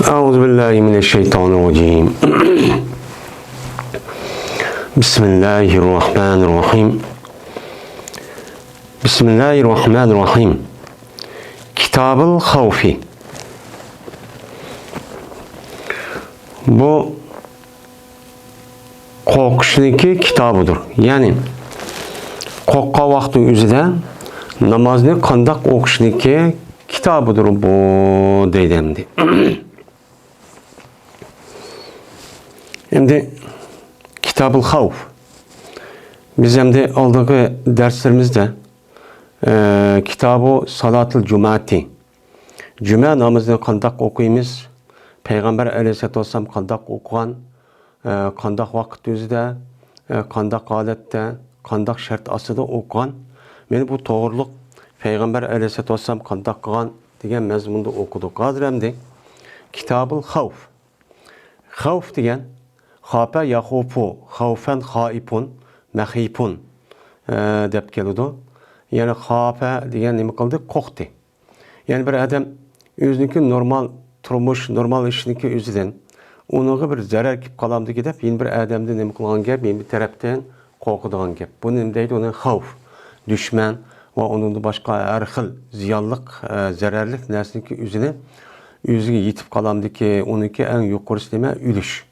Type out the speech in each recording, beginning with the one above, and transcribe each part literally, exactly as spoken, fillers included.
أعوذ بالله من الشيطان الرجيم. بسم الله الرحمن الرحيم. بسم الله الرحمن الرحيم. كتاب الخوف. بۇ قورقۇشنىڭكى كىتابىدۇر. يەنى قورققان ۋاقتى ئۆزىدە نامازنى قانداق ئوقۇشنىڭكى كىتابىدۇر بۇ، دەيدۇ ئەمدى. ئەمدى كىتابۇل خەۋف. بىز ئەمدى ئالدىنقى دەرسلىرىمىزدە، ئە، كىتابۇ سالاتىل جۇمەتى، جۈمە نامىزىنى قانداق ئوقۇيمىز؟ پەيغەمبەر ئەلەيھىسسالاتۇ ۋەسسالام قانداق ئوقۇغان؟ ئە، قانداق ۋاقىت ئۆزىدە، ئە، قانداق ھالەتتە، قانداق شەرت ئاستىدا ئوقۇغان؟ مانا بۇ توغرۇلۇق پەيغەمبەر ئەلەيھىسسالاتۇ ۋەسسالام قانداق قىلغان دېگەن مەزمۇندا ئوقۇدۇق. ھازىر ئەمدى كىتابۇل خەۋف. خەۋف دېگەن خاپە يەخۇپۇ، خەۋفەن خائىپۇن، مەخىپۇن، ئە، دەپ كېلىدۇ. يەنى خاپە دېگەن نېمە قىلدى؟ قورقتى. يەنى بىر ئادەم ئۆزىنىڭكى نورمال تۇرمۇش، نورمال ئىشنىڭكى ئۆزىدىن ئۇنىڭغا بىر زەرەر كېلىپ قالامدىكى دەپ، يەنە بىر ئادەمدىن نېمە قىلغان گەپ، يەنە بىر تەرەپتىن قورقىدىغان گەپ. بۇنى نېمە دەيدۇ؟ ئۇنى خەۋف، دۈشمەن ۋە ئۇنىڭدىن باشقا ھەر خىل زىيانلىق، ئە، زەرەرلىك نەرسىنىڭكى ئۆزىنى، ئۆزىگە يېتىپ قالامدىكى، ئۇنىڭكى ئەڭ يۇقىرىسى نېمە؟ ئۆلۈش.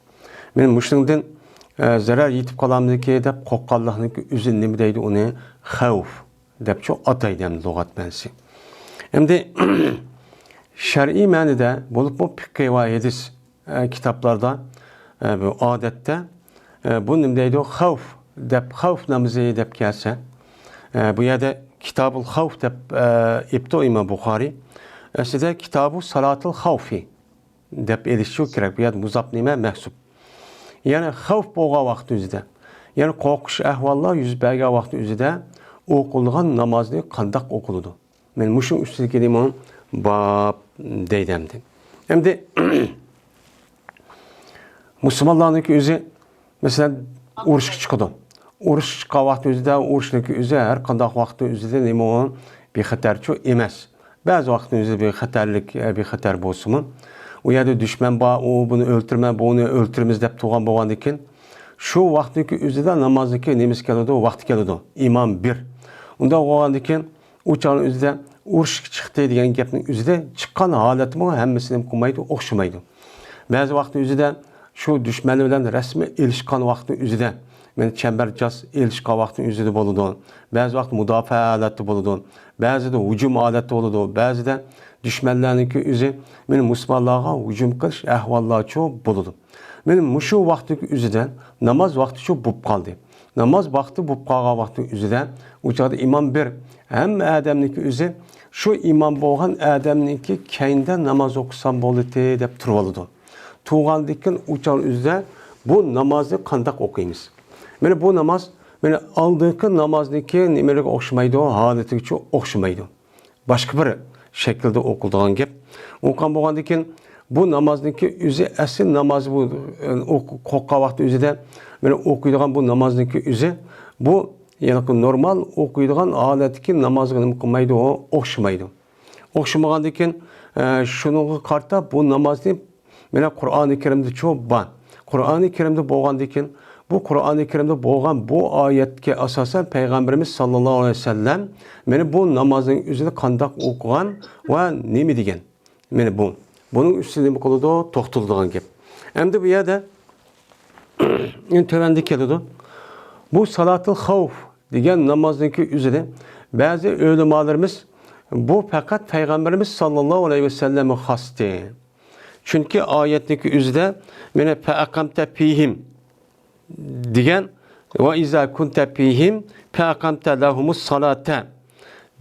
مانا مۇشۇنىڭدىن، ئە، زەرەر يېتىپ قالامدىكى دەپ قورققانلىقنىڭكى ئۆزىنى نېمە دەيدۇ؟ ئۇنى خەۋف دەپچۇ ئاتايدۇ ئەمدى لۇغەت مەنىسى. ئەمدى شەرئىي مەنىدە بولۇپمۇ پىقھى ۋە ھەدىس، ئە، كىتابلاردا، ئە، بۇ ئادەتتە، ئە، بۇ نېمە دەيدۇ؟ خەۋف دەپ، خەۋف نامىزى دەپ كەلسە، ئە، بۇ يەردە كىتابۇل خەۋف دەپ، ئە، ئېپتۇ ئىمام بۇخارى. ئەسلىدە كىتابۇ سالاتىل خەۋفى دەپ ئېلىشچۇ كېرەك. بۇ يەردە مۇزاپ نېمە؟ مەھسۇپ. يەنى خەۋپ بولغان ۋاقىت ئۆزىدە، يەنى قورقۇش ئەھۋاللار يۈز بەرگەن ۋاقىت ئۆزىدە ئوقۇلىدىغان نامازنى قانداق ئوقۇلىدۇ؟ مانا مۇشۇ ئۈستىدىكى نېمە؟ باب دەيدۇ ئەمدى. ئەمدى مۇسۇلمانلارنىڭكى ئۆزى، مەسىلەن، ئۇرۇشقا چىقىدۇ. ئۇرۇشقا چىققان ۋاقىت ئۆزىدە، ئۇرۇشنىڭكى ئۆزى ھەر قانداق ۋاقىتنىڭ ئۆزىدە نېمە ئۇ؟ بىخەتەرچۇ ئەمەس. بەزى ۋاقىتنىڭ ئۆزىدە بىخەتەرلىك، ئە، بىخەتەر بولسىمۇ، ئۇ يەردە دۈشمەن بار، ئۇ بۇنى ئۆلتۈرمە، بۇنى ئۆلتۈرىمىز دەپ تۇرغان بولغاندىكىن، شۇ ۋاقىتنىڭكى ئۆزىدە نامازنىڭكى نېمىسى كېلىدۇ؟ ۋاقتى كېلىدۇ. ئىمام بىر. ئۇنداق بولغاندىكىن، ئۇ چاغنىڭ ئۆزىدە ئۇرۇشقا چىقتى دېگەن گەپنىڭ ئۆزىدە چىققان ھالەتمۇ ھەممىسى نېمە قىلمايدۇ؟ ئوخشىمايدۇ. بەزى ۋاقىتنىڭ ئۆزىدە شۇ دۈشمەن بىلەن رەسمىي ئېلىشقان ۋاقىتنىڭ ئۆزىدە، مانا چەمبەرچاس ئېلىشقان ۋاقىتنىڭ ئۆزىدە بولىدۇ. بەزى ۋاقىت مۇداپىئە ھالەتتە بولىدۇ. بەزىدە ھۇجۇم ھالەتتە بولىدۇ. بەزىدە دۈشمەنلەرنىڭكى ئۆزى مانا مۇسۇلمانلارغا ھۇجۇم قىلىش ئەھۋاللارچۇ بولىدۇ. مانا مۇشۇ ۋاقىتنىڭكى ئۆزىدە ناماز ۋاقتىچۇ بولۇپ قالدى. ناماز ۋاقتى بولۇپ قالغان ۋاقىتنىڭ ئۆزىدە ئۇ چاغدا ئىمام بىر، ھەممە ئادەمنىڭكى ئۆزى شۇ ئىمام بولغان ئادەمنىڭكى كەينىدە ناماز ئوقۇسام بولىتى دەپ تۇرۇۋالىدۇ. تۇرغاندىن كېيىن ئۇ چاغنىڭ ئۆزىدە بۇ نامازنى قانداق ئوقۇيمىز؟ مانا بۇ ناماز، مانا ئالدىنقى نامازنىڭكى نېمىلىرىگە ئوخشىمايدۇ، ھالىتىگىچۇ ئوخشىمايدۇ. باشقا بىر شەكىلدە ئوقۇلىدىغان گەپ. ئوقۇغان بولغاندىن كېيىن، بۇ نامازنىڭكى ئۆزى ئەسلى ناماز بۇ، ئوق-، قورققان ۋاقتى ئۆزىدە مانا ئوقۇيدىغان بۇ نامازنىڭكى ئۆزى، بۇ، يەنى نورمال ئوقۇيدىغان ھالەتتىكى نامازغا نېمە قىلمايدۇ، ئوخشىمايدۇ. ئوخشىمىغاندىن كېيىن، ئە، شۇنىڭغا قارىتا بۇ نامازنى مانا قۇرئانى كەرىمدىچۇ بار. قۇرئانى كەرىمدە بولغاندىن كېيىن، بۇ قۇرئانى كەرىمدە بولغان بۇ ئايەتكە ئاساسەن پەيغەمبىرىمىز ساللاللاھۇ ئەلەيھى ۋەسەللەم مانا بۇ نامازنىڭ ئۆزىنى قانداق ئوقۇغان ۋە نېمە دېگەن؟ مانا بۇ. بۇنىڭ ئۈستىدە نېمە قىلىدۇ؟ توختىلىدىغان گەپ. ئەمدى بۇ يەردە تۆۋەندە كېلىدۇ. بۇ سالاتىل خەۋف دېگەن نامازنىڭكى ئۆزىنى بەزى ئۆلىمالىرىمىز بۇ پەقەت پەيغەمبىرىمىز ساللاللاھۇ ئەلەيھى ۋەسەللەمگە خاستى. چۈنكى ئايەتنىڭكى ئۆزىدە مانا فەئەقەمتە فىھىم دېگەن، ۋە ئىزا كۇنتە فىھىم فەئەقەمتە لەھۇمۇس سالاتا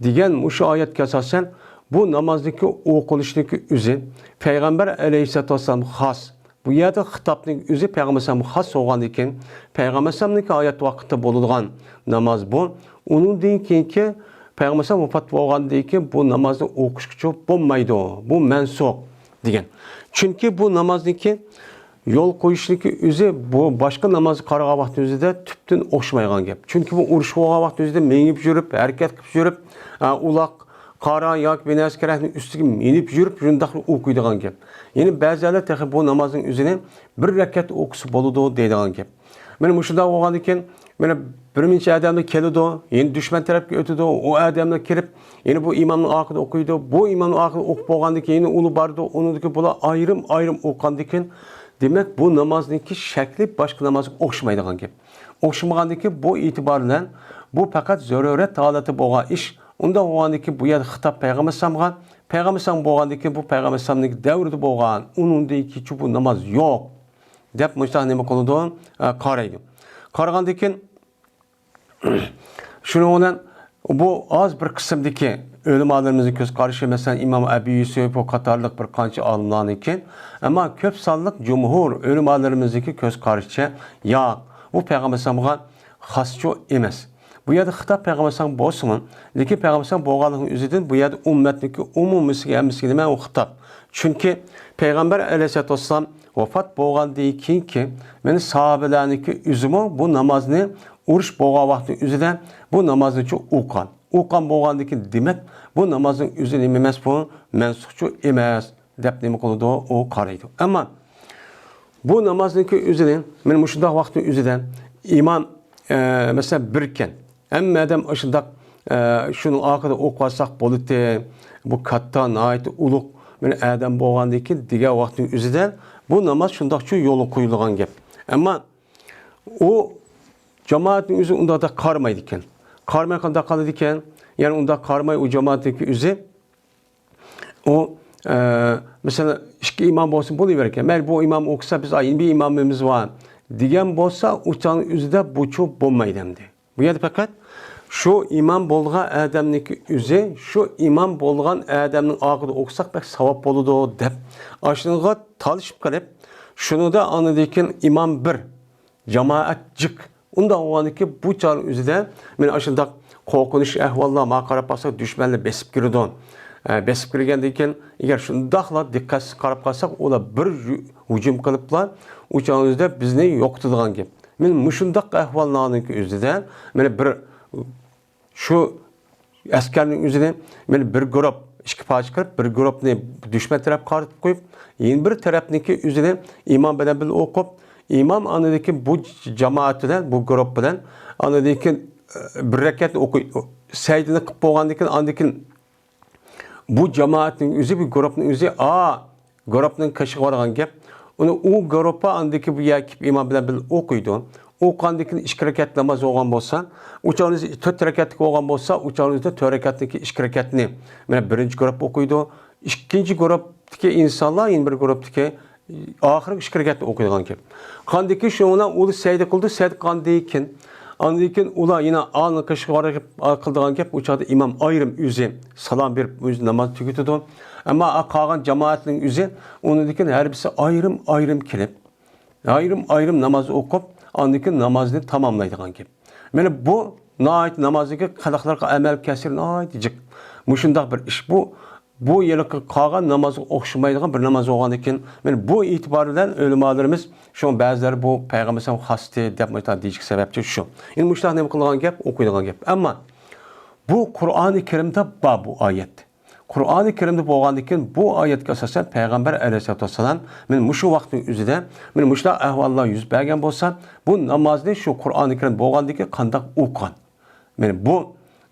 دېگەن مۇشۇ ئايەتكە ئاساسەن بۇ نامازنىڭكى ئوقۇلۇشىنىڭكى ئۆزى پەيغەمبەر ئەلەيھىسسالاتۇ ۋەسسالامغا خاس. بۇ يەردە خىتابنىڭ ئۆزى پەيغەمبەر ئەلەيھىسسالامغا خاس بولغاندىن كېيىن، پەيغەمبەر ئەلەيھىسسالامنىڭكى ھايات ۋاقتىدا بولىدىغان ناماز بۇ. ئۇنىڭدىن كېيىنكى پەيغەمبەر ئەلەيھىسسالام ۋاپات بولغاندىن كېيىن بۇ نامازنى ئوقۇشقىچۇ بولمايدۇ. بۇ مەنسۇخ دېگەن. چۈنكى بۇ نامازنىڭكى يول قويۇشنىڭكى ئۆزى بۇ باشقا نامازغا قارىغان ۋاقتى ئۆزىدە تۈپتىن ئوخشىمايدىغان گەپ. چۈنكى بۇ ئۇرۇش بولغان ۋاقتى ئۆزىدە مېڭىپ يۈرۈپ، ھەرىكەت قىلىپ يۈرۈپ، ئا، ئۇلاق قارا ياكى بىر نەرسە كېرەكنى ئۈستىگە مىنىپ يۈرۈپ، شۇنداقلا ئوقۇيدىغان گەپ. يەنى بەزىلەر تېخى بۇ نامازنىڭ ئۆزىنى بىر رەكەت ئوقۇسا بولىدۇ دەيدىغان گەپ. مانا مۇشۇنداق بولغاندىن كېيىن، مانا بىر نەچچە ئادەملەر كېلىدۇ، يەنە دۈشمەن تەرەپكە ئۆتىدۇ، ئۇ ئادەملەر كىرىپ، يەنە بۇ ئىمامنىڭ ئارقىدا ئوقۇيدۇ، بۇ ئىمامنىڭ ئارقىدا ئوقۇپ بولغاندىن كېيىن يەنە ئۇلار بارىدۇ، ئۇنىڭدىن كېيىن بۇلار ئايرىم ئايرىم ئوقۇغاندىن كېيىن، دېمەك، بۇ نامازنىڭكى شەكلى باشقا نامازغا ئوخشىمايدىغان گەپ. ئوخشىمىغاندىن كېيىن، بۇ ئېتىبار بىلەن بۇ پەقەت زۆرۈرەت ھالەتتە بولغان ئىش. ئۇنداق بولغاندىن كېيىن، بۇ يەردە خىتاب پەيغەمبەر ئەلەيھىسسالامغا، پەيغەمبەر ئەلەيھىسسالام بولغاندىن كېيىن، بۇ پەيغەمبەر ئەلەيھىسسالامنىڭ دەۋرىدە بولغان، ئۇنىڭدىن كېيىنچە بۇ ناماز يوق، دەپ مۇشۇنداق نېمە قىلىدۇ؟ ئە، قارايدۇ. قارىغاندىن كېيىن، شۇنىڭ بىلەن بۇ ئاز بىر قىسىمدىكى ئۆلىمالىرىمىزنىڭ كۆز قارىشى، مەسىلەن، ئىمام ئەبۇ يۈسۈف ۋە قاتارلىق بىر قانچە ئالىملارنىڭكى، ئەمما كۆپ سانلىق جۇمھۇر ئۆلىمالىرىمىزنىڭكى كۆز قارىشىچە، ياق، بۇ پەيغەمبەر ئەلەيھىسسالامغا خاسچۇ ئەمەس. بۇ يەردە خىتاب پەيغەمبەر ئەلەيھىسسالام بولسىمۇ، لېكىن پەيغەمبەر ئەلەيھىسسالام بولغانلىقىنىڭ ئۆزىدىن بۇ يەردە ئۈممەتنىڭكى ئومۇمىسىگە، ھەممىسىگە نېمە ئۇ خىتاب. چۈنكى پەيغەمبەر ئەلەيھىسسالاتۇ ۋەسسالام ۋاپات بولغاندىن كېيىنكى، مانا، ساھابىلەرنىڭكى ئۆزىمۇ بۇ نامازنى ئۇرۇش بولغان ۋاقىتنىڭ ئۆزىدە بۇ نامازنىچۇ ئوقۇغان. ئوقۇغان بولغاندىن كېيىن، دېمەك، بۇ نامازنىڭ ئۆزى نېمە ئەمەس، بۇ مەنسۇخچۇ ئەمەس، دەپ نېمە قىلىدۇ؟ ئۇ قارايدۇ. ئەمما بۇ نامازنىڭكى ئۆزىنى، مانا مۇشۇنداق ۋاقىتنىڭ ئۆزىدە ئىمام، ئە، مەسىلەن، بىركەن، ھەممە ئادەم ئاشۇنداق، ئە، شۇنىڭ ئارقىدا ئوقۇۋالساق بولىدۇ، بۇ كاتتا، ناھايىتى ئۇلۇغ، مانا، ئادەم بولغاندىن كېيىن دېگەن ۋاقىتنىڭ ئۆزىدە بۇ ناماز شۇنداقچۇ يولغا قويۇلغان گەپ. ئەمما ئۇ جامائەتنىڭ ئۆزى ئۇنداقتا قارىمايدىكەن. قارىماي قانداق قىلىدىكەن؟ يەنى ئۇنداق قارىماي ئۇ جامائەتنىڭكى ئۆزى ئۇ، ئە، مەسىلەن، ئىككى ئىمام بولسا بولۇۋېرىكەن. مەيلى، بۇ ئىمام ئوقۇسا، بىز ئايىن بىر ئىمامىمىز بار دېگەن بولسا، ئۇ چاغنىڭ ئۆزىدە بۇچۇ بولمايدۇ ئەمدى. بۇ يەردە پەقەت شۇ ئىمام بولغان ئادەمنىڭكى ئۆزى، شۇ ئىمام بولغان ئادەمنىڭ ئارقىدا ئوقۇساق بەك ساۋاب بولىدۇ دەپ، ئاشۇنىڭغا تالىشىپ قېلىپ، شۇنىڭدا ئاندىن كېيىن ئىمام بىر، جامائەت جىق. ئۇنداق بولغاندىكىن بۇ چاغنىڭ ئۆزىدە مانا ئاشۇنداق قورقۇنچ ئەھۋاللار، ماڭا قاراپ قالساق، دۈشمەنلەر بېسىپ كىرىدۇ. ئە، بېسىپ كىرگەندىن كېيىن، ئەگەر شۇنداقلا دىققەتسىز قاراپ قالساق، ئۇلار بىر ھۇ-، ھۇجۇم قىلىپلا، ئۇ چاغنىڭ ئۆزىدە بىزنى يوقىتىدىغان گەپ. مانا مۇشۇنداق ئەھۋاللارنىڭكى ئۆزىدە، مانا بىر شۇ ئەسكەرنىڭ ئۆزىنى، مانا بىر گۇرۇپ ئىككى پارچە قىلىپ، بىر گۇرۇپنى دۈشمەن تەرەپكە قارىتىپ قويۇپ، يەنە بىر تەرەپنىڭكى ئۆزىنى ئىمام بىلەن بىللە ئوقۇپ، ئىمام ئاندىن كېيىن بۇ جامائەت بىلەن، بۇ گۇرۇپ بىلەن، ئاندىن كېيىن، ئە، بىر رەكەتنى ئوقۇي-، سەجدىنى قىلىپ بولغاندىن كېيىن، ئاندىن كېيىن بۇ جامائەتنىڭ ئۆزى، بۇ گۇرۇپنىڭ ئۆزى، ئا، گۇرۇپنىڭ قېشىغا بارغان گەپ. ئۇنى ئۇ گۇرۇپپا ئاندىكى بۇ يەرگە كېلىپ ئىمام بىلەن بىللە ئوقۇيدۇ. ئوقۇغاندىن كېيىن ئىككى رەكەت ناماز بولغان بولسا، ئۇ چاغنىڭ تۆت رەكەتلىك بولغان بولسا، ئۇ چاغنىڭ تۆت رەكەتنىڭكى ئىككى رەكەتنى، مانا، بىرىنچى گۇرۇپپا ئوقۇيدۇ. ئىككىنچى گۇرۇپتىكى ئىنسانلار يەنە بىر گۇرۇپتىكى ئاخىرقى ئىككى رەكەتنى ئوقۇيدىغان گەپ. قاندىكى شۇنىڭ بىلەن ئۇ سەجدە قىلدى، سەجدە قىلغاندىن كېيىن، ئاندىن كېيىن ئۇلار يەنە ئالنىڭ قېشىغا بارىپ قىلىدىغان گەپ، ئۇ چاغدا ئىمام ئايرىم ئۆزى سالام بېرىپ، ئۆزى ناماز تۈگىتىدۇ. ئەمما قالغان جامائەتنىڭ ئۆزى ئۇنىڭدىن كېيىن ھەر بىرسى ئايرىم-ئايرىم كېلىپ، ئايرىم-ئايرىم ناماز ئوقۇپ، ئاندىن كېيىن نامازنى تاماملايدىغان گەپ. مانا بۇ ناھايىتى نامازدىكى قىلىقلارغا ئەمەل كەسرى ناھايىتى جىق. مۇشۇنداق بىر ئىش بۇ. بۇ ھېلىقى قالغان نامازغا ئوخشىمايدىغان بىر ناماز بولغاندىن كېيىن، مانا بۇ ئېتىبار بىلەن ئۆلىمالىرىمىز، شۇڭا بەزىلەر بۇ پەيغەمبەر ئەلەيھىسسالام خاستى دەپ مۇشۇنداق دېيىشكە سەۋەبچى شۇ. يەنى مۇشۇنداق نېمە قىلىدىغان گەپ، ئوقۇيدىغان گەپ. ئەمما بۇ قۇرئانى كەرىمدە بار بۇ ئايەت. قۇرئانى كەرىمدە بولغاندىن كېيىن بۇ ئايەتكە ئاساسەن پەيغەمبەر ئەلەيھىسسالاتۇ ۋەسسالام مانا مۇشۇ ۋاقىتنىڭ ئۆزىدە مانا مۇشۇنداق ئەھۋاللار يۈز بەرگەن بولسا، بۇ نامازنى شۇ قۇرئانى كەرىم بولغاندىن كېيىن قانداق ئوقۇغان؟ مانا بۇ،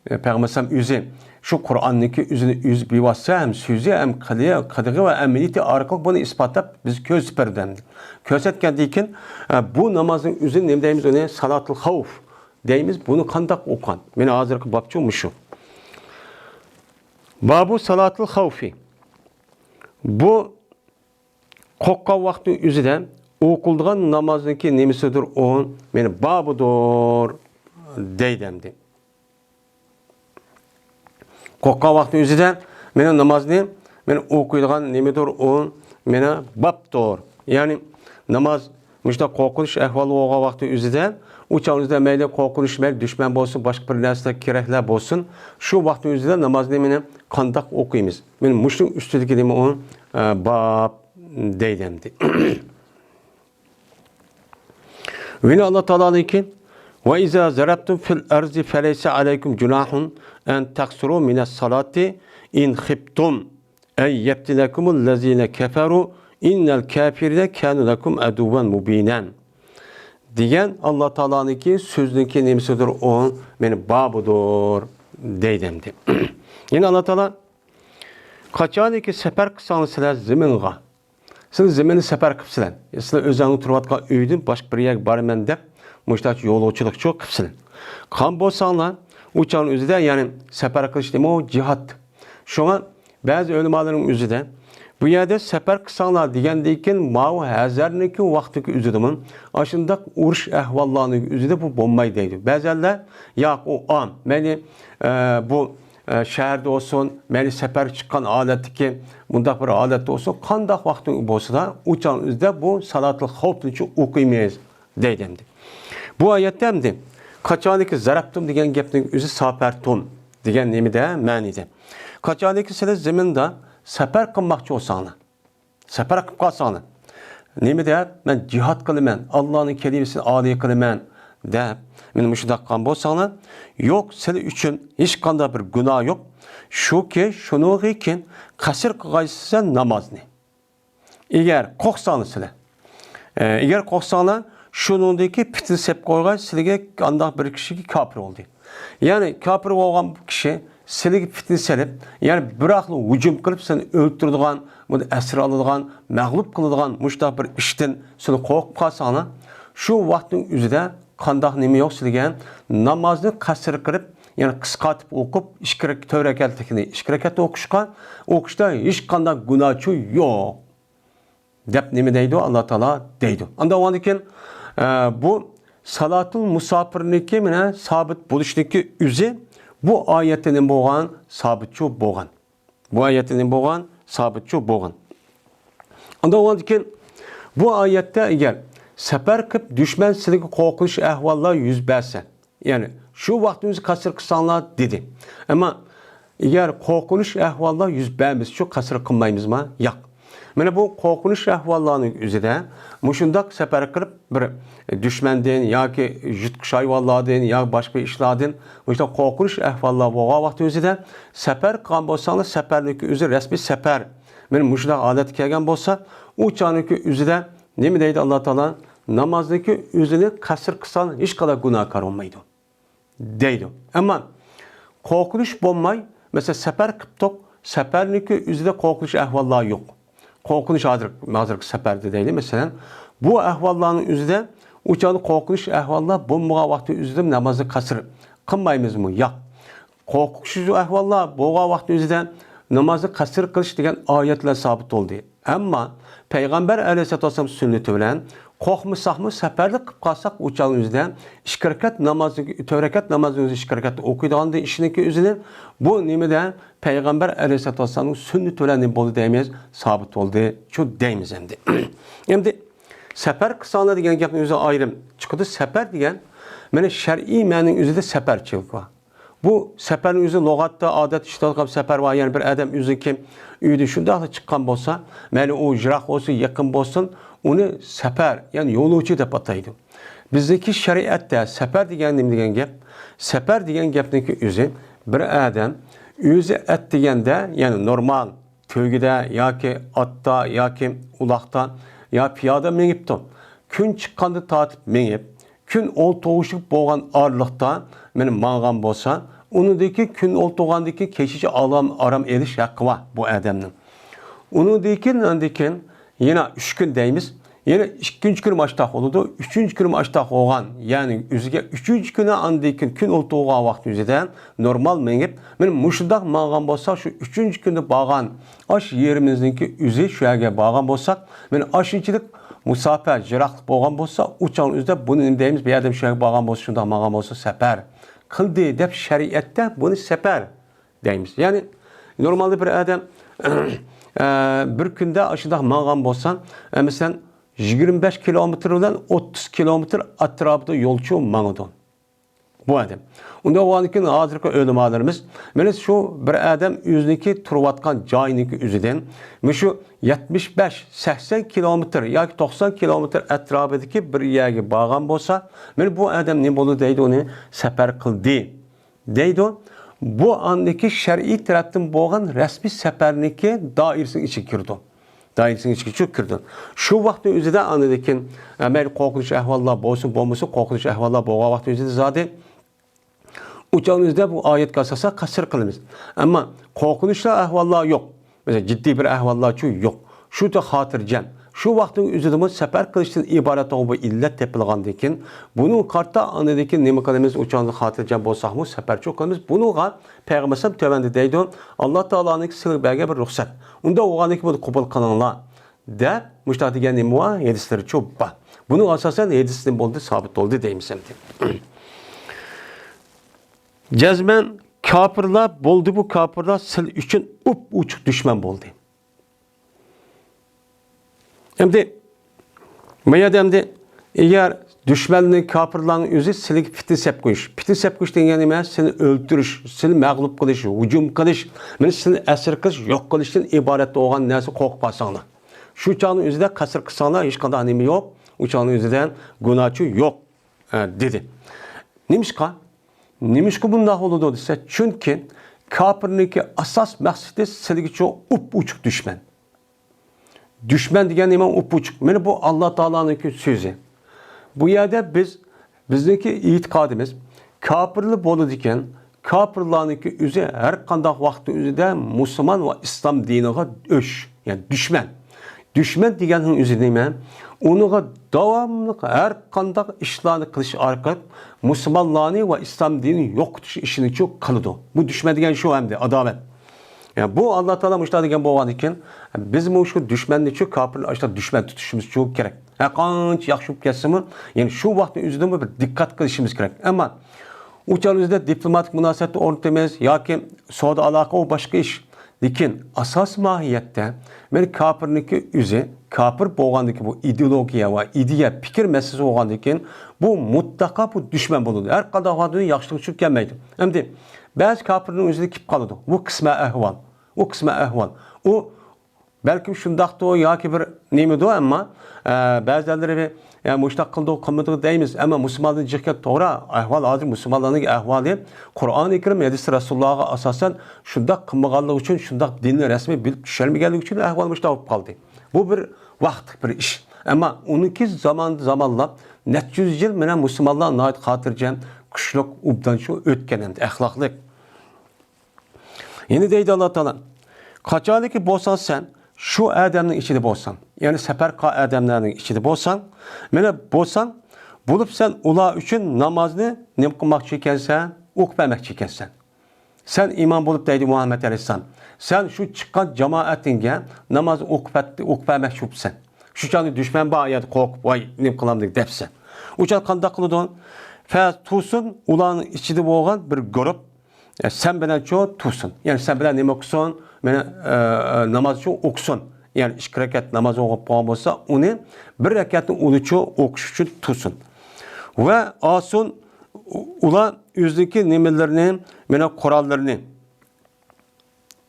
ئە، پەيغەمبەر ئەلەيھىسسالام ئۆزى شۇ قۇرئاننىڭكى ئۆزىنى ئۆزى بىۋاسىتە ھەم سۆزى ھەم قىلى-، قىلىقى ۋە ئەمەلىيىتى ئارقىلىق بۇنى ئىسپاتلاپ بىزگە كۆرسىتىپ بەردى. كۆرسەتكەندىن كېيىن، ئە، بۇ نامازنىڭ ئۆزىنى نېمە دەيمىز ئۇنى؟ سالاتۇل خەۋف دەيمىز. بۇنى قانداق ئوقۇغان؟ مانا ھازىرقى بابچۇ مۇشۇ. بابۇ سالاتىل خەۋفى. بۇ قورققان ۋاقىتنىڭ ئۆزىدە ئوقۇلىدىغان نامازنىڭكى نېمىسىدۇر ئۇ؟ مانا بابىدۇر دەيدۇ ئەمدى. قورققان ۋاقىتنىڭ ئۆزىدە مانا نامازنى مانا ئوقۇيدىغان نېمىدۇر ئۇ؟ مانا بابتۇر. يەنى ناماز مۇشۇنداق قورقۇنچ ئەھۋالى بولغان ۋاقىتنىڭ ئۆزىدە، ئۇ چاغنىڭ ئۆزىدە مەيلى قورقۇنچ، مەيلى دۈشمەن بولسۇن، باشقا بىر نەرسىلەر، كېرەكلەر بولسۇن، شۇ ۋاقىتنىڭ ئۆزىدە نامازنى مانا قانداق ئوقۇيمىز؟ مانا مۇشۇنىڭ ئۈستىدىكى نېمە ئۇ؟ ئە، باب دەيدۇ ئەمدى. يەنە ئاللا تائالانىڭكى وإذا ضربتم في الأرض فليس عليكم جناح أن تقصروا من الصلاة إن خفتم أن يفتنكم الذين كفروا إن الكافرين كانوا لكم عدوا مبينا دېگەن ئاللا تائالانىڭكى سۆزىنىڭكى نېمىسىدۇر؟ ئۇ مېنى بابىدۇر دەيدۇ ئەمدى. يەنى ئاللا تائالا قاچانكى سەپەر قىلساڭلار سىلەر زېمىنغا، سىلەر زېمىننى سەپەر قىپسىلەر. سىلەر ئۆزۈڭلار تۇرۇۋاتقان ئۆيدىن باشقا بىر يەرگە بارىمەن دەپ، مۇشۇنداق يولۇچىلىقچۇ قىپسىلەر. قان بولساڭلار، ئۇ چاغنىڭ ئۆزىدە، يەنى سەپەر قىلىش دېمەك ئۇ جىھاد. شۇڭا بەزى ئۆلىمالارنىڭ ئۆزىدە، بۇ يەردە سەپەر قىلساڭلار دېگەندىن كېيىن، ماۋۇ ھەزەرنىڭكى ۋاقتىدىكى ئۆزىدىمۇ ئاشۇنداق ئۇرۇش ئەھۋاللارنىڭ ئۆزىدە بۇ بولمايدۇ دەيدۇ. بەزىلەر، ياق، ئۇ ئام، مەيلى، ئە، بۇ، ئە، شەھەردە بولسۇن، مەيلى سەپەرگە چىققان ھالەتتىكى، مۇنداق بىر ھالەتتە بولسۇن، قانداق ۋاقتىڭ بولسا، ئۇ چاغنىڭ ئۆزىدە بۇ سالاتۇل خەۋپنىچۇ ئوقۇيمىز دەيدۇ ئەمدى. بۇ ئايەتتە ئەمدى قاچانكى زەرەپتۇم دېگەن گەپنىڭ ئۆزى ساپەرتۇم دېگەن نېمىدە، مەنىدە. قاچانكى سىلەر زېمىندا سەپەر قىلماقچى بولساڭلار، سەپەر قىلىپ قالساڭلار، نېمە دەپ، مەن جىھاد قىلىمەن، ئاللانىڭ كەلىمىسىنى ئالىي قىلىمەن دەپ، مانا مۇشۇنداق قىلغان بولساڭلار، يوق، سىلەر ئۈچۈن ھېچقانداق بىر گۇناھ يوق. شۇكى، شۇنىڭغا كېيىن قەسىر قىلغايسىلەر نامازنى. ئەگەر قورقساڭلار سىلەر، ئە، ئەگەر قورقساڭلار، شۇنىڭدىكى پىتنە سېلىپ قويغاي سىلىگە، ئانداق بىر كىشىگە كاپىر بولدى. يەنى كاپىر بولغان بۇ كىشى سىلىگە پىتنە سېلىپ، يەنى بىراقلا ھۇجۇم قىلىپ سېنى ئۆلتۈرىدىغان، بۇنى ئەسىر ئالىدىغان، مەغلۇپ قىلىدىغان مۇشۇنداق بىر ئىشتىن سىلەر قورقۇپ قالساڭلار، شۇ ۋاقىتنىڭ ئۆزىدە قانداق نېمە يوق سىلىگە؟ نامازنى قەسىر قىلىپ، يەنى قىسقارتىپ ئوقۇپ، ئىككى رەك-، تۆت رەكەتلىكنى ئىككى رەكەتتە ئوقۇشقا، ئوقۇشتا ھېچقانداق گۇناھچۇ يوق دەپ نېمە دەيدۇ؟ ئاللا تائالا دەيدۇ. ئاندىن ئۇنىڭدىن كېيىن، ئە، بۇ سالاتۇل مۇساپىرنىڭكى مانا سابىت بولۇشنىڭكى ئۆزى بۇ ئايەتتە نېمە بولغان؟ سابىتچۇ بولغان. بۇ ئايەتتە نېمە بولغان؟ سابىتچۇ بولغان. ئاندىن ئۇنىڭدىن كېيىن بۇ ئايەتتە ئەگەر سەپەر قىلىپ دۈشمەن سىلىگە قورقۇنچ ئەھۋاللار يۈز بەرسە، يەنى شۇ ۋاقىتنى ئۆزى قەسىر قىلساڭلار دېدى. ئەمما ئەگەر قورقۇنچ ئەھۋاللار يۈز بەرمىسىچۇ قەسىر قىلمايمىزما؟ ياق. مانا بۇ قورقۇنچ ئەھۋاللارنىڭ ئۆزىدە مۇشۇنداق سەپەر قىلىپ بىر دۈشمەندىن ياكى يىرتقۇچ ھايۋانلاردىن ياكى باشقا ئىشلاردىن مۇشۇنداق قورقۇنچ ئەھۋاللار بولغان ۋاقتى ئۆزىدە سەپەر قىلغان بولساڭلار، سەپەرنىڭكى ئۆزى رەسمىي سەپەر. مانا مۇشۇنداق ھالەتكە كەلگەن بولسا، ئۇ چاغنىڭكى ئۆزىدە نېمە دەيدۇ ئاللا تائالا؟ نامازنىڭكى ئۆزىنى قەسىر قىلساڭ ھېچقانداق گۇناھكار بولمايدۇ دەيدۇ. ئەمما قورقۇنچ بولماي، مەسىلەن، سەپەر قىپتۇق، سەپەرنىڭكى ئۆزىدە قورقۇنچ ئەھۋاللار يوق. قورقۇنچ ھازىر، ھازىرقى سەپەردە دەيلى، مەسىلەن، بۇ ئەھۋاللارنىڭ ئۆزىدە ئۇ چاغدا قورقۇنچ ئەھۋاللار بولمىغان ۋاقتى ئۆزىدە نامازنى قەسىر قىلمايمىزمۇ؟ ياق. قورقۇنچ ئەھۋاللار بولغان ۋاقتى ئۆزىدە نامازنى قەسىر قىلىش دېگەن ئايەتلەر سابىت بولدى. ئەمما پەيغەمبەر ئەلەيھىسسالاتۇ ۋەسسالام سۈننىتى بىلەن قورقمىساقمۇ، سەپەردە قىلىپ قالساق، ئۇ چاغنىڭ ئۆزىدە ئىككى رەكەت نامازنى، تۆت رەكەت نامازنى ئۆزى ئىككى رەكەتتە ئوقۇيدىغان ئىشنىڭكى ئۆزىنى، بۇ نېمىدە پەيغەمبەر ئەلەيھىسسالاتۇ ۋەسسالامنىڭ سۈننىتى بىلەن نېمە بولدى دەيمىز، سابىت بولدى، شۇ دەيمىز ئەمدى. ئەمدى سەپەر قىلساڭلار دېگەن گەپنىڭ ئۆزى ئايرىم چىقىدۇ. سەپەر دېگەن مانا شەرئىي مەنىنىڭ ئۆزىدە سەپەرچىلىك بار. بۇ سەپەرنىڭ ئۆزى لۇغەتتە ئادەتتە ئىشلىتىلىدىغان سەپەر بار. يەنى بىر ئادەم ئۆزىنىڭكى ئۆيىدىن شۇنداقلا چىققان بولسا، مەيلى ئۇ يىراق بولسۇن، يېقىن بولسۇن، ئۇنى سەپەر، يەنى يولۇچى دەپ ئاتايدۇ. بىزنىڭكى شەرىئەتتە سەپەر دېگەن نېمە دېگەن گەپ؟ سەپەر دېگەن گەپنىڭكى ئۆزى بىر ئادەم ئۆزى ئەتىگەندە، يەنى نورمال تۆگىدە ياكى ئاتتا ياكى ئۇلاقتا يا پىيادە مېڭىپتۇ. كۈن چىققاندىن تارتىپ مېڭىپ، كۈن ئولتۇرغۇچىلىق بولغان ئارىلىقتا مانا ماڭغان بولسا، ئۇنىڭدىكى كۈن ئولتۇرغاندىكى كېچىچە ئالام، ئارام ئېلىش ھەققى بار بۇ ئادەمنىڭ. ئۇنىڭدىن كېيىن، ئاندىن كېيىن يەنە ئۈچ كۈن دەيمىز. يەنە ئىككىنچى كۈنى ماشتاق بولىدۇ. ئۈچىنچى كۈنى ماشتاق بولغان، يەنى ئۆزىگە ئۈچىنچى كۈنى ئاندىن كېيىن كۈن ئولتۇرغان ۋاقتى ئۆزىدە نورمال مېڭىپ، مانا مۇشۇنداق ماڭغان بولسا، شۇ ئۈچىنچى كۈندە بارغان ئاش يېرىمىزنىڭكى ئۆزى شۇ يەرگە بارغان بولساق، مانا ئاشۇنچىلىك مۇساپە، يىراقلىق بولغان بولسا، ئۇ چاغ ئۆزىدە بۇنى نېمە دەيمىز؟ بۇ ئادەم شۇ يەرگە بارغان بولسا، شۇنداق ماڭغان بولسا، سەپەر قىلدى دەپ شەرىئەتتە بۇنى سەپەر دەيمىز. يەنى نورمالدا بىر ئادەم، ئە، بىر كۈندە ئاشۇنداق ماڭغان بولسا، ئە، مەسىلەن، يىگىرمە بەش كىلومېتىر بىلەن ئوتتۇز كىلومېتىر ئەتراپىدا يولچۇ ماڭىدۇ. بۇ ئادەم. ئۇنداق بولغاندىن كېيىن ھازىرقى ئۆلىمالىرىمىز، مانا شۇ بىر ئادەم ئۆزىنىڭكى تۇرۇۋاتقان جايىنىڭكى ئۆزىدىن مۇشۇ يەتمىش بەش، سەكسەن كىلومېتىر ياكى توقسان كىلومېتىر ئەتراپىدىكى بىر يەرگە بارغان بولسا، مانا بۇ ئادەم نېمە بولدى دەيدۇ، ئۇنى سەپەر قىلدى دەيدۇ. بۇ ئاندىكى شەرئىي تەرەپتىن بولغان رەسمىي سەپەرنىڭكى دائىرىسىنىڭ ئىچىگە كىرىدۇ. دائىرىسىنىڭ ئىچىگە چۈشۈپ كىرىدۇ. شۇ ۋاقىتنىڭ ئۆزىدە ئاندىن كېيىن، ئە، مەيلى قورقۇنچ ئەھۋاللار بولسۇن، بولمىسۇن، قورقۇنچ ئەھۋاللار بولغان ۋاقىتنىڭ ئۆزىدە زادى ئۇ چاغنىڭ ئۆزىدە بۇ ئايەتكە ئاساسەن قەسر قىلىمىز. ئەمما قورقۇنچلۇق ئەھۋاللار يوق. مەسىلەن، جىددىي بىر ئەھۋاللارچۇ يوق. شۇ خاتىرجەم. شۇ ۋاقىتنىڭ ئۆزىدىمۇ سەپەر قىلىشتىن ئىبارەت بۇ ئىللەت تېپىلغاندىن كېيىن، بۇنىڭغا قارىتا ئاندىن كېيىن نېمە قىلىمىز؟ ئۇ چاغدا خاتىرجەم بولساقمۇ سەپەرچۇ قىلىمىز. بۇنىڭغا پەيغەمبەر ئەلەيھىسسالام تۆۋەندە دەيدۇ، ئاللا تائالانىڭ سىلىگە بەرگەن بىر رۇخسەت. ئۇنداق بولغاندىن كېيىن بۇنى قوبۇل قىلىڭلار دەپ مۇشۇنداق دېگەن نېمە بار؟ ھەدىسلىرىچۇ بار. بۇنىڭ ئاساسەن ھەدىس نېمە بولدى؟ سابىت بولدى دەيمىز ئەمدى. جەزمەن كاپىرلار بولدى، بۇ كاپىرلار سىل ئۈچۈن ئۇپ-ئوچۇق دۈشمەن بولدى. ئەمدى ما يەردە ئەمدى ئەگەر دۈشمەننىڭ، كاپىرلارنىڭ ئۆزى سىلىگە پىتنە سەپ قويۇش. پىتنە سەپ قويۇش دېگەن نېمە؟ سىلنى ئۆلتۈرۈش، سىلنى مەغلۇپ قىلىش، ھۇجۇم قىلىش، مانا سىلنى ئەسىر قىلىش، يوق قىلىشتىن ئىبارەت بولغان نەرسە قورقۇپ قالساڭلار. شۇ چاغنىڭ ئۆزىدە قەسىر قىلساڭلار ھېچقانداق نېمە يوق، ئۇ چاغنىڭ ئۆزىدە گۇناھچۇ يوق، ئە، دېدى. نېمىشقا؟ نېمىشقا بۇنداق بولىدۇ دېسە، چۈنكى كاپىرنىڭكى ئاساس مەقسىتى سىلىگىچۇ ئۇپ-ئوچۇق دۈشمەن. دۈشمەن دېگەن نېمە؟ ئۇپۇچۇق. مانا بۇ ئاللا تائالانىڭكى سۆزى. بۇ يەردە بىز، بىزنىڭكى ئېتىقادىمىز، كاپىرلار بولىدىكەن، كاپىرلارنىڭكى ئۆزى ھەر قانداق ۋاقىتتا ئۆزىدە مۇسۇلمان ۋە ئىسلام دىنىغا ئۆچ، يەنى دۈشمەن. دۈشمەن دېگەننىڭ ئۆزى نېمە؟ ئۇنىڭغا داۋاملىق ھەر قانداق ئىشلارنى قىلىش ئارقىلىق مۇسۇلمانلارنى ۋە ئىسلام دىنىنى يوقىتىش ئىشىنىچۇ قىلىدۇ. بۇ دۈشمەن دېگەن شۇ ئەمدى، ئاداۋەت. يەنى بۇ ئاللا تائالا مۇشۇنداق دېگەن بولغاندىكىن، بىزمۇ شۇ دۈشمەننىچۇ، كاپىرنى ئاشۇنداق دۈشمەن تۇتۇشىمىزچۇ كېرەك. ھەر قانچە ياخشى بولۇپ كەتسىمۇ، يەنى شۇ ۋاقىتنىڭ ئۆزىدىمۇ بىر دىققەت قىلىشىمىز كېرەك. ئەمما ئۇ چاغنىڭ ئۆزىدە دىپلوماتىك مۇناسىۋەتنى ئورنىتىمىز ياكى سودا ئالاقە، ئۇ باشقا ئىش. لېكىن ئاساسىي ماھىيەتتە مەن كاپىرنىڭكى ئۆزى، كاپىر بولغاندىكىن بۇ ئىدېئولوگىيە ۋە ئىدىيە، پىكىر مەسىلىسى بولغاندىكىن بۇ مۇتلەقا بۇ دۈشمەن بولىدۇ. ھەر قانداق ۋاقىتتا ياخشىلىق ئۈچۈن كەلمەيدۇ. ئەمدى بەزى كاپىرنىڭ ئۆزىدە كېلىپ قالىدۇ. بۇ قىسمەن ئەھۋال. ئۇ قىسمەن ئەھۋال. ئۇ بەلكىم شۇنداقتۇ ياكى بىر نېمىدۇ، ئەمما، ئە، بەزىلەرلىرى، يا، مۇشۇنداق قىلدىغۇ، قىلمىدىغۇ دەيمىز، ئەمما مۇسۇلمانلارنىڭ جىقكە توغرا ئەھۋال، ھازىر مۇسۇلمانلارنىڭ ئەھۋالى قۇرئان كەرىم، ھەدىس رەسۇلۇللاغا ئاساسەن شۇنداق قىلمىغانلىقى ئۈچۈن، شۇنداق دىننى رەسمىي بىلىپ چۈشەنمىگەنلىكى ئۈچۈن ئەھۋال مۇشۇنداق بولۇپ قالدى. بۇ بىر ۋاقىتلىق بىر ئىش. ئەمما ئۇنىڭكى زامان، زامانلاپ نەچچە يۈز يىل مەن مۇسۇلمانلار ناھايىتى خاتىرجەم، كۈچلۈك، ئوبدان شۇ ئۆتكەن ئەمدى ئەخلاقلىق. يەنە دەيدۇ ئاللا تائالا، قاچانكى بولساڭ سەن شۇ ئادەمنىڭ ئىچىدە بولساڭ، يەنى سەپەر قىلغان ئادەملەرنىڭ ئىچىدە بولساڭ، مانا بولساڭ، بولۇپ سەن ئۇلار ئۈچۈن نامازنى نېمە قىلماقچى ئىكەنسەن؟ ئوقۇپ بەرمەكچى ئىكەنسەن. سەن ئىمان بولۇپ دەيدۇ مۇھەممەد ئەلەيھىسسالام، سەن شۇ چىققان جامائەتىڭگە ناماز ئوقۇپ ئەت-، ئوقۇپ بەرمەكچى بوپسەن. شۇ چاغدا دۈشمەن بار يەردە قورقۇپ، ۋاي، نېمە قىلامدىكىن دەپسەن. ئۇ چاغدا قانداق قىلىدۇ؟ فە تۇرسۇن، ئۇلارنىڭ ئىچىدە بولغان بىر گۇرۇپ، ئە، سەن بىلەن شۇ تۇرسۇن. يەنى سەن بىلەن نېمە قىلسۇن؟ مانا، ئە، ئە، ناماز شۇ ئوقۇسۇن. يەنى ئىككى رەكەت ناماز ئوقۇپ قويغان بولسا، ئۇنى بىر رەكەتنى ئۇلىچۇ ئوقۇش ئۈچۈن تۇرسۇن. ۋە ئالسۇن، ئۇلار ئۆزىنىڭكى نېمىلىرىنى، مانا قوراللىرىنى،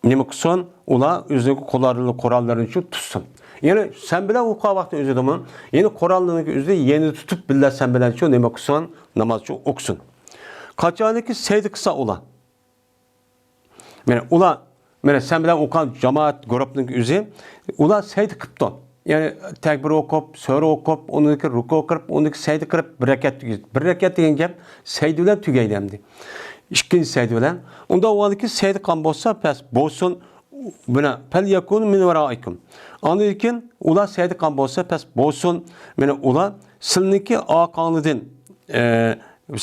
نېمە قىلسۇن؟ ئۇلار ئۆزىنىڭكى قوراللىرىنى شۇ تۇتسۇن. يەنى سەن بىلەن ئوقۇغان ۋاقتى ئۆزىدىمۇ، يەنى قوراللىرىنىڭكى ئۆزىدە يەنە تۇتۇپ بىللە سەن بىلەن شۇ نېمە قىلسۇن؟ ناماز شۇ ئوقۇسۇن. قاچانكى سەجدە قىلسا ئۇلار. مانا ئۇلار، مانا سەن بىلەن ئوقۇغان جامائەت گۇرۇپنىڭ ئۆزى، ئۇلار سەجدە قىپتۇ. يەنى تەكبىر ئوقۇپ، سۈرە ئوقۇپ، ئۇنىڭدىن كېيىن رۇكۇ قىلىپ، ئۇنىڭدىن كېيىن سەجدە قىلىپ، بىر رەكەت تۈگەيدۇ. بىر رەكەت دېگەن گەپ سەجدە بىلەن تۈگەيدۇ ئەمدى. ئىككىنچى سەجدە بىلەن. ئۇنداق بولغاندىن كېيىن سەجدە قىلغان بولسا، پەس بولسۇن، مانا، فەليەكۇنۇ مىن ۋەرائىكۇم. ئاندىن كېيىن ئۇلار سەجدە قىلغان بولسا، پەس بولسۇن، مانا ئۇلار سىلىنىڭكى ئارقاڭلاردىن، ئە،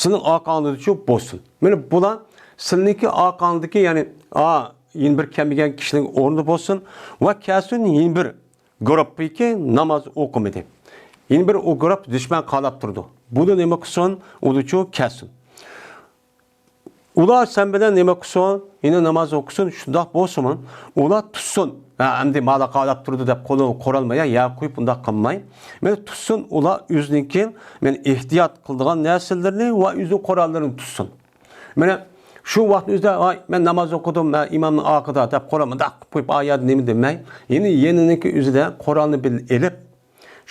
سىلىنىڭ ئارقاڭلاردىچۇ بولسۇن. مانا بۇلار سىلىنىڭكى ئارقاڭدىكى، يەنى، ئا، يەنە بىر كەلمىگەن كىشىنىڭ ئورنىدا بولسۇن. ۋە كەلسۇن يەنە بىر گۇرۇپپىكى ناماز ئوقۇمىدى. يەنە بىر ئۇ گۇرۇپ دۈشمەن قالاپ تۇرىدۇ. بۇنى نېمە قىلسۇن؟ ئۇلىچۇ كەلسۇن. ئۇلار سەن بىلەن نېمە قىلسۇن؟ يەنە ناماز ئوقۇسۇن. شۇنداق بولسىمۇ، ئۇلار تۇتسۇن. ھە، ئەمدى مالا قاراپ تۇرىدۇ دەپ قولىغا قورال مايا يەرگە قويۇپ ئۇنداق قىلماي، مانا تۇتسۇن ئۇلار ئۆزىنىڭكى، مانا ئېھتىيات قىلىدىغان نەرسىلىرىنى ۋە ئۆزىنىڭ قوراللىرىنى تۇتسۇن. مانا شۇ ۋاقىتنىڭ ئۆزىدە، ۋاي، مەن ناماز ئوقۇدۇم، مەن ئىمامنىڭ ئارقىدا دەپ قورال مۇنداق قىلىپ قويۇپ، ئايەت نېمە دېمەي، يەنە يېنىنىڭكى ئۆزىدە قورالنى بىللە ئېلىپ،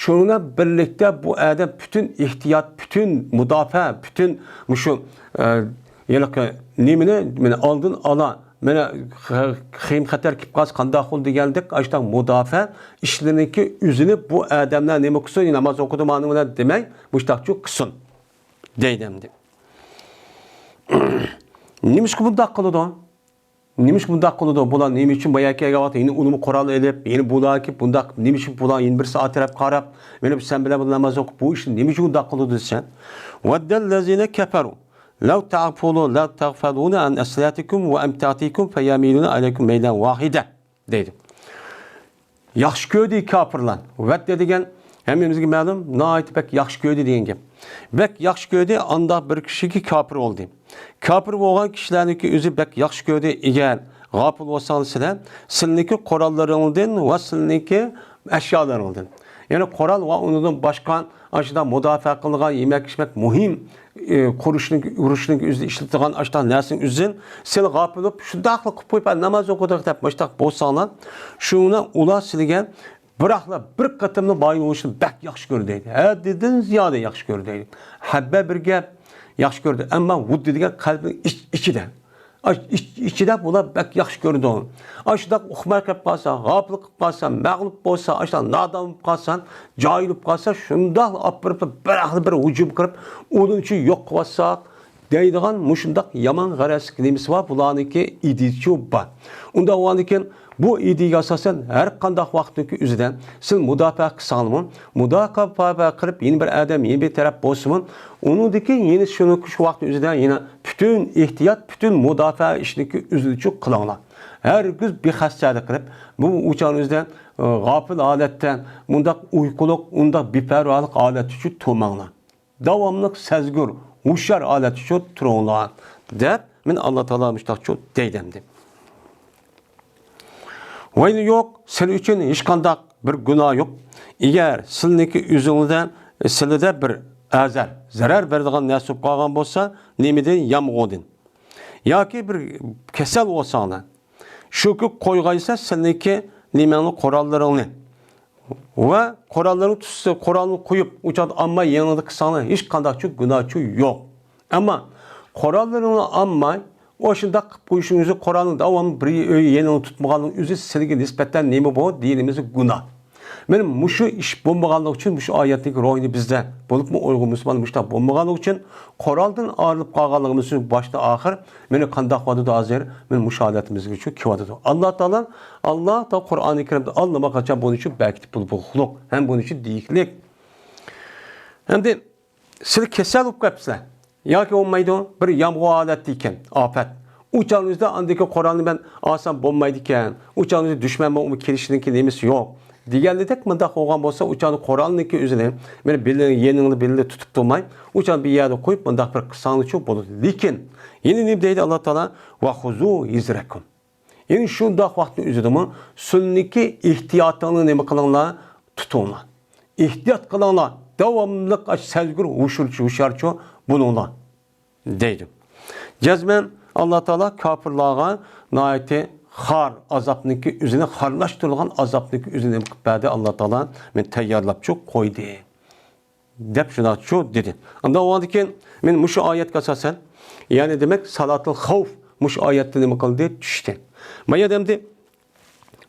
شۇنىڭ بىلەن بىرلىكتە بۇ ئادەم پۈتۈن ئېھتىيات، پۈتۈن مۇداپىئە، پۈتۈن مۇشۇ، ئە، ھېلىقى نېمىنى، مانا ئالدىن ئالا، مانا خېيىم خەتەر كېلىپ قالسا قانداق بول دېگەندەك، ئاشۇنداق مۇداپىئە ئىشلىرىنىڭكى ئۆزىنى بۇ ئادەملەر نېمە قىلسۇن، ناماز ئوقۇدۇم ئانىڭ بىلەن دېمەي، مۇشۇنداقچۇ قىلسۇن دەيدۇ ئەمدى. نېمىشقا بۇنداق قىلىدۇ؟ نېمىشقا بۇنداق قىلىدۇ؟ بۇلار نېمە ئۈچۈن بايا كەلگەن ۋاقىتتا يەنە ئۇنىمۇ قورال ئېلىپ، يەنە بۇلار كېلىپ بۇنداق، نېمە ئۈچۈن بۇلار يەنە بىرسى ئا تەرەپ قاراپ، مانا سەن بىلەن بۇ ناماز ئوقۇپ، بۇ ئىشنى نېمە ئۈچۈن بۇنداق قىلىدۇ دېسەڭ، ودَّ الَّذِينَ كَفَرُوا لَوْ تَغْفُلُونَ، لَوْ تَغْفُلُونَ عَنْ أَصْلِحَتِكُمْ وَأَمْتِعَتِكُمْ فَيَمِيلُونَ عَلَيْكُمْ مَيْلَةً وَاحِدَةً دەيدۇ. ياخشى كۆردى كاپىرلار. ۋەددە دېگەن ھەممىمىزگە مەلۇم، ناھايىتى بەك ياخشى كۆردى دېگەن گەپ. بەك ياخشى كۆردى، ئانداق بىر كىشىگە كاپىر بولدى. كاپىر بولغان كىشىلەرنىڭكى ئۆزى بەك ياخشى كۆردى. ئەگەر غاپىل بولساڭلار سىلەر، سىلىنىڭكى قوراللىرىڭدىن ۋە سىلىنىڭكى ئەشيالىرىڭدىن، يەنى قورال ۋە ئۇنىڭدىن باشقا ئاشۇنداق مۇداپىئە قىلىدىغان يېمەك-ئىچمەك مۇھىم، ئى، قۇرۇشنىڭ، ئۇرۇشنىڭ ئۆزىدە ئىشلىتىدىغان ئاشۇنداق نەرسىنىڭ ئۆزىدىن سىلەر غاپىل بولۇپ، شۇنداقلا قىلىپ قويۇپ، ناماز ئوقۇدۇق دەپ مۇشۇنداق بولساڭلار، شۇنىڭ ئۇلار سىلىگە بىراقلا بىر قېتىملا بايىل بولۇشنى بەك ياخشى كۆردى دەيدۇ. ھەددىدىن زىيادە ياخشى كۆردى دەيدۇ. ھەببە بىر گەپ ياخشى كۆردى، ئەمما ۋۇددى دېگەن قەلبنىڭ ئىچ-، ئىچىدە. ئاش-، ئىچ-، ئىچىدە بۇلار بەك ياخشى كۆرىدۇ. ئاشۇنداق ئۇقماي قېلىپ قالسا، غاپىل قىلىپ قالسا، مەغلۇپ بولسا، ئاشۇنداق نادان بولۇپ قالسا، جاھىل بولۇپ قالسا، شۇنداقلا ئاپىرىپ بىراقلا بىر ھۇجۇم قىلىپ، ئۇنىڭ ئۈچۈن يوق قىلىۋاتساق دەيدىغان مۇشۇنداق يامان غەرەزلىك نېمىسى بار، بۇلارنىڭكى ئىدىيىسىچۇ بار. ئۇنداق بولغاندىكىن، بۇ ئىدىيەگە ئاساسەن، ھەر قانداق ۋاقىتنىڭكى ئۆزىدە سىز مۇداپىئە قىلساڭلىمۇ، مۇداپىئە قىلىپ، يەنە بىر ئادەم، يەنە بىر تەرەپ بولسىمۇ، ئۇنىڭدىكى يەنە شۇنىڭ شۇ ۋاقىتنىڭ ئۆزىدە يەنە پۈتۈن ئېھتىيات، پۈتۈن مۇداپىئە ئىشىنىڭكى ئۆزىچۇ قىلىڭلار. ھەرگىز بىخەستەلىك قىلىپ، بۇ ئۇچان ئۆزىدە، ئە، غاپىل ھالەتتە، مۇنداق ئۇيقۇلۇق، ئۇنداق بىپەرۋالىق ھالەتتىچۇ تۇرماڭلار. داۋاملىق سەزگۈر، ھوشيار ھالەتتىچۇ تۇرۇڭلار، دەپ، مانا ئاللا تائالا مۇشۇنداقچۇ دەيدۇ ئەمدى. ۋەيلى يوق، سىلەر ئۈچۈن ھېچقانداق بىر گۇناھ يوق. ئەگەر سىلىنىڭكى ئۆزىڭىزدە، سىلىدە بىر ئەزەر، زەرەر بېرىدىغان نەرسە بولۇپ قالغان بولسا، نېمىدىن؟ يامغۇردىن. ياكى بىر كېسەل بولساڭلار، شۇكى قويغايسا سىلىنىڭكى نېمەڭنى، قوراللىرىڭنى. ۋە قوراللىرىنى تۇتسا، قورالنى قويۇپ، ئۇ چاغدا ئالماي يېنىڭدا قىلساڭلار، ھېچقانداقچۇ گۇناھچۇ يوق. ئەمما قوراللىرىنى ئالماي، ئاشۇنداق قىلىپ قويۇشنىڭ ئۆزى، قورالنى داۋاملىق بىر ئۆي يېنىڭدا تۇتمىغاننىڭ ئۆزى سىلىگە نىسبەتەن نېمە بۇ؟ دىنىمىزدا گۇناھ. مانا مۇشۇ ئىش بولمىغانلىقى ئۈچۈن، مۇشۇ ئايەتتىكى روھىنى بىزدە، بولۇپمۇ ئۇيغۇر مۇسۇلمان مۇشۇنداق بولمىغانلىقى ئۈچۈن، قورالدىن ئايرىلىپ قالغانلىقىمىز ئۈچۈن باشتىن ئاخىر مانا قانداق بولۇۋاتىدۇ ھازىر؟ مانا مۇشۇ ھالىتىمىزگىچۇ كېلىۋاتىدۇ. ئاللا تائالا، ئاللا تائالا قۇرئانى كەرىمدە ئاللىماقاچان بۇنىڭ ئۈچۈن بەكىتىپ بولۇقلۇق ھەم بۇنىڭ ئۈچۈن دېيىكلىك. ئەمدى سىلەر كېسەل بولۇپ قاپسىلەر ياكى بولمايدۇ، بىر يامغۇر ھالەتتە ئىكەن، ئاپەت. ئۇ چاغنىڭ ئۆزىدە ئاندىكى قورالنى مەن ئالسام بولمايدىكەن. ئۇ چاغنىڭ ئۆزىدە دۈشمەن بولۇپ كېلىشنىڭكى نېمىسى يوق. دېگەنلىدەك مۇنداق بولغان بولسا، ئۇ چاغدا قورالنىڭكى ئۆزىنى مانا بىللە، يېنىڭدا بىللە تۇتۇپ تۇرماي، ئۇ چاغدا بىر يەردە قويۇپ مۇنداق بىر قىلساڭلىچۇ بولىدۇ. لېكىن يەنە نېمە دەيدۇ ئاللا تائالا؟ ۋە خۇزۇ ھىزرەكۇم. يەنى شۇنداق ۋاقىتنىڭ ئۆزىدىمۇ سىلىنىڭكى ئېھتىياتىڭلارنى نېمە قىلىڭلار؟ تۇتۇڭلار. ئېھتىيات قىلىڭلار. داۋاملىق ئاش-، سەزگۈر، ھوشۇرچۇ، ھوشيارچۇ بولۇڭلار، دەيدۇ. جەزمەن ئاللا تائالا كاپىرلارغا ناھايىتى خار ئازابنىڭكى ئۆزىنى خارلاشتۇرىدىغان ئازابنىڭكى ئۆزىنى نېمە قىلىپ بەردى؟ ئاللا تائالا مانا تەييارلاپچۇ قويدى، دەپ شۇنداقچۇ دېدى. ئاندىن ئۇنىڭدىن كېيىن مانا مۇشۇ ئايەتكە ئاساسەن، يەنى دېمەك سالاتۇل خەۋپ مۇشۇ ئايەتتە نېمە قىلدى؟ چۈشتى. ما يەردە ئەمدى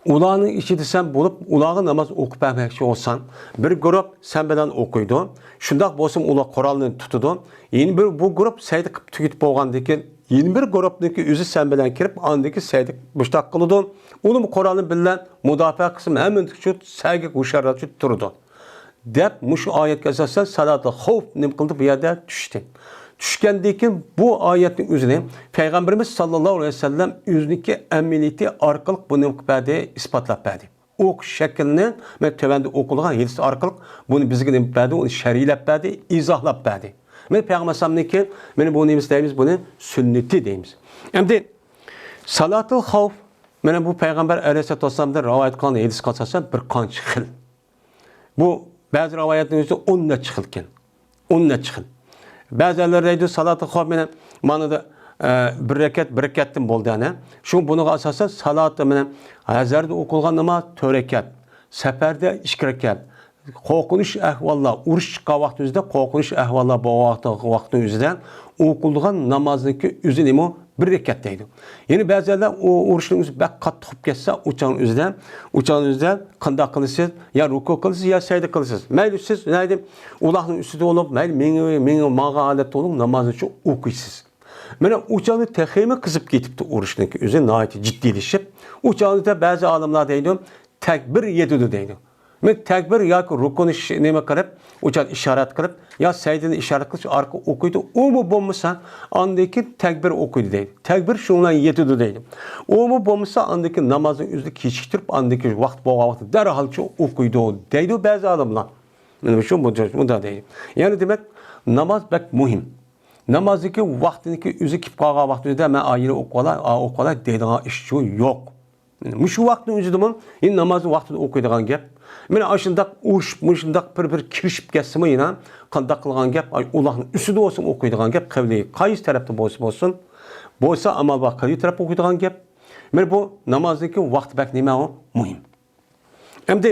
ئۇلارنىڭ ئىچىدە سەن بولۇپ، ئۇلارغا ناماز ئوقۇپ بەرمەكچى بولساڭ، بىر گۇرۇپ سەن بىلەن ئوقۇيدۇ. شۇنداق بولسىمۇ ئۇلار قورالنى تۇتىدۇ. يەنە بىر بۇ گۇرۇپ سەجدە قىلىپ تۈگىتىپ بولغاندىن كېيىن، يەنە بىر گۇرۇپنىڭكى ئۆزى سەن بىلەن كىرىپ، ئاندىن كېيىن سەجدە مۇشتاق قىلىدۇ. ئۇلارمۇ قورالنى بىللە مۇداپىئە قىلسىمۇ ھەممىنىڭكى سەگەك ھوشيارلارچە تۇرىدۇ. دەپ مۇشۇ ئايەتكە ئاساسەن سالاتۇل خەۋپ نېمە قىلدى؟ بۇ يەردە چۈشتى. چۈشكەندىن كېيىن بۇ ئايەتنىڭ ئۆزىنى پەيغەمبىرىمىز ساللاللاھۇ ئەلەيھى ۋەسەللەم ئۆزىنىڭكى ئەمەلىيىتى ئارقىلىق بۇنى نېمە قىلىپ بەردى؟ ئىسپاتلاپ بەردى. ئوقۇش شەكلىنى مەن تۆۋەندە ئوقۇلغان ھەدىس ئارقىلىق بۇنى بىزگە نېمە قىلىپ بەردى؟ ئۇنى شەرھلەپ بەردى، ئىزاھلاپ بەردى. مانا پەيغەمبەر ئەلەيھىسسالامنىڭكى، مانا بۇ نېمىسى دەيمىز؟ بۇنى سۈننىتى دەيمىز. ئەمدى سالاتۇل خەۋپ مانا بۇ پەيغەمبەر ئەلەيھىسسالاتۇ ۋەسسالامدىن رىۋايەت قىلغان ھەدىسكە ئاساسەن بىر قانچە خىل. بۇ بەزى رىۋايەتنىڭ ئۆزىدە ئون نەچچە خىل ئىكەن. ئون نەچچە خىل. بەزىلەر دەيدۇ، سالاتۇل خوف مانا، مانىدا، ئە، بىر رەكەت، بىر رەكەتتىن بولدى، ئەنە. شۇ بۇنىڭغا ئاساسەن سالاتى مانا ھەزەردە ئوقۇلغان ناماز تۆت رەكەت، سەپەردە ئىككى رەكەت، قورقۇنچ ئەھۋاللار، ئۇرۇش چىققان ۋاقتى ئۆزىدە، قورقۇنچ ئەھۋاللار بولغان ۋاقتى، ۋاقتى ئۆزىدە ئوقۇلىدىغان نامازنىڭكى ئۆزىنىمۇ بىر رەكەت دەيدۇ. يەنە بەزىلەر ئۇ ئۇرۇشنىڭ ئۆزى بەك قاتتىق قوپۇپ كەتسە، ئۇ چاغنىڭ ئۆزىدە، ئۇ چاغنىڭ ئۆزىدە قانداق قىلىسىز؟ يا رۇكۇ قىلىسىز، يا سەجدە قىلىسىز. مەيلى سىز نەدە ئۇلاغنىڭ ئۈستىدە بولۇپ، مەيلى مېڭە، مېڭە، ماڭغان ھالەتتە بولۇپ، نامازنى شۇ ئوقۇيسىز. مانا ئۇ چاغدا تېخىمۇ قىزىپ كېتىپتۇ، ئۇرۇشنىڭكى ئۆزى ناھايىتى جىددىيلىشىپ. ئۇ چاغدا بەزى ئالىملار دەيدۇ، تەكبىر يېتىدۇ دەيدۇ. مەن تەكبىر ياكى رۇكۇنى ش-، نېمە قىلىپ، ئۇ چاغدا ئىشارەت قىلىپ، يا سەجدىنى ئىشارەت قىلىش ئارقىلىق ئوقۇيدۇ. ئۇمۇ بولمىسا، ئاندىن كېيىن تەكبىر ئوقۇيدۇ دەيدۇ. تەكبىر شۇنىڭ بىلەن يېتىدۇ دەيدۇ. ئۇمۇ بولمىسا، ئاندىن كېيىن نامازنىڭ ئۆزىنى كېچىكتۈرۈپ، ئاندىن كېيىن ۋاقىت بولغان ۋاقىتتا دەرھالچە ئوقۇيدۇ دەيدۇ بەزى ئالىملار. مانا شۇ، مۇنداق دەيدۇ. يەنى دېمەك، ناماز بەك مۇھىم. نامازنىڭكى ۋاقتىنىڭكى ئۆزى كېلىپ قالغان ۋاقتىدا مەن ئايىنى ئوقۇۋالاي، ئا، ئوقۇۋالاي دەيدىغان ئىش شۇ يوق. مۇشۇ ۋاقىتنىڭ ئۆزىدىمۇ، ئى، نامازنى ۋاقتىدا ئوقۇيدىغان گەپ. مانا ئاشۇنداق ئۇرۇشۇپ، مۇشۇنداق بىر-بىر كىرىشىپ كەتسىمۇ يەنە قانداق قىلغان گەپ؟ ئاي، ئۇلاغنىڭ ئۈستىدە بولسىمۇ ئوقۇيدىغان گەپ، قەۋلى قايسى تەرەپتە بولسا بولسۇن. بولسا ئامال بار قەۋلى تەرەپ ئوقۇيدىغان گەپ. مانا بۇ نامازنىڭكى ۋاقتى بەك نېمە ئۇ؟ مۇھىم. ئەمدى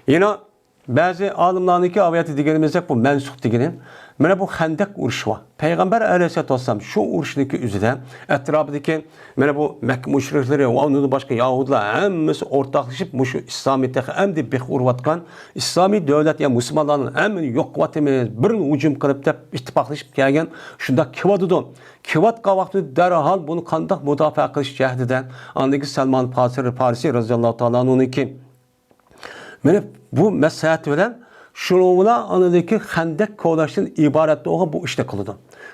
يەنە بەزى ئالىملارنىڭكى ئاۋايەتتە دېگىنىمىزدەك بۇ مەنسۇخ دېگىنى، مانا بۇ خەندەق ئۇرۇشى بار. پەيغەمبەر ئەلەيھىسسالاتۇ ۋەسسالام شۇ ئۇرۇشنىڭكى ئۆزىدە ئەتراپىدىكى مانا بۇ مەككە مۇشرىكلىرى ۋە ئۇنىڭدىن باشقا يەھۇدىيلار ھەممىسى ئورتاقلىشىپ مۇشۇ ئىسلامىيەتتە ئەمدى بىخ ئۇرۇۋاتقان ئىسلامىي دۆلەت يا مۇسۇلمانلارنى ھەممىنى يوق قىلىۋاتىمىز، بىرىنى ھۇجۇم قىلىپ دەپ ئىتتىپاقلىشىپ كەلگەن شۇنداق كېلىۋاتىدۇ. كېلىۋاتقان ۋاقتىدا دەرھال بۇنى قانداق مۇداپىئە قىلىش جەھىتىدە ئاندىكى سەلمان پاسىر-، پارسى رەزىياللاھۇ تائالا ئەنھۇنىڭكى مانا بۇ مەسلىھەت بىلەن شۇنىڭ بىلەن ئانىدىكى خەندەك كولاشتىن ئىبارەت بولغان بۇ ئىشنى قىلىدۇ.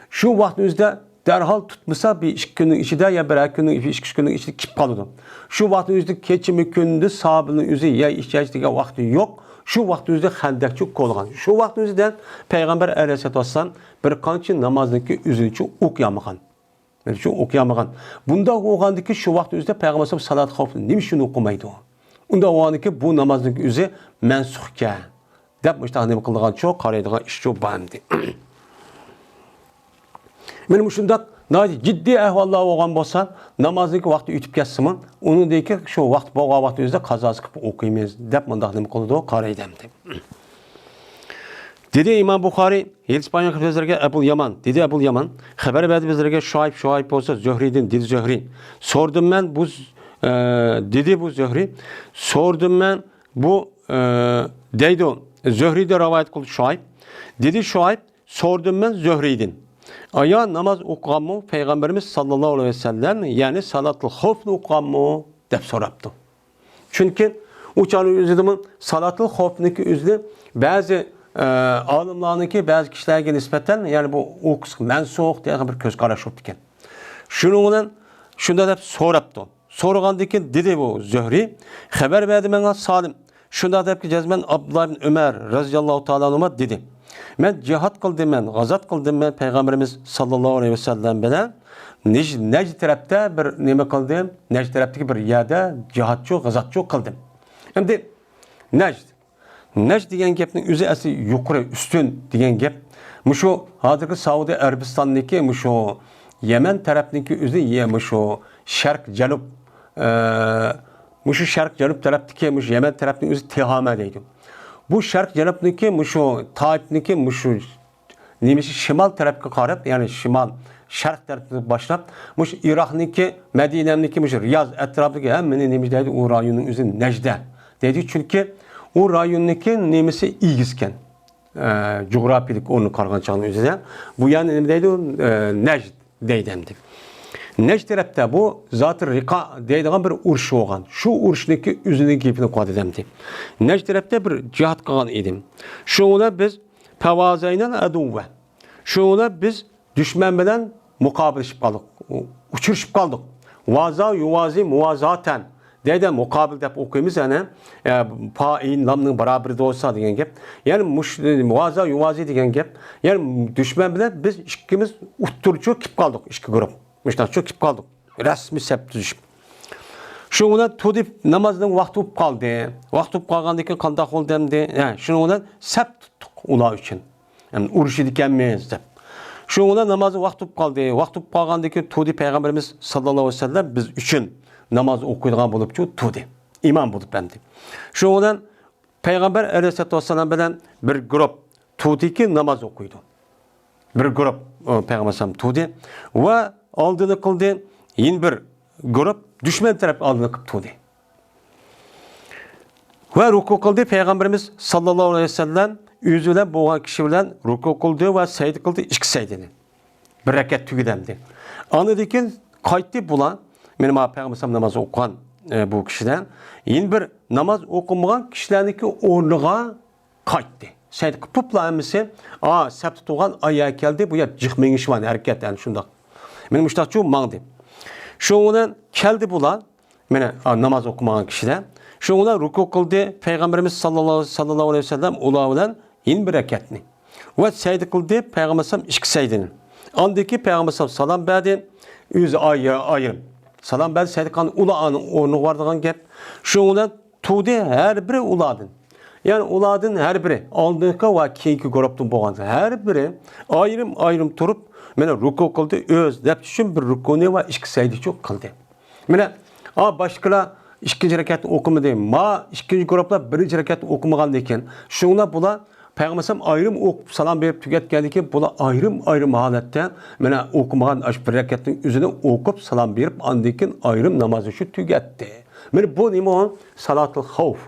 شۇ ۋاقىتنىڭ ئۆزىدە دەرھال تۇتمىسا، بىر ئىككى كۈننىڭ ئىچىدە يا بىرەر كۈننىڭ، ئىككى ئۈچ كۈننىڭ ئىچىدە كېلىپ قالىدۇ. شۇ ۋاقىتنىڭ ئۆزىدە كېچىمۇ كۈندۈز سابىلنىڭ ئۆزى يەي ئىچەي دېگەن ۋاقتى يوق. شۇ ۋاقىتنىڭ ئۆزىدە خەندەكچۇ كولغان. شۇ ۋاقىتنىڭ ئۆزىدە پەيغەمبەر ئەلەيھىسسالاتۇ ۋەسسالام بىر قانچە نامازنىڭكى ئۆزىنىچۇ ئوقۇيالمىغان. مەن شۇ ئوقۇيالمىغان. بۇنداق بولغاندىكى شۇ ۋاقىت ئۆزىدە پەيغەمبەر ئەلەيھىسسالام سالاتۇل خوفنى نېمە ئۈچۈن ئوقۇمايدۇ؟ ئۇنداق بولغاندىكى بۇ نامازنىڭ ئۆزى مەنسۇخكەن دەپ مۇشۇنداق نېمە قىلىدىغانچۇ، قارايدىغان ئىشچۇ بار ئەمدى. مانا مۇشۇنداق ناھايىتى جىددىي ئەھۋاللار بولغان بولسا، نامازنىڭكى ۋاقتى ئۆتۈپ كەتسىمۇ، ئۇنىڭدىن كېيىن شۇ ۋاقىت بولغان ۋاقتى ئۆزىدە قازاسى قىلىپ ئوقۇيمىز دەپ مۇنداق نېمە قىلىدۇ، قارايدۇ ئەمدى. دېدى ئىمام بۇخارىي، ھېدىس بايان قىلىپ بىزلەرگە ئەبۇل يامان، دېدى ئەبۇل يامان، خەۋەر بەردى بىزلەرگە شۇئەيب، شۇئەيب بولسا زۆھرىيدىن، دېدى زۆھرىي. سورىدىم مەن بۇ، ئە، دېدى بۇ زۆھرىي. سورىدىم مەن بۇ، ئە، دەيدۇ، زۆھرىيدىن رىۋايەت قىلدى شۇئەيب. دېدى شۇئەيب، سورىدىم مەن زۆھرىيدىن. ئايا ناماز ئوقۇغانمۇ پەيغەمبىرىمىز ساللاللاھۇ ئەلەيھى ۋەسەللەم، يەنى سالاتۇل خوفنى ئوقۇغانمۇ؟ دەپ سوراپتۇ. چۈنكى ئۇ چاغنىڭ ئۆزىدىمۇ سالاتۇل خوفنىڭكى ئۆزىنى بەزى، ئە، ئالىملارنىڭكى بەزى كىشىلەرگە نىسبەتەن، يەنى بۇ ئۇ قىسىم مەنسۇخ دېگەن بىر كۆز قاراش بولۇپتىكەن. شۇنىڭ بىلەن شۇنداق دەپ سوراپتۇ. سورىغاندىن كېيىن دېدى بۇ زۆھرىي، خەۋەر بەردى ماڭا سالىم. شۇنداق دەپكى جەزمەن ئابدۇللا ئىبن ئۆمەر رەزىياللاھۇ تائالا ئەنھۇما دېدى، مەن جىھاد قىلدىم، مەن غازات قىلدىم، مەن پەيغەمبىرىمىز ساللاللاھۇ ئەلەيھى ۋەسەللەم بىلەن نەج-، نەجد تەرەپتە بىر نېمە قىلدىم، نەجد تەرەپتىكى بىر يەردە جىھادچۇ، غازاتچۇ قىلدىم. ئەمدى نەجد، نەجد دېگەن گەپنىڭ ئۆزى ئەسلى يۇقىرى، ئۈستۈن دېگەن گەپ. مۇشۇ ھازىرقى سەئۇدى ئەرەبىستاننىكى مۇشۇ يەمەن تەرەپنىڭكى ئۆزى، يە مۇشۇ شەرق جەنۇب، ئە، مۇشۇ شەرق جەنۇب تەرەپتىكى مۇشۇ يەمەن تەرەپنىڭ ئۆزى تىھامە دەيدۇ. بۇ شەرق جەنۇبنىڭكى مۇشۇ تائىپنىڭكى مۇشۇ نېمىسى شىمال تەرەپكە قاراپ، يەنى شىمال، شەرق تەرەپتىن باشلاپ، مۇشۇ ئىراقنىڭكى، مەدىنەنىڭكى مۇشۇ رىياز ئەتراپىدىكى ھەممىنى نېمە دەيدۇ، ئۇ رايوننىڭ ئۆزى نەجدە دەيدۇ. چۈنكى ئۇ رايوننىڭكى نېمىسى ئېگىزكەن. ئە، جۇغراپىيىلىك ئورنىغا قارىغان چاغنىڭ ئۆزىدە. بۇ يەرنى نېمە دەيدۇ؟ ئە، نەجد دەيدۇ ئەمدى. نەجد تەرەپتە بۇ زاتىر رىقا دەيدىغان بىر ئۇرۇش بولغان. شۇ ئۇرۇشنىڭكى ئۆزىنىڭ گېپىنى قىلىۋاتىدۇ ئەمدى. نەجد تەرەپتە بىر جىھاد قىلغان ئىدىم. شۇنىڭ بىلەن بىز پەۋازەينەل ئەدۇۋۋە. شۇنىڭ بىلەن بىز دۈشمەن بىلەن مۇقابىلىشىپ قالدۇق. ئۇچرىشىپ قالدۇق. ۋازا يۇۋازى مۇۋازاتەن. دەيدۇ، مۇقابىل دەپ ئوقۇيمىز، يەنى، ئە، پائىل لامنىڭ بارابىرىدا بولسا دېگەن گەپ. يەنى مۇش-، ۋازا يۇۋازى دېگەن گەپ. يەنى دۈشمەن بىلەن بىز ئىككىمىز ئوتتۇرىچۇ كېلىپ قالدۇق، ئىككى گۇرۇپ. مۇشۇنداقچۇ كېلىپ قالدۇق. رەسمىي سەپ تۈزۈشۈپ. شۇنىڭ بىلەن تۇردى، نامازنىڭ ۋاقتى بولۇپ قالدى. ۋاقتى بولۇپ قالغاندىن كېيىن قانداق بولدى ئەمدى؟ ھە، شۇنىڭ بىلەن سەپ تۇتتۇق ئۇلار ئۈچۈن. يەنى ئۇرۇشىدىكەنمىز دەپ. شۇنىڭ بىلەن نامازنىڭ ۋاقتى بولۇپ قالدى. ۋاقتى بولۇپ قالغاندىن كېيىن تۇردى پەيغەمبىرىمىز ساللاللاھۇ ئەلەيھى ۋەسەللەم بىز ئۈچۈن ناماز ئوقۇيدىغان بولۇپچۇ تۇردى. ئىمام بولۇپ ئەمدى. شۇنىڭ بىلەن پەيغەمبەر ئەلەيھىسسالاتۇ ۋەسسالام بىلەن بىر گۇرۇپ تۇردىكى ناماز ئوقۇيدۇ. بىر گۇرۇپ، ئۇ، پەيغەمبەر ئەلەيھىسسالام تۇردى ۋە ئالدىنى قىلدى. يەنە بىر گۇرۇپ دۈشمەن تەرەپ ئالدىنى قىلىپ تۇردى. ۋە رۇكۇ قىلدى. پەيغەمبىرىمىز ساللاللاھۇ ئەلەيھى ۋەسەللەم ئۆزى بىلەن بولغان كىشى بىلەن رۇكۇ قىلدى ۋە سەجدە قىلدى، ئىككى سەجدىنى. بىر رەكەت تۈگىدى ئەمدى. ئاندىن كېيىن قايتتى بۇلار. مېنى ما پەيغەمبەر ناماز ئوقۇغان، ئە، بۇ كىشىلەر. يەنە بىر ناماز ئوقۇمىغان كىشىلەرنىڭكى ئورنىغا قايتتى. سەجدە قىلىپلا ھەممىسى، ئا، سەپتە تۇرغان ئايا كەلدى، بۇ يەر جىق مېڭىش بار، ھەرىكەت، يەنى شۇنداق. مېنى مۇشتاقچۇ ماڭدى. شۇنىڭ بىلەن كەلدى بۇلار. مانا، ئا، ناماز ئوقۇمىغان كىشىلەر. شۇنىڭ بىلەن رۇكۇ قىلدى. پەيغەمبىرىمىز ساللاللاھۇ، ساللاللاھۇ ئەلەيھى ۋەسەللەم ئۇلار بىلەن يەنە بىر رەكەتنى. ۋە سەجدە قىلدى. پەيغەمبەر ئىككى سەجدىنى. ئاندىن كېيىن پەيغەمبەر سالام بەردى. ئۆزى ئايرىم، ئايرىم. سالام بەردى، سەجدە قىلغان ئۇلار ئانىڭ ئورنىغا بارىدىغان گەپ. شۇنىڭ بىلەن تۇردى ھەر بىرى ئۇلاردىن. يەنى ئۇلاردىن ھەر بىرى، ئالدىنقى ۋە كېيىنكى گۇرۇپتىن بولغان ھەر بىرى ئايرىم-ئايرىم تۇرۇپ، مانا رۇكۇ قىلدى، ئۆز نەپسى ئۈچۈن بىر رۇكۇنى ۋە ئىككى سەجدىچۇ قىلدى. مانا، ئا، باشقىلار ئىككىنچى رەكەتنى ئوقۇمىدى، ما ئىككىنچى گۇرۇپلار بىرىنچى رەكەتنى ئوقۇمىغاندىن كېيىن، شۇڭلار بۇلار پەيغەمبەر ئايرىم ئوقۇپ سالام بېرىپ تۈگەتكەندىن كېيىن، بۇلار ئايرىم-ئايرىم ھالەتتە، مانا، ئوقۇمىغان ئاشۇ بىر رەكەتنىڭ ئۆزىنى ئوقۇپ سالام بېرىپ، ئاندىن كېيىن ئايرىم نامازنى شۇ تۈگەتتى. مانا بۇ نېمە ئۇ؟ سالاتۇل خەۋپ.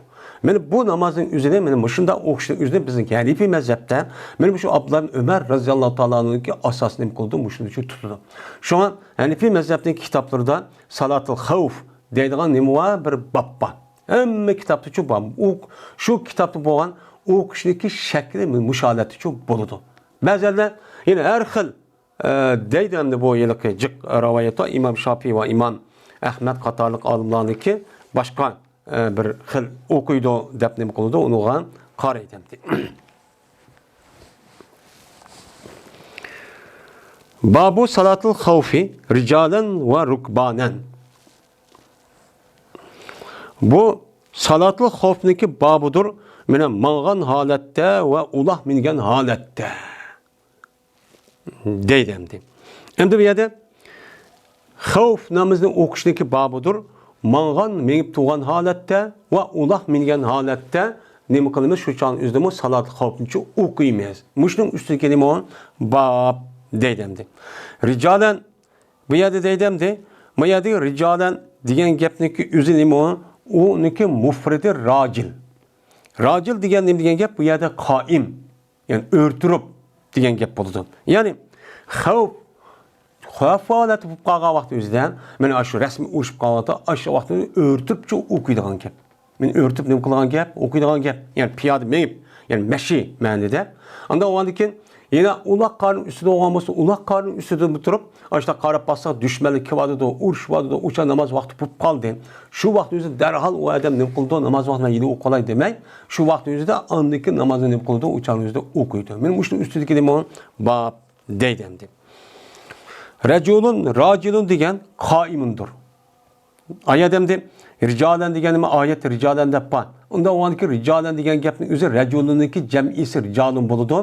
مانا بۇ نامازنىڭ ئۆزىنى، مانا مۇشۇنداق ئوقۇشنىڭ ئۆزىنى بىزنىڭ ھەنىفىي مەزھەپتە، مانا مۇشۇ ئابدۇللا ئىبن ئۆمەر رەزىياللاھۇ تائالا ئانھۇنىڭكى ئاساسىي نېمە قىلىدۇ، مۇشۇنى شۇ تۇتىدۇ. شۇڭا ھەنىفىي مەزھەپنىڭ كىتابلىرىدا سالاتۇل خەۋپ دەيدىغان نېمە بار؟ بىر باب بار. ھەممە كىتابتىچۇ بار. ئۇ، شۇ كىتابتا بولغان ئوقۇشنىڭكى شەكلى مۇشۇ ھالەتتىچۇ بولىدۇ. بەزەنلەر يەنە ھەر خىل ئە، دەيدۇ ئەمدى بۇ ھېلىقى جىق رىۋايەت بار. ئىمام شاپىي ۋە ئىمام ئەھمەد قاتارلىق ئالىملارنىڭكى باشقا، ئە، بىر خىل ئوقۇيدۇ دەپ نېمە قىلىدۇ، ئۇنىڭغا قارايدۇ ئەمدى. بابۇ سالاتىل خەۋفى رىجالەن ۋە رۇكبانەن. بۇ سالاتىل خەۋفنىڭكى بابىدۇر. مانا ماڭغان ھالەتتە ۋە ئۇلاغ مىنگەن ھالەتتە. دەيدۇ ئەمدى. ئەمدى بۇ يەردە خەۋپ نامىزىنى ئوقۇشنىڭكى بابىدۇر. ماڭغان، مېڭىپ تۇرغان ھالەتتە ۋە ئۇلاغ مىنگەن ھالەتتە نېمە قىلىمىز؟ شۇ چاغنىڭ ئۆزىدىمۇ سالاتىل خەۋپنىچۇ ئوقۇيمىز. مۇشۇنىڭ ئۈستىدىكى نېمە ئۇ؟ باب دەيدۇ ئەمدى. رىجالەن، بۇ يەردە دەيدۇ ئەمدى. بۇ يەردىكى رىجالەن دېگەن گەپنىڭكى ئۆزى نېمە ئۇ؟ ئۇنىڭكى مۇفرىدى راجىل. راجىل دېگەن نېمە دېگەن گەپ؟ بۇ يەردە قائىم. يەنى ئۆرە تۇرۇپ دېگەن گەپ بولىدۇ. يەنى خەۋپ، خەۋپ ھالەتتە بولۇپ قالغان ۋاقتى ئۆزىدە، مانا ئاشۇ رەسمىي ئۇرۇشۇپ قالغان ۋاقىتتا، ئاشۇ ۋاقىتتا ئۆرە تۇرۇپچۇ ئوقۇيدىغان گەپ. مانا ئۆرە تۇرۇپ نېمە قىلىدىغان گەپ؟ ئوقۇيدىغان گەپ. يەنى پىيادە مېڭىپ، يەنى مەشى مەنىدە. ئاندىن ئۇنىڭدىن كېيىن يەنە ئۇلاغ قارنىڭ ئۈستىدە بولغان بولسا، ئۇلاغ قارنىڭ ئۈستىدە تۇرۇپ، ئاشۇنداق قاراپ باقساق، دۈشمەنلەر كېلىۋاتىدۇ، ئۇرۇشۇۋاتىدۇ، ئۇ چاغ ناماز ۋاقتى بولۇپ قالدى. شۇ ۋاقىتنىڭ ئۆزىدە دەرھال ئۇ ئادەم نېمە قىلىدۇ؟ ناماز ۋاقتىدا يېنىپ ئوقۇۋالاي دېمەي، شۇ ۋاقىتنىڭ ئۆزىدە ئاندىن كېيىن نامازنى نېمە قىلىدۇ؟ ئۇ چاغنىڭ ئۆزىدە ئوقۇيدۇ. مانا مۇشۇنىڭ ئۈستىدىكى نېمە؟ باب دەيدۇ ئەمدى. رەجۇلۇن، راجىلۇن دېگەن قائىمۇندۇر. ئايەت ئەمدى رىجالەن دېگەن نېمە؟ ئايەتتە رىجالەن دەپ بار. ئۇنداق بولغاندىكىن رىجالەن دېگەن گەپنىڭ ئۆزى رەجۇلۇننىڭكى جەمئىسى رىجالۇن بولىدۇ.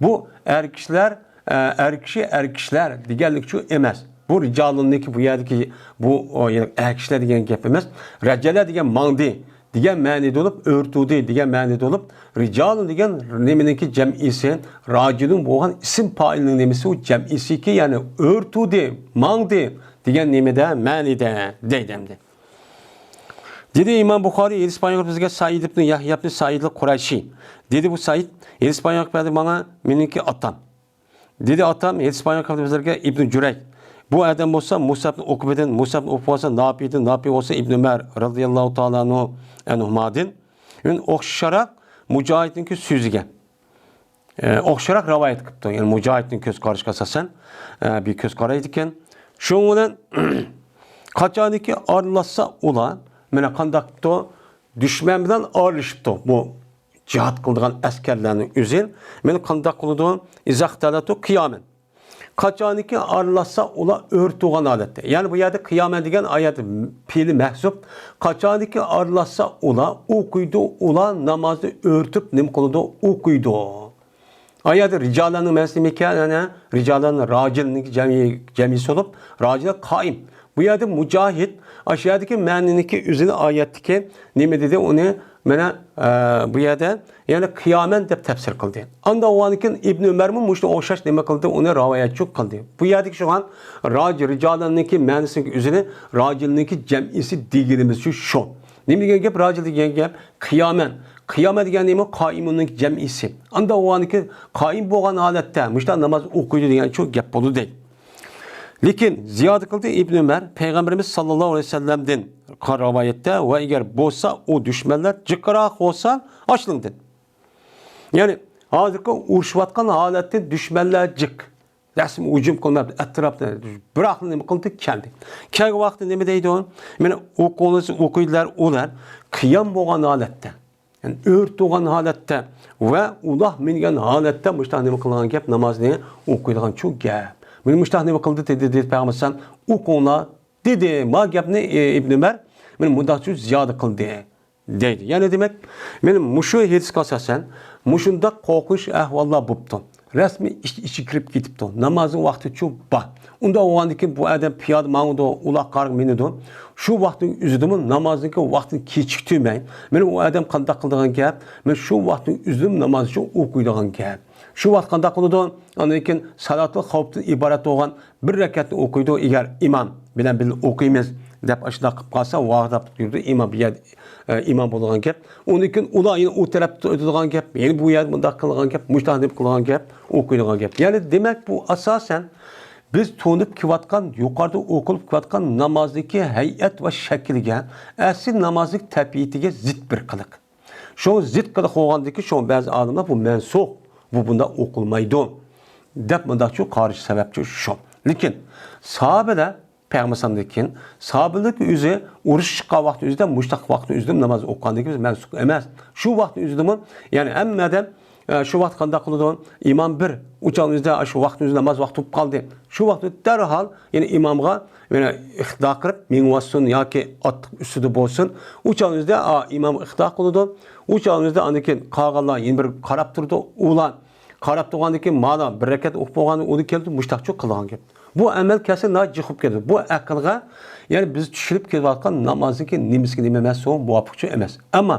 بۇ ئەر كىشىلەر، ئە، ئەر كىشى، ئەر كىشىلەر دېگەنلىكچۇ ئەمەس. بۇ رىجالۇننىڭكى بۇ يەردىكى بۇ، ئو، يەنى ئەر كىشىلەر دېگەن گەپ ئەمەس. رەجەلە دېگەن ماڭدى دېگەن مەنىدە بولۇپ، ئۆرە تۇردى دېگەن مەنىدە بولۇپ، رىجالۇن دېگەن نېمىنىڭكى جەمئىسى؟ راجىلۇن بولغان ئىسىم پائىلنىڭ نېمىسى؟ ئۇ جەمئىسىكى، يەنى ئۆرە تۇردى، ماڭدى دېگەن نېمىدە؟ مەنىدە دەيدۇ ئەمدى. دېدى ئىمام بۇخارى، ھەدىس بايان قىلىپ بىزگە سەئىد ئىبن يەھيا ئىبن سەئىد ئەل قۇرەيشى. دېدى بۇ سەئىد، ھەدىس بايان قىلىپ بەردى ماڭا مېنىڭكى ئاتام. دېدى ئاتام، ھەدىس بايان قىلدى بىزلەرگە ئىبن جۈرەيج. بۇ ئادەم بولسا مۇسئەب ئىبن ئۇقبىدىن، مۇسئەب ئىبن ئۇقبە بولسا ناپىدىن، ناپى بولسا ئىبن ئۆمەر رەزىياللاھۇ تائالا ئەنھۇ، ئەنھۇمادىن. يەنى ئوخشاشراق مۇجاھىدنىڭكى سۆزىگە، ئە، ئوخشاشراق رىۋايەت قىپتۇ. يەنى مۇجاھىدنىڭ كۆز قارىشىغا ئاساسەن، ئە، بىر كۆز قارايدىكەن. شۇنىڭ بىلەن قاچانكى ئارىلاشسا ئۇلار، مانا قانداق قىپتۇ؟ دۈشمەن بىلەن ئارىلىشىپتۇ. بۇ جىھاد قىلىدىغان ئەسكەرلەرنىڭ ئۆزى مانا قانداق قىلىدۇ؟ ئىزا ئىختەلەتۇ قىيامەن. قاچانكى ئارىلاشسا ئۇلار ئۆرە تۇرغان ھالەتتە. يەنى بۇ يەردە قىيامەن دېگەن ئايەت پېئىلى مەھزۇپ. قاچانكى ئارىلاشسا ئۇلار ئوقۇيدۇ، ئۇلار نامازنى ئۆرە تۇرۇپ نېمە قىلىدۇ؟ ئوقۇيدۇ. ئايەتتە رىجالاننىڭ مەنىسى نېمىكەن؟ يەنى رىجالان راجىلنىڭ جەمئىي، جەمئىيسى بولۇپ، راجىل قائىم. بۇ يەردە مۇجاھىد، ئاشۇ يەردىكى مەنىنىڭكى ئۆزىنى ئايەتتىكى نېمە دېدى؟ ئۇنى مانا، ئە، بۇ يەردە يەنى قىيامەن دەپ تەپسىر قىلدى. ئاندا ئۇنىڭدىن كېيىن ئىبن ئۆمەرمۇ مۇشۇنىڭغا ئوخشاش نېمە قىلدى؟ ئۇنى رىۋايەتچى قىلدى. بۇ يەردىكى شۇڭا راج-، رىجالاننىڭكى مەنىسىنىڭكى ئۆزىنى راجىلنىڭكى جەمئىيسى دېگىنىمىزچۇ شۇ. نېمە دېگەن گەپ؟ راجىل دېگەن گەپ قىيامەن. قىيامەن دېگەن نېمە؟ قائىمۇننىڭ جەمئىيسى. ئاندا ئۇنىڭدىن كېيىن قائىم بولغان ھالەتتە مۇشۇنداق ناماز ئوقۇيدۇ دېگەن شۇ گەپ بولدى دەيدۇ. لېكىن زىيادە قىلدى ئىبن ئۆمەر، پەيغەمبىرىمىز ساللاللاھۇ ئەلەيھى ۋەسەللەمدىن رىۋايەتتە، ۋە ئەگەر بولسا ئۇ دۈشمەنلەر جىقراق بولسا ئاشۇنىڭدىن. يەنى ھازىرقى ئۇرۇشۇۋاتقان ھالەتتە دۈشمەنلەر جىق. رەسمىي ھۇجۇم قىلماپتۇ، ئەتراپتا بىراقلا نېمە قىلدى؟ كەلدى. كەلگەن ۋاقىتتا نېمە دەيدۇ؟ مانا ئوقۇڭلار، ئوقۇيدىلار ئۇلار قىيام بولغان ھالەتتە. يەنى ئۆرە تۇرغان ھالەتتە ۋە ئۇلاغ مىنگەن ھالەتتە مۇشۇنداق نېمە قىلغان گەپ، نامازنى ئوقۇيدىغان شۇ گەپ. مانا مۇشۇنداق نېمە قىلدى دېدى، دېدى پەيغەمبەر ئوقۇڭلار دېدى. ما گەپنى، ئى، ئىبن ئۆمەر مانا مۇنداقچە زىيادە قىلدى دەيدۇ. يەنى دېمەك، مانا مۇشۇ ھەدىسكە ئاساسەن مۇشۇنداق قورقۇنچ ئەھۋاللار بوپتۇ. رەسمىي ئىچ-، ئىچى كىرىپ كېتىپتۇ. نامازنىڭ ۋاقتىچۇ بار. ئۇنداق بولغاندىن كېيىن بۇ ئادەم پىيادە ماڭىدۇ، ئۇلاغ قارىغا مىنىدۇ. شۇ ۋاقىتنىڭ ئۆزىدىمۇ نامازنىڭكى ۋاقتىنى كېچىكتۈرمەي، مانا ئۇ ئادەم قانداق قىلىدىغان گەپ؟ مانا شۇ ۋاقىتنىڭ ئۆزىدىمۇ نامازچۇ ئوقۇيدىغان گەپ. شۇ ۋاقىت قانداق قىلىدۇ؟ ئاندىن كېيىن سالاتۇل خەۋپتىن ئىبارەت بولغان بىر رەكەتنى ئوقۇيدۇ. ئەگەر ئىمام بىلەن بىللە ئوقۇيمىز دەپ ئاشۇنداق قىلىپ قالسا، ۋاغداپ يۈرىدۇ. ئىمام بۇ يەردە، ئە، ئىمام بولىدىغان گەپ. ئۇندىن كېيىن ئۇلار يەنە ئۇ تەرەپتە ئۆتىدىغان گەپ، يەنە بۇ يەردە مۇنداق قىلىدىغان گەپ، مۇشۇنداق دەپ قىلىدىغان گەپ، ئوقۇيدىغان گەپ. يەنى دېمەك، بۇ ئاساسەن بىز تونۇپ كېلىۋاتقان، يۇقىرىدا ئوقۇلۇپ كېلىۋاتقان نامازدىكى ھەيئەت ۋە شەكلىگە، ئەسلى نامازنىڭ تەبىئىتىگە زىت بىر قىلىق. شۇڭا زىت قىلىق بولغاندىكىن، شۇڭا بەزى ئالىملار بۇ مەنسۇخ، بۇ بۇنداق ئوقۇلمايدۇ دەپ مۇنداقچۇ قارىشى سەۋەبچۇ شۇ. لېكىن ساھابىلەر پەيغەمبەر ئەلەيھىسسالامدىن كېيىن ساھابىلەر ئۆزى ئۇرۇش چىققان ۋاقىت ئۆزىدە، مۇشتاق ۋاقىت ئۆزىدە ناماز ئوقۇغاندىن كېيىن مەنسۇخ ئەمەس. شۇ ۋاقىت ئۆزىدىمۇ، يەنى ھەممە ئادەم، ئە، شۇ ۋاقىت قانداق قىلىدۇ؟ ئىمام بىر، ئۇ چاغ ئۆزىدە شۇ ۋاقىت ئۆزىدە ناماز ۋاقتى بولۇپ قالدى. شۇ ۋاقىتتا دەرھال يەنە ئىمامغا يەنە ئىقتىدا قىلىپ مېڭىۋاتسۇن ياكى ئاتلىق ئۈستىدە بولسۇن. ئۇ چاغ ئۆزىدە، ئا، ئىمام ئىقتىدا قىلىدۇ. ئۇ چاغ ئۆزىدە ئاندىن كېيىن قالغانلار يەنە بىر قاراپ تۇرىدۇ. ئۇلار قاراپ تۇرغاندىن كېيىن مانا بىر رەكەت ئوقۇپ بولغاندىن ئۇنى كېلىدۇ، مۇشتاقچۇ قىلغان گەپ. بۇ ئەمەل كەلسە ناھايىتى جىق بولۇپ كېتىدۇ. بۇ ئەقىلگە، يەنى بىز چۈشىنىپ كېلىۋاتقان نامازنىڭكى نېمىسىگە نېمە ئەمەس، ئۇ مۇۋاپىقچۇ ئەمەس. ئەمما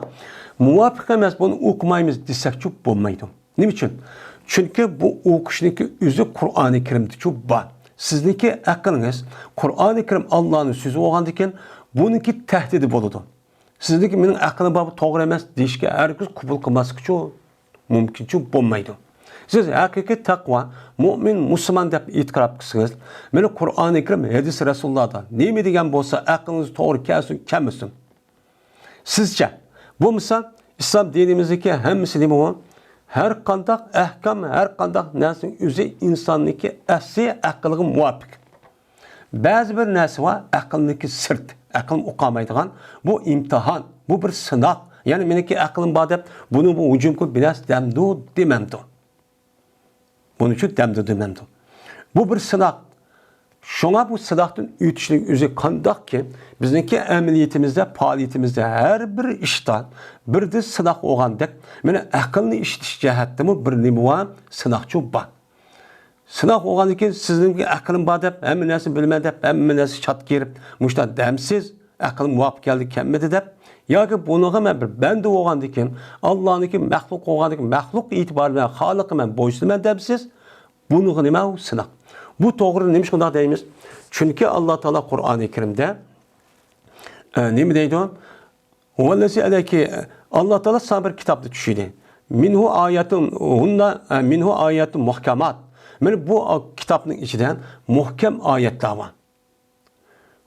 مۇۋاپىق ئەمەس، بۇنى ئوقۇمايمىز دېسەكچۇ بولمايدۇ. نېمە ئۈچۈن؟ چۈنكى بۇ ئوقۇشنىڭكى ئۆزى قۇرئانى كەرىمدىچۇ بار. سىزنىڭكى ئەقلىڭىز قۇرئانى كەرىم ئاللانىڭ سۆزى بولغاندىكىن، بۇنىڭكى تەھدىدى بولىدۇ. سىزنىڭكى مېنىڭ ئەقلىم بار، بۇ توغرا ئەمەس دېيىشكە ھەرگىز قوبۇل قىلماسلىقىچۇ مۇمكىنچۇ بولمايدۇ. سىز ھەقىقىي تەقۋا، مۇئمىن، مۇسۇلمان دەپ ئېتىقاپ قىلسىڭىز، مانا قۇرئانى كەرىم، ھەدىس رەسۇلۇللادا نېمە دېگەن بولسا، ئەقلىڭىز توغرا كەلسۇن، كەلمىسۇن. سىزچە؟ بولمىسا، ئىسلام دىنىمىزدىكى ھەممىسى نېمە ئۇ؟ ھەر قانداق ئەھكام، ھەر قانداق نەرسىنىڭ ئۆزى ئىنساننىڭكى ئەسلى ئەقلىگە مۇۋاپىق. بەزى بىر نەرسە بار، ئەقىلنىڭكى سىرت، ئەقىل ئۇقالمايدىغان، بۇ ئىمتىھان، بۇ بىر سىناق. يەنى مېنىڭكى ئەقلىم بار دەپ، بۇنى بۇ ھۇجۇم قىلىپ بىر نەرسە دەمدۇ، دېمەمدۇ؟ بۇنى شۇ دەمدۇ، دېمەمدۇ؟ بۇ بىر سىناق. شۇڭا بۇ سىناقتىن ئۆتۈشنىڭ ئۆزى قانداقكى، بىزنىڭكى ئەمەلىيىتىمىزدە، پائالىيىتىمىزدە ھەر بىر ئىشتا بىردىن سىناق بولغاندەك، مانا ئەقىلنى ئىشلىتىش جەھەتتىمۇ بىر نېمە بار؟ سىناقچۇ بار. سىناق بولغاندىن كېيىن سىزنىڭكى ئەقلىم بار دەپ، ھەممە نەرسىنى بىلىمەن دەپ، ھەممە نەرسە چات كىرىپ، مۇشۇنداق دەمسىز، ئەقلىم مۇۋاپىق كەلدى، كەلمىدى دەپ، ياكى بۇنىڭغا مەن بىر بەندە بولغاندىن كېيىن، ئاللانىڭكى مەخلۇق بولغاندىن كېيىن، مەخلۇق ئېتىبارى بىلەن خالىققا مەن بويسۇنىمەن دەمسىز، بۇنىڭغا نېمە ئۇ سىناق؟ بۇ توغرىدا نېمىشقا ئۇنداق دەيمىز؟ چۈنكى ئاللا تائالا قۇرئانى كەرىمدە، ئە، نېمە دەيدۇ؟ ھۇۋەللەزى ئەلەيكى، ئاللا تائالا ساڭا بىر كىتابنى چۈشۈردى. مىنھۇ ئاياتۇن ھۇننە، ئە، مىنھۇ ئاياتۇن مۇھكەمات. مانا بۇ كىتابنىڭ ئىچىدە مۇھكەم ئايەتلەر بار.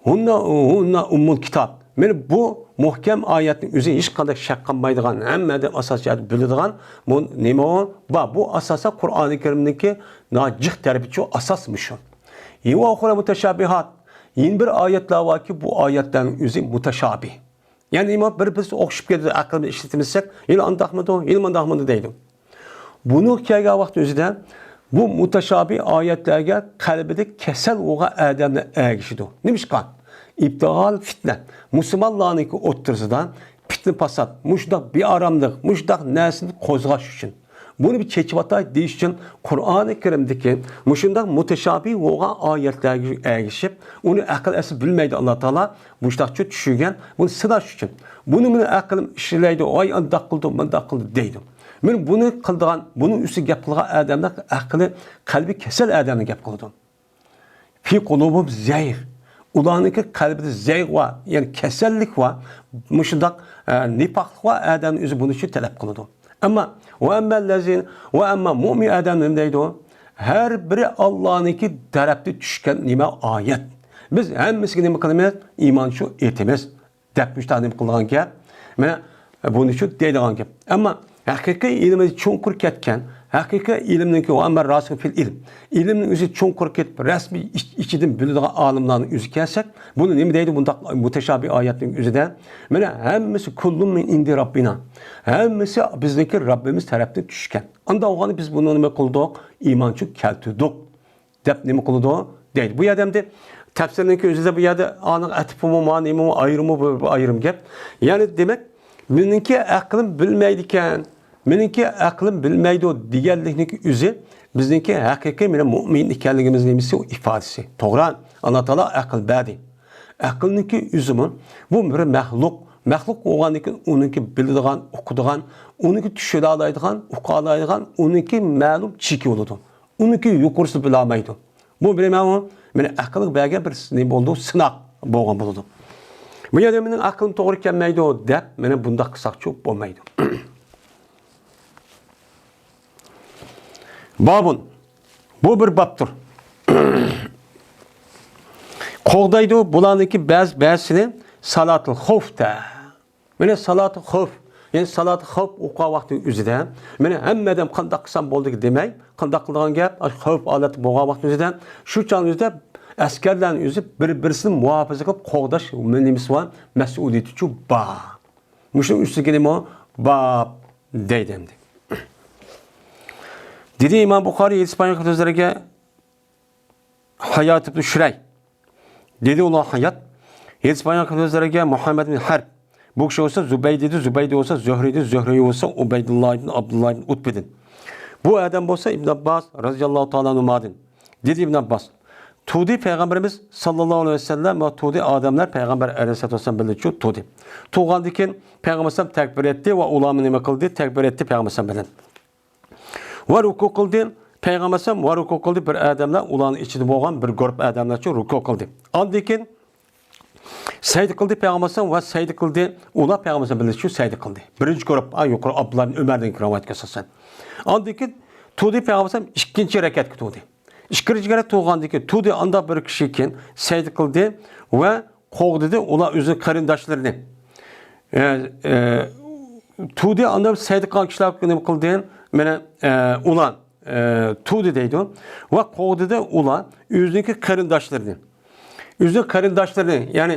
ھۇننە، ھۇننە ئۇممۇل كىتاب. مانا بۇ مۇھكەم ئايەتنىڭ ئۆزى ھېچقانداق شەك قىلمايدىغان، ھەممە ئادەم ئاساسىي جەھەتتە بىلىدىغان بۇ نېمە بار؟ بۇ ئاساسەن قۇرئانى كەرىمنىڭكى ناھايىتى جىق تەرىپىچۇ ئاساس مۇشۇ. ۋە ئۇخرا مۇتەشابىھات. يەنە بىر ئايەتلەر باركى، بۇ ئايەتلەرنىڭ ئۆزى مۇتەشابىھ. يەنى نېمە؟ بىر-بىرسى ئوخشىشىپ كېتىدۇ، ئەقىلنى ئىشلىتىمىسەك، يەنە ئانداقمىدۇ، يەنە مۇنداقمىدۇ دەيدۇ. بۇنىڭغا كەلگەن ۋاقىت ئۆزىدە بۇ مۇتەشابىھ ئايەتلەرگە قەلبىدە كېسەل بولغان ئادەملەر ئەگىشىدۇ. نېمىشقا؟ ئىبتىغال فىتنە. مۇسۇلمانلارنىڭكى ئوتتۇرىسىدا پىتنە پاسات، مۇشۇنداق بىئاراملىق، مۇشۇنداق نەرسىنى قوزغاش ئۈچۈن. بۇنى بىر چېچىۋاتاي دېيىش ئۈچۈن قۇرئانى كەرىمدىكى مۇشۇنداق مۇتەشابىھ بولغان ئايەتلەرگە ئەگىشىپ، ئۇنى ئەقىل ئەسلى بىلمەيدۇ، ئاللا تائالا مۇشۇنداقچە چۈشۈرگەن، بۇنى سىناش ئۈچۈن. بۇنى مېنىڭ ئەقلىم ئىشلەيدۇ، ۋاي ئانداق قىلىدۇ، مۇنداق قىلىدۇ دەيدۇ. مانا بۇنى قىلىدىغان، بۇنىڭ ئۈستىگە گەپ قىلغان ئادەملەر ئەقلى، قەلبى كېسەل ئادەمنى گەپ قىلىدۇ. في قلوبهم زيغ. ئۇلارنىڭكى قەلبىدە زەيغ بار، يەنى كېسەللىك بار، مۇشۇنداق، ئە، نىپاقلىق بار ئادەمنىڭ ئۆزى بۇنى شۇ تەلەپ قىلىدۇ. ئەمما، ۋە ئەممەللەزىن، ۋە ئەمما مۆمىن ئادەم نېمە دەيدۇ؟ ھەر بىرى ئاللانىڭكى تەرەپتىن چۈشكەن نېمە ئايەت. بىز ھەممىسىگە نېمە قىلىمىز؟ ئىمان شۇ ئېيتىمىز. دەپ مۇشۇنداق نېمە قىلىدىغان گەپ. مانا بۇنى شۇ دەيدىغان گەپ. ئەمما ھەقىقىي ئىلمى چوڭقۇر كەتكەن، ھەقىقىي ئىلىمنىڭكى ۋە ئەمما راسىخ فىل ئىلم. ئىلىمنىڭ ئۆزى چوڭقۇر كېتىپ، رەسمىي ئىچ-، ئىچىدىن بىلىدىغان ئالىملارنىڭ ئۆزى كەلسەك، بۇنى نېمە دەيدۇ بۇنداق مۇتەشابىھ ئايەتنىڭ ئۆزىدە؟ مانا ھەممىسى كۇللۇن مىن ئىندى رەببىنا. ھەممىسى بىزنىڭكى رەببىمىز تەرەپتىن چۈشكەن. ئانداق بولغاندا بىز بۇنى نېمە قىلدۇق؟ ئىمان شۇ كەلتۈردۇق. دەپ نېمە قىلىدۇ دەيدۇ. بۇ يەردە ئەمدى تەپسىرنىڭكى ئۆزىدە بۇ يەردە ئانىڭ ئەتىپىمۇ، ما نېمىمۇ، ئايرىمى بۇ، بۇ ئايرىم گەپ. يەنى دېمەك، مېنىڭكى ئەقلىم بىلمەيدىكەن، مېنىڭكى ئەقلىم بىلمەيدۇ دېگەنلىكنىڭكى ئۆزى بىزنىڭكى ھەقىقىي مېنىڭ مۆمىن ئىكەنلىكىمىزنىڭ نېمىسى ئۇ ئىپادىسى. توغرا، ئاللا تائالا ئەقىل بەردى. ئەقىلنىڭكى ئۆزىمۇ بۇ بىر مەخلۇق. مەخلۇق بولغاندىن كېيىن ئۇنىڭكى بىلىدىغان، ئۇقىدىغان، ئۇنىڭكى چۈشىنەلەيدىغان، ئۇقالايدىغان، ئۇنىڭكى مەلۇم چېكى بولىدۇ. ئۇنىڭكى يۇقىرىسىنى بىلەلمەيدۇ. بۇ بىر مانا مېنى ئەقىلگە بەرگەن بىر نېمە بولدى، سىناق بولغان بولىدۇ. بۇ يەردە مېنىڭ ئەقلىم توغرا كەلمەيدۇ دەپ، مانا بۇنداق قىلساقچۇ بولمايدۇ. بابۇن. بۇ بىر بابتۇر. قوغدايدۇ بۇلارنىڭكى بەز-، بەزىسىنى سالاتىل خوفتا. مانا سالاتى خوف، يەنى سالاتى خوف ئوقۇغان ۋاقتى ئۆزىدە، مانا ھەممە ئادەم قانداق قىلسام بولدى دېمەي، قانداق قىلىدىغان گەپ، ئاشۇ خوف ھالەتتە بولغان ۋاقتى ئۆزىدە، شۇ چاغ ئۆزىدە ئەسكەرلەرنىڭ ئۆزى بىر-بىرسىنى مۇھاپىزە قىلىپ قوغداش نېمىسى بار، مەسئۇلىيىتىچۇ بار. مۇشۇنىڭ ئۈستىگە نېمە باب دەيدۇ ئەمدى. دېدى ئىمام بۇخارىي، ھەدىس بايان قىلىپ سۆزلەرگە، ھايات ئىبن شۇرەي. دېدى ئۇلار ھايات. ھەدىس بايان قىلىپ سۆزلەرگە مۇھەممەد بىن ھەرب. بۇ كىشى بولسا زۇبەي دېدى، زۇبەي بولسا زۆھرى دېدى، زۆھرى بولسا ئۇبەيدۇللا ئىبن ئابدۇللا ئىبن ئۇتبىدىن. بۇ ئادەم بولسا ئىبن ئابباس رازىياللاھۇ تائالا ئەنھۇمادىن. دېدى ئىبن ئابباس. تۇغدى پەيغەمبىرىمىز ساللاللاھۇ ئەلەيھى ۋەسەللەم ۋە تۇغدى ئادەملەر پەيغەمبەر ئەلەيھىسسالاتۇ ۋەسسالام بىلەن چۇ تۇغدى. تۇغقاندىن كېيىن پەيغەمبەر ئەلەيھىسسالام تەكبىر ئېيتتى ۋە ئۇلارمۇ نېمە قىلدى؟ تەكبىر ئېيتتى پەيغەمبەر ئەلەيھىسسالام بىلەن. ۋە رۇكۇ قىلدى. پەيغەمبەر ئەلەيھىسسالام ۋە رۇكۇ قىلدى. بىر ئادەملەر، ئۇلارنىڭ ئىچىدە بولغان بىر گۇرۇپ ئادەملەرچۇ رۇكۇ قىلدى. ئاندىن كېيىن سەجدە قىلدى پەيغەمبەر ئەلەيھىسسالام ۋە سەجدە قىلدى. ئۇلار پەيغەمبەر ئەلەيھىسسالام بىلەنچۇ سەجدە قىلدى. بىرىنچى گۇرۇپ، ئا، يۇقىرى ئابدۇللا ئىبن ئۆمەردىن رىۋايەتكە ئاساسەن. ئاندىن كېيىن تۇردى پەيغەمبەر ئەلەيھىسسالام ئىككىنچى رەكەتكە تۇردى. ئىككىنچى رەكەت تۇرغاندىن كېيىن تۇردى، ئانداق بىر كىشى كېيىن سەجدە قىلدى ۋە قوغدىدى ئۇلار ئۆزىنىڭ قېرىنداشلىرىنى. ئە، ئە، تۇردى، ئاندىن سەجدە قىلغان كىشىلەر نېمە قىلدى؟ مانا، ئە، ئۇلار، ئە، تۇردى دەيدۇ. ۋە قوغدىدى ئۇلار ئۆزىنىڭكى قېرىنداشلىرىنى. ئۆزىنىڭ قېرىنداشلىرىنى، يەنى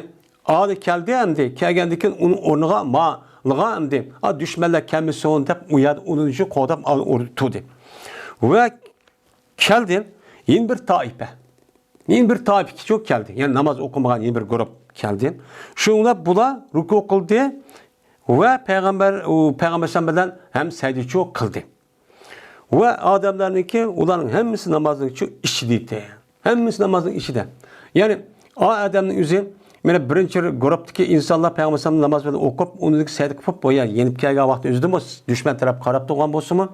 ئالى كەلدى ئەمدى، كەلگەندىن كېيىن ئۇنىڭ ئورنىغا مالىغا ئەمدى، ئا، دۈشمەنلەر كەلمىسۇن دەپ ئۇ يەردە ئۇنىڭ ئۈچۈن قوغداپ ئال-، ئۇ تۇردى. ۋە كەلدى، يەنە بىر تائىپە. يەنە بىر تائىپە كىشى كەلدى. يەنى ناماز ئوقۇمىغان يەنە بىر گۇرۇپ كەلدى. شۇڭلار بۇلار رۇكۇ قىلدى ۋە پەيغەمبەر، ئۇ پەيغەمبەر ئەلەيھىسسالام بىلەن ھەم سەجدىچۇ قىلدى. ۋە ئادەملەرنىڭكى، ئۇلارنىڭ ھەممىسى نامازنىڭ ئىچى-، ئىچىدە ئىدى. ھەممىسى نامازنىڭ ئىچىدە. يەنى، ئا ئادەمنىڭ ئۆزى، مانا بىرىنچى گۇرۇپتىكى ئىنسانلار پەيغەمبەر ئەلەيھىسسالام ناماز بىلەن ئوقۇپ، ئۇنىڭدىن سەجدە قىلىپ، بۇ يەر يېنىپ كەلگەن ۋاقىت ئۆزىدىمۇ دۈشمەن تەرەپ قاراپ تۇرغان بولسىمۇ،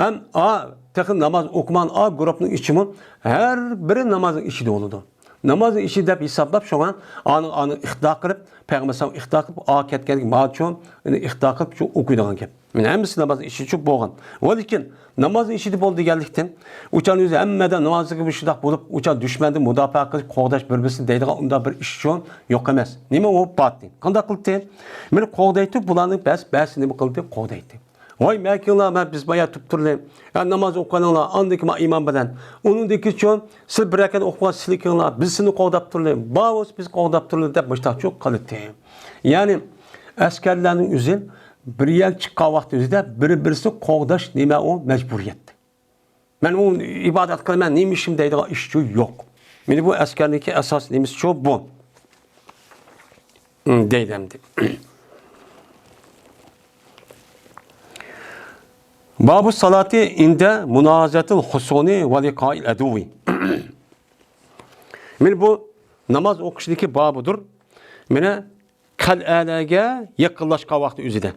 ھەم ئا تېخى ناماز ئوقۇمىغان ئا گۇرۇپنىڭ ئىچىمۇ ھەر بىرى نامازنىڭ ئىچىدە بولىدۇ. نامازنىڭ ئىچى دەپ ھېسابلاپ، شۇڭا ئانىڭ، ئانىڭ ئىقتىدا قىلىپ، پەيغەمبەر ئەلەيھىسسالام ئىقتىدا قىلىپ، ئا كەتكەندىن كېيىن ماچۇ ئىقتىدا قىلىپ شۇ ئوقۇيدىغان گەپ. مانا ھەممىسى نامازنىڭ ئىچىدە بولغان. ۋە لېكىن نامازنىڭ ئىچىدە بولدى دېگەنلىكتىن، ئۇچان ئۆزى ھەممىدە نامازدىكى شۇنداق بولۇپ، ئۇچان دۈشمەندىن مۇداپىئە قىلىش، قوغداش بىر-بىرسىنى دەيدىغان ئۇنداق بىر ئىش شۇ يوق ئەمەس. نېمە ئۇ باتتى؟ قانداق قىلدى؟ مانا قوغدايتتى، بۇلارنىڭ بەس-، بەسى نېمە قىلدى؟ قوغدايتتى. ۋاي مەكىڭلار، مەن بىز بايا تۇرۇپ تۇرلى. يا ناماز ئوقۇغىنىڭلار، ئاندىن كېيىن مانا ئىمام بىلەن. ئۇنىڭدىن كېيىن سىز بىر رەكەت ئوقۇغان سىلىكىڭلار، بىز سىلىنى قوغداپ تۇرلى. باۋۇس بىز قوغداپ تۇرلى دەپ مۇشتاقچۇ قىلىتتى. يەنى ئەسكەرلەرنىڭ ئۆزى بىر يەرگە چىققان ۋاقتى ئۆزىدە بىر-بىرسىنى قوغداش نېمە ئۇ مەجبۇرىيەت. مەن ئۇ ئىبادەت قىلىمەن، نېمە ئىشىم دەيدىغان ئىشچۇ يوق. مېنى بۇ ئەسكەرنىڭكى ئاساس نېمىسىچۇ بۇ؟ ھىم، دەيدۇ ئەمدى. بابۇ سالاتى ئىندە مۇنازەتىل خۇسۇنى ۋە لىقائىل ئەدۇۋى. مېنى بۇ ناماز ئوقۇشنىڭكى بابىدۇر. مېنى قەلئەلەرگە يېقىنلاشقان ۋاقتى ئۆزىدە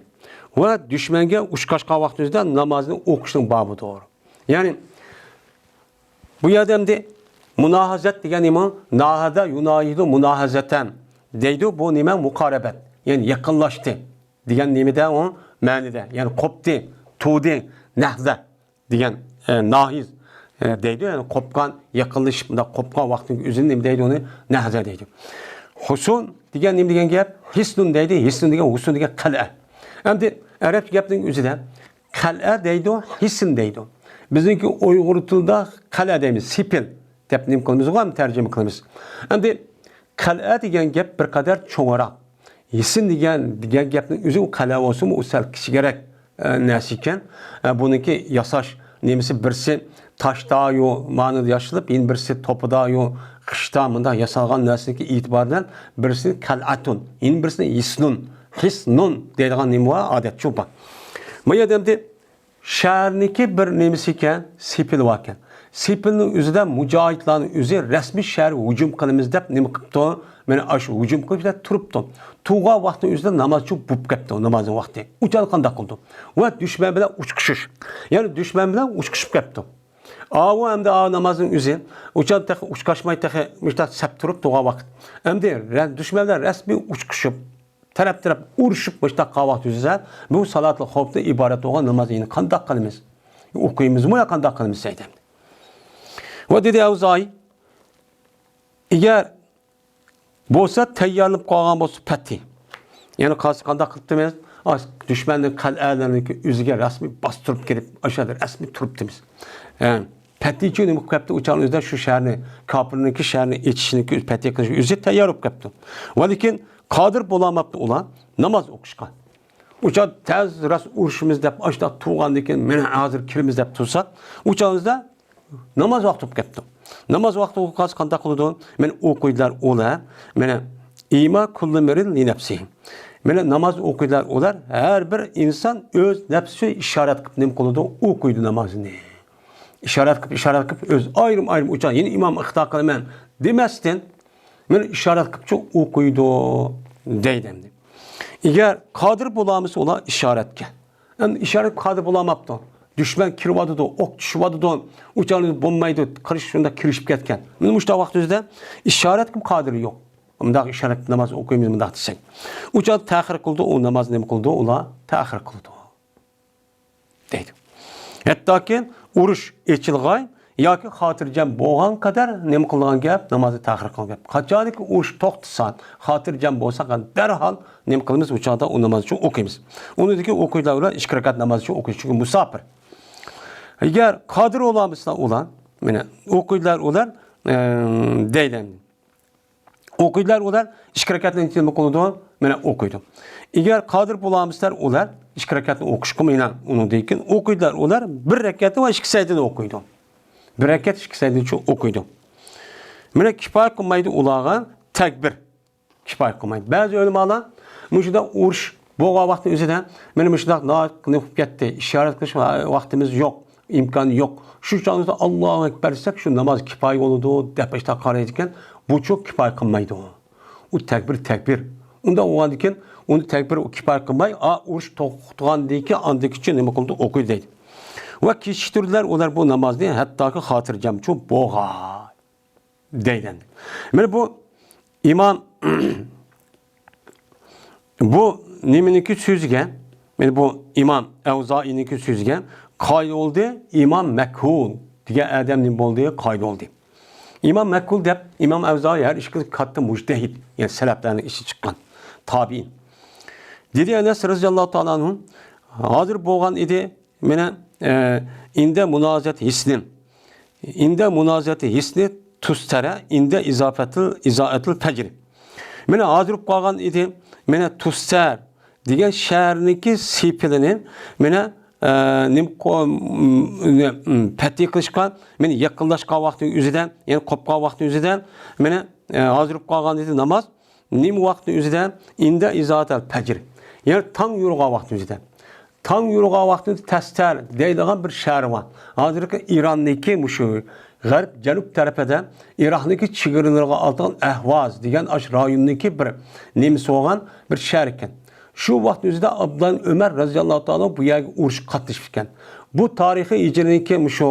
ۋە دۈشمەنگە ئۇچقاشقان ۋاقتى ئۆزىدە نامازنى ئوقۇشنىڭ بابىدۇر. يەنى بۇ يەردە ئەمدى مۇناھازەت دېگەن نېمە؟ ناھەدە يۇناھىدۇ مۇناھازەتەن دەيدۇ. بۇ نېمە؟ مۇقارەبەت. يەنى يېقىنلاشتى دېگەن نېمىدە ئۇ مەنىدە. يەنى قوپتى، تۇدى، نەھزە دېگەن، ئە، ناھىز، ئە، دەيدۇ. يەنى قوپقان، يېقىنلىشىپ، مۇنداق قوپقان ۋاقتىنىڭ ئۆزىنى نېمە دەيدۇ ئۇنى؟ نەھزە دەيدۇ. خۇسۇن دېگەن نېمە دېگەن گەپ؟ ھىسنۇن دەيدۇ. ھىسنۇن دېگەن، ھۇسۇن دېگەن قەلئە. ئەمدى ئەرەبچە گەپنىڭ ئۆزىدە قەلئە دەيدۇ، ھىسن دەيدۇ. بىزنىڭكى ئۇيغۇر تىلىدا قەلئە دەيمىز، سېپىل دەپ نېمە قىلىمىزغۇ، ھەم تەرجىمە قىلىمىز. ئەمدى قەلئە دېگەن گەپ بىر قەدەر چوڭراق. ھىسن دېگەن، دېگەن گەپنىڭ ئۆزى ئۇ قەلئە بولسىمۇ، ئۇ سەل كىچىكرەك، ئە، نەرسە ئىكەن. ئە، بۇنىڭكى ياساش نېمىسى بىرسى تاشتا يۇ، مانىدا ياسىلىپ، يەنە بىرسى توپىدا يۇ، قىشتا مۇنداق ياسالغان نەرسىنىڭكى ئېتىبارى بىلەن بىرسىنى قەلئەتۇن، يەنە بىرسىنى ھىسنۇن، ھىسنۇن دەيدىغان نېمە بار، ئادەتچۇ بار. بۇ يەردە ئەمدى شەھەرنىڭكى بىر نېمىسى ئىكەن، سېپىلى بار ئىكەن. سېپىلنىڭ ئۆزىدە مۇجاھىدلارنىڭ ئۆزى رەسمىي شەھەرگە ھۇجۇم قىلىمىز دەپ نېمە قىپتۇ؟ مانا ئاشۇ ھۇجۇم قىلىپ تۇرۇپتۇ. تۇرغان ۋاقتىنىڭ ئۆزىدە نامازچۇ بوپ كەپتۇ، نامازنىڭ ۋاقتى. ئۇچان قانداق قىلىدۇ؟ ۋە دۈشمەن بىلەن ئۇچقۇشۇش. يەنى دۈشمەن بىلەن ئۇچقۇشۇپ كەپتۇ. ئاۋۇ ئەمدى ئا نامازنىڭ ئۆزى. ئۇچان تېخى ئۇچقاشماي تېخى مۇشتاق سەپ تۇرۇپ تۇرغان ۋاقىت. ئەمدى رە-، دۈشمەن بىلەن رەسمىي ئۇچقۇشۇپ، تەرەپ-تەرەپ ئۇرۇشۇپ مۇشتاق قاۋاق تۈزسە، بۇ سالاتىل خوفتىن ئىبارەت بولغان ناماز يەنە قانداق قىلىمىز؟ ئوقۇيمىزمۇ يا قانداق قىلىمىز دەيدۇ. ۋە دېدى ئەۋزائىي، ئەگەر بولسا تەييارلىنىپ قالغان بولسا پەتھى. يەنى قالسا قانداق قىلىپتىمىز؟ ئاش-، دۈشمەننىڭ قەلئەلىرىنىڭكى ئۆزىگە رەسمىي باستۇرۇپ كېلىپ، ئاشۇ يەردە رەسمىي تۇرۇپتىمىز. ھە، پەتھى ئۈچۈن نېمە قىلىپ كەپتۇ؟ ئۇچان ئۆزىدە شۇ شەھەرنى، كاپىرنىڭكى شەھىرىنى ئېچىشنىڭكى، پەتھى قىلىشنىڭ ئۆزى تەييار بولۇپ كەپتۇ. ۋە لېكىن قادىر بولالماپتۇ ئۇلار ناماز ئوقۇشقا. ئۇچان تەز راست ئۇرۇشىمىز دەپ، ئاشۇنداق تۇرغاندىن كېيىن، مانا ھازىر كىرىمىز دەپ تۇرساق، ئۇچانىمىزدا ناماز ۋاقتى بولۇپ كەپتۇ. ناماز ۋاقتى بولۇپ قالسا قانداق قىلىدۇ؟ مانا ئوقۇيدىلار ئۇلار. مانا ئىما كۇللۇ مىرىن لىنەپسىھى. مانا ناماز ئوقۇيدىلار ئۇلار. ھەر بىر ئىنسان ئۆز نەپسى ئىشارەت قىلىپ نېمە قىلىدۇ؟ ئوقۇيدۇ نامازىنى. ئىشارەت قىلىپ، ئىشارەت قىلىپ، ئۆز ئايرىم-ئايرىم ئۇچان، يەنە ئىمام ئىقتىدا قىلىمەن دېمەستىن، مانا ئىشارەت قىلىپچۇ ئوقۇيدۇ دەيدۇ ئەمدى. ئەگەر قادىر بولالمىسا ئۇلار ئىشارەتكە. ئەمدى ئىشارەت قادىر بولالماپتۇ. دۈشمەن كىرىۋاتىدۇ، ئوق چۈشۈۋاتىدۇ، ئۇچان بولمايدۇ، قىلىش شۇنداق كىرىشىپ كەتكەن. مانا مۇشۇنداق ۋاقىت ئۆزىدە ئىشارەتكە قادىرى يوق. مۇنداق ئىشارەت ناماز ئوقۇيمىز مۇنداق دېسەك. ئۇچان تەخىر قىلىدۇ، ئۇ ناماز نېمە قىلىدۇ؟ ئۇلار تەخىر قىلىدۇ. دەيدۇ. ھەتتاكى ئۇرۇش ئېچىلغاي ياكى خاتىرجەم بولغان قەدەر نېمە قىلىدىغان گەپ؟ نامازنى تەخىر قىلغان گەپ. قاچانكى ئۇرۇش توختىسا، خاتىرجەم بولسا، دەرھال نېمە قىلىمىز؟ ئۇ چاغدا ئۇ ناماز ئۈچۈن ئوقۇيمىز. ئۇنىڭدىن كېيىن ئوقۇيدىغان ئىككى رەكەت ناماز ئۈچۈن ئوقۇيمىز، چۈنكى مۇساپىر. ئەگەر قادىر بولالمىسا ئۇلار، مانا ئوقۇيدىلار ئۇلار، ئەم، دەيدۇ. ئوقۇيدىلار ئۇلار ئىككى رەكەتنى نېمە قىلىدۇ؟ مانا ئوقۇيدۇ. ئەگەر قادىر بولالمىسىلار ئۇلار ئىككى رەكەتنى ئوقۇشقا مانا ئۇنىڭدىن كېيىن ئوقۇيدىلار ئۇلار بىر رەكەتنى ۋە ئىككى سەجدىنى ئوقۇيدۇ. بىر رەكەت ئىككى سەجدىنى ئوقۇيدۇ. مانا كىپايە قىلمايدۇ ئۇلارغا تەكبىر. كىپايە قىلمايدۇ. بەزى ئۆلىمالار مۇشۇنداق ئۇرۇش بولغان ۋاقىتنىڭ ئۆزىدە مانا مۇشۇنداق ناھايىتى قىلىپ كەتتى. ئىشارەت قىلىش ۋاقتىمىز يوق. ئىمكان يوق. شۇ چاغدا ئاللاھۇ ئەكبەر دېسەك، شۇ ناماز كىپايە بولىدۇ دەپ ئىشتا قارايدىكەن، بۇچۇ كىپايە قىلمايدۇ. ئۇ تەكبىر، تەكبىر. ئۇنداق بولغاندىكىن، ئۇنى تەكبىر كىپايە قىلماي، ئا، ئۇرۇش توختىغاندىن كېيىن ئاندىن كېيىن نېمە قىلىدۇ؟ ئوقۇيدۇ دەيدۇ. ۋە كېچىكتۈردىلەر ئۇلار بۇ نامازنى، ھەتتاكى خاتىرجەمچۇ بولغاي. دەيدۇ. مانا بۇ ئىمام، بۇ نېمىنىڭكى سۆزىگە، مانا بۇ ئىمام ئەۋزائىينىڭكى سۆزىگە قايىل بولدى ئىمام مەكھۇل دېگەن ئادەم نېمە بولدى؟ قايىل بولدى. ئىمام مەكھۇل دەپ ئىمام ئەۋزائىي ھەر ئىككىسى كاتتا مۇجتەھىد، يەنى سەلەپلەرنىڭ ئىچىدىن چىققان تابىئىن. دېدى ئەنەس رەزىياللاھۇ تائالا ئەنھۇ، ھازىر بولغان ئىدى، مانا، ئە، ئىندە مۇنازەت ھىسنى. ئىندە مۇنازەت ھىسنى تۇستەرە، ئىندە ئىزافەتىل، ئىزائەتىل پەجرى. مانا ھازىر بولۇپ قالغان ئىدى. مانا تۇستەر دېگەن شەھەرنىڭكى سېپىلىنى، مانا، ئە، نېمە قو-، م-، م-، پەتھى قىلىشقا، مېنى يېقىنلاشقان ۋاقتى ئۆزىدە، يەنى قوپقان ۋاقتى ئۆزىدە، مېنى، ئە، ھازىر بولۇپ قالغان ئىدى ناماز. نېمە ۋاقتى ئۆزىدە؟ ئىندە ئىزاھاتەل پەجر. يەنى تاڭ يورۇغان ۋاقتى ئۆزىدە. تاڭ يورۇغان ۋاقتى تەستەر دەيدىغان بىر شەھەر بار. ھازىرقى ئىراندىكى مۇشۇ غەرب، جەنۇب تەرىپىدە ئىراقنىڭكى چېگرىلىرىغا ئالىدىغان ئەھۋاز دېگەن ئاشۇ رايوننىڭكى بىر نېمىسى بولغان بىر شەھەر ئىكەن. شۇ ۋاقىت ئۆزىدە ئابدۇللا ئۆمەر رەزىياللاھۇ تائالا بۇ يەرگە ئۇرۇشقا قاتنىشىپ ئىكەن. بۇ تارىخىي ھىجرىنىڭكى مۇشۇ،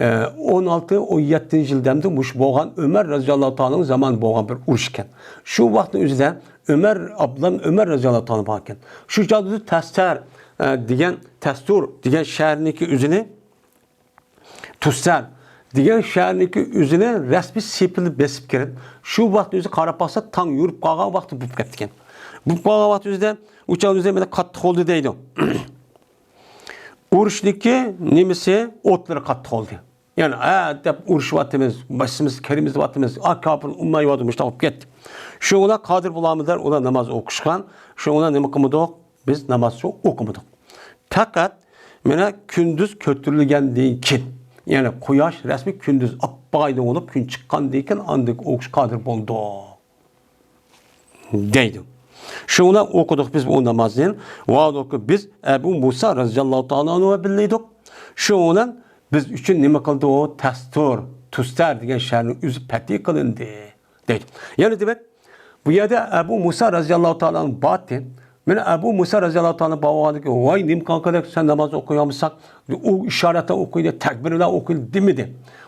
ئە، ئون ئالتە، ئون يەتتىنچى يىل دەمدە مۇشۇ بولغان ئۆمەر رەزىياللاھۇ تائالانىڭ زامانىدا بولغان بىر ئۇرۇش ئىكەن. شۇ ۋاقىتنىڭ ئۆزىدە ئۆمەر، ئابدۇللا ئۆمەر رەزىياللاھۇ تائالا بار ئىكەن. شۇ چاغدا تەستەر، ئە، دېگەن، تەستۇر دېگەن شەھەرنىڭكى ئۆزىنى تۇسسەر دېگەن شەھەرنىڭكى ئۆزىنى رەسمىي سېپىلنى بېسىپ كىرىپ، شۇ ۋاقىت ئۆزى قاراپ باقسا، تاڭ يورۇپ قالغان ۋاقتى بولۇپ كەپتىكەن. بولۇپ قالغان ۋاقىت ئۆزىدە، ئۇ چاغ ئۆزى مانا قاتتىق بولدى دەيدۇ. ئۇرۇشنىڭكى نېمىسى، ئوتلىرى قاتتىق بولدى. يەنى، ھە دەپ ئۇرۇشۇۋاتىمىز، بېشىمىز كىرىمىز دەۋاتىمىز، ئا، كاپىر ئۇنمايۋاتىدۇ، مۇشۇنداق بولۇپ كەتتى. شۇنىڭ بىلەن قادىر بولالمىدىلەر، ئۇلار ناماز ئوقۇشقان. شۇنىڭ بىلەن نېمە قىلمىدۇق؟ بىز ناماز شۇ ئوقۇمىدۇق. پەقەت مانا كۈندۈز كۆتۈرۈلگەندىن كېيىن، يەنى قۇياش رەسمىي كۈندۈز ئاپئايدىڭ بولۇپ، كۈن چىققاندىن كېيىن ئاندىن ئوقۇش قادىر بولدۇق دەيدۇ. شۇنىڭ بىلەن ئوقۇدۇق بىز ئۇ نامازنى. ۋاھالەنكى بىز ئەبۇ مۇسا رەزىياللاھۇ تائالا ئەنھۇ بىللە ئىدۇق. شۇنىڭ بىلەن بىز ئۈچۈن نېمە قىلدى ئۇ؟ تەستۇر، تۇستەر دېگەن شەھەرنىڭ ئۆزى پەتھى قىلىندى دەيدۇ. يەنى دېمەك، بۇ يەردە ئەبۇ مۇسا رەزىياللاھۇ تائالا ئەنھۇ بارتى. مانا ئەبۇ مۇسا رەزىياللاھۇ تائالا بارغاندىن كېيىن، ۋاي، نېمە قىلغان كېرەك، سەن ناماز ئوقۇيالمىساڭ، ئۇ ئىشارەتلەر ئوقۇيدۇ، تەكبىرلەر ئوقۇيدۇ دېمىدى.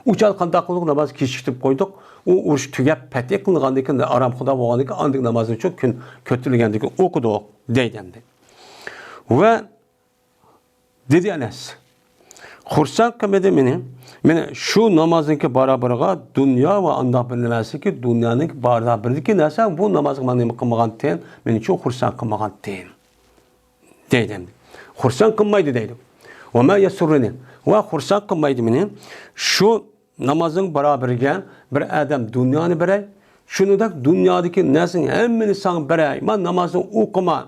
ئۇ چاغدا قانداق قىلدۇق؟ ناماز كېچىكتۈرۈپ قويدۇق. ئۇ ئۇرۇش تۈگەپ، پەتھى قىلىنغاندىن كېيىن، ئارامخۇدا بولغاندىن كېيىن، ئاندىن نامازنى شۇ كۈن كۆتۈرۈلگەندىن كېيىن ئوقۇدۇق دەيدۇ ئەمدى. ۋە دېدى ئەنەس، خۇرسەن قىلمىدى مېنى. مانا شۇ نامازنىڭكى بارابىرىغا دۇنيا ۋە ئانداق بىر نەرسىكى، دۇنيانىڭكى بارابىرىدىكى نەرسە، بۇ نامازغا مانا نېمە قىلمىغانتىم، مېنى چوڭ خۇرسەن قىلمىغانتىم دەيدۇ ئەمدى. خۇرسەن قىلمايدۇ دەيدۇ. ۋە ما يەسۇررۇنى، ۋە خۇرسەن قىلمايدۇ مېنى شۇ نامازنىڭ بارابىرىگە بىر ئادەم دۇنيانى بېرەي، شۇنىڭدەك دۇنيادىكى نەرسىنىڭ ھەممىنى ساڭا بېرەي، مانا نامازنى ئوقۇما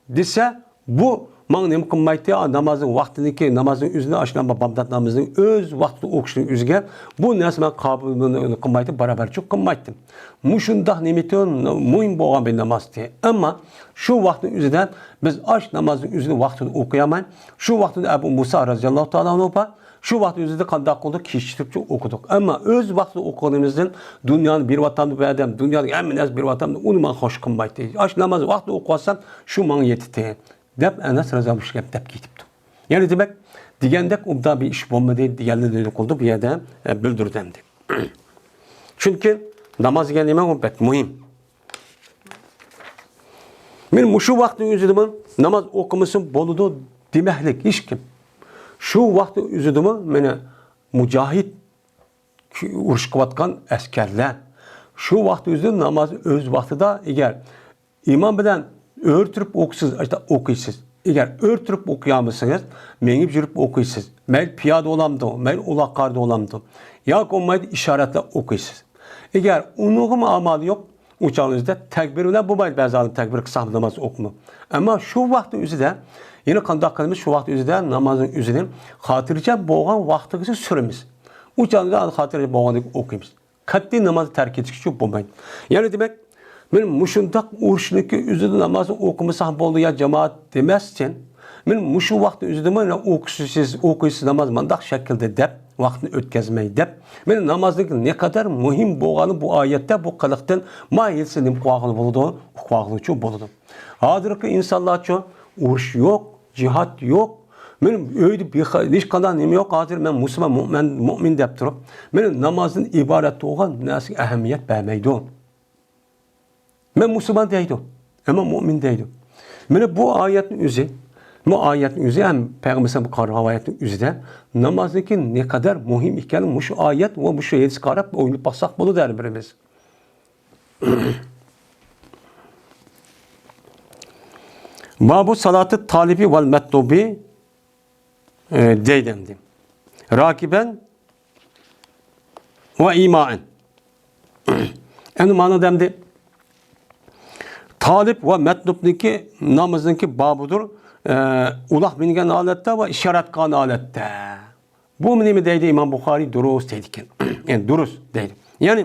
دېسە، بۇ ماڭا نېمە قىلمايتتى؟ نامازنىڭ ۋاقتىدىكى، نامازنىڭ ئۆزىنى، ئاشۇنداق بامدات نامىزىنىڭ ئۆز ۋاقتىدا ئوقۇشنىڭ ئۆزىگە بۇ نەرسە ماڭا قابىل قىلمايتتى، بارابەرچىلىك قىلمايتتى. مۇشۇنداق نېمىتى، مۇھىم بولغان بىر نامازتى. ئەمما شۇ ۋاقىتنىڭ ئۆزىدە بىز ئاش نامازنىڭ ئۆزىنى ۋاقتىدا ئوقۇيالماي، شۇ ۋاقىتتا ئەبۇ مۇسا رەزىياللاھۇ تائالا ئەنھۇ بار، شۇ ۋاقىت ئۆزىدە قانداق قىلدۇق؟ كېچىكتۈرۈپ ئوقۇدۇق. ئەمما ئۆز ۋاقتىدا ئوقۇغىنىمىزدىن دۇنيانى بېرىۋاتامدۇ بۇ ئادەم، دۇنيانىڭ ھەممە نەرسە بېرىۋاتامدۇ، ئۇنى ماڭا خوش قىلمايتتى. ئاشۇ ناماز ۋاقتىدا ئوقۇۋالسام، شۇ ماڭا يېتىتتى، دەپ ئەنەس رەزىياللاھۇ ئەنھۇ شۇ گەپ دەپ كېتىپتۇ. يەنى دېمەك، دېگەندەك ئوبدان بىر ئىش بولمىدى، دېگەننى نېمە قىلدى بۇ يەردە، ئە، بىلدۈردى ئەمدى. چۈنكى ناماز دېگەن نېمە؟ ئۇ بەك مۇھىم. مانا مۇشۇ ۋاقىتنىڭ ئۆزىدىمۇ ناماز ئوقۇمىسا بولىدۇ دېمەكلىك ھېچكىم. شۇ ۋاقىتنىڭ ئۆزىدىمۇ مانا مۇجاھىد، ئۇرۇش قىلىۋاتقان ئەسكەرلەر شۇ ۋاقىتنىڭ ئۆزىدە نامازنى ئۆز ۋاقتىدا، ئەگەر ئىمام بىلەن ئۆرە تۇرۇپ ئوقۇسىز، ئوقۇيسىز. ئەگەر ئۆرە تۇرۇپ ئوقۇيالمىسىڭىز، مېڭىپ يۈرۈپ ئوقۇيسىز. مەيلى پىيادە بولامدۇ، مەيلى ئۇلاغ قاردا بولامدۇ، ياكى بولمايدۇ ئىشارەتلەر ئوقۇيسىز. ئەگەر ئۇنىڭغىمۇ ئامال يوق، ئۇ چاغنىڭىزدا تەكبىر بىلەن بولمايدۇ، بەزى ئادەم تەكبىر قىلساق ناماز ئوقۇمۇ. ئەمما شۇ ۋاقىت ئۆزىدە، يەنە قانداق قىلىمىز؟ شۇ ۋاقىت ئۆزىدە نامازنىڭ ئۆزىنى خاتىرجەم بولغان ۋاقتىغىچە سۈرىمىز. ئۇ چاغدا خاتىرجەم بولغاندىن كېيىن ئوقۇيمىز. قەتئىي نامازنى تەرك ئېتىشكە بولمايدۇ. يەنە دېمەك، مانا مۇشۇنداق ئۇرۇشنىڭكى ئۆزىدە نامازنى ئوقۇمىساق بولدى يا جامائەت دېمەستىن، مانا مۇشۇ ۋاقىتنىڭ ئۆزىدە مانا ئوقۇشسىز، ئوقۇيسىز ناماز مانداق شەكىلدە دەپ، ۋاقىتنى ئۆتكۈزمەي دەپ، مانا نامازنىڭ نەقەدەر مۇھىم بولغانى بۇ ئايەتتە، بۇ قىلىقتىن ماھىيەتسىز نېمە قىلىۋالغىلى بولىدۇ؟ ئۇقۇۋالغىلىچۇ بولىدۇ. ھازىرقى ئىنسانلارچۇ ئۇرۇش يوق، جىھاد يوق. مانا ئۆيدە بىخ-، ھېچقانداق نېمە يوق. ھازىر مەن مۇسۇلمان، مۆمىن، مۆمىن دەپ تۇرۇپ، مانا نامازدىن ئىبارەت بولغان نەرسىگە ئەھمىيەت بەرمەيدۇ. مەن مۇسۇلمان دەيدۇ، ئەمما مۆمىن دەيدۇ. مانا بۇ ئايەتنىڭ ئۆزى، بۇ ئايەتنىڭ ئۆزى ھەم پەيغەمبەر بۇ رىۋايەتنىڭ ئۆزىدە نامازنىڭكى نەقەدەر مۇھىم ئىكەنلىكى مۇشۇ ئايەت ۋە مۇشۇ ھەدىسكە قاراپ ئويلاپ باقساق بولىدۇ ھەر بىرىمىز. بابۇ سالاتى تالىبى ۋەل مەتلۇبى، ئە، دەيدۇ ئەمدى. راكىبەن ۋە ئىمائەن. ئەمدى مانا دەمدى. تالىب ۋە مەتلۇبنىڭكى نامىزىنىڭكى بابىدۇر. ئە، ئۇلاغ مىنگەن ھالەتتە ۋە ئىشارەت قىلغان ھالەتتە. بۇ نېمە دەيدۇ ئىمام بۇخارىي؟ دۇرۇس دەيدىكەن. يەنى دۇرۇس دەيدۇ. يەنى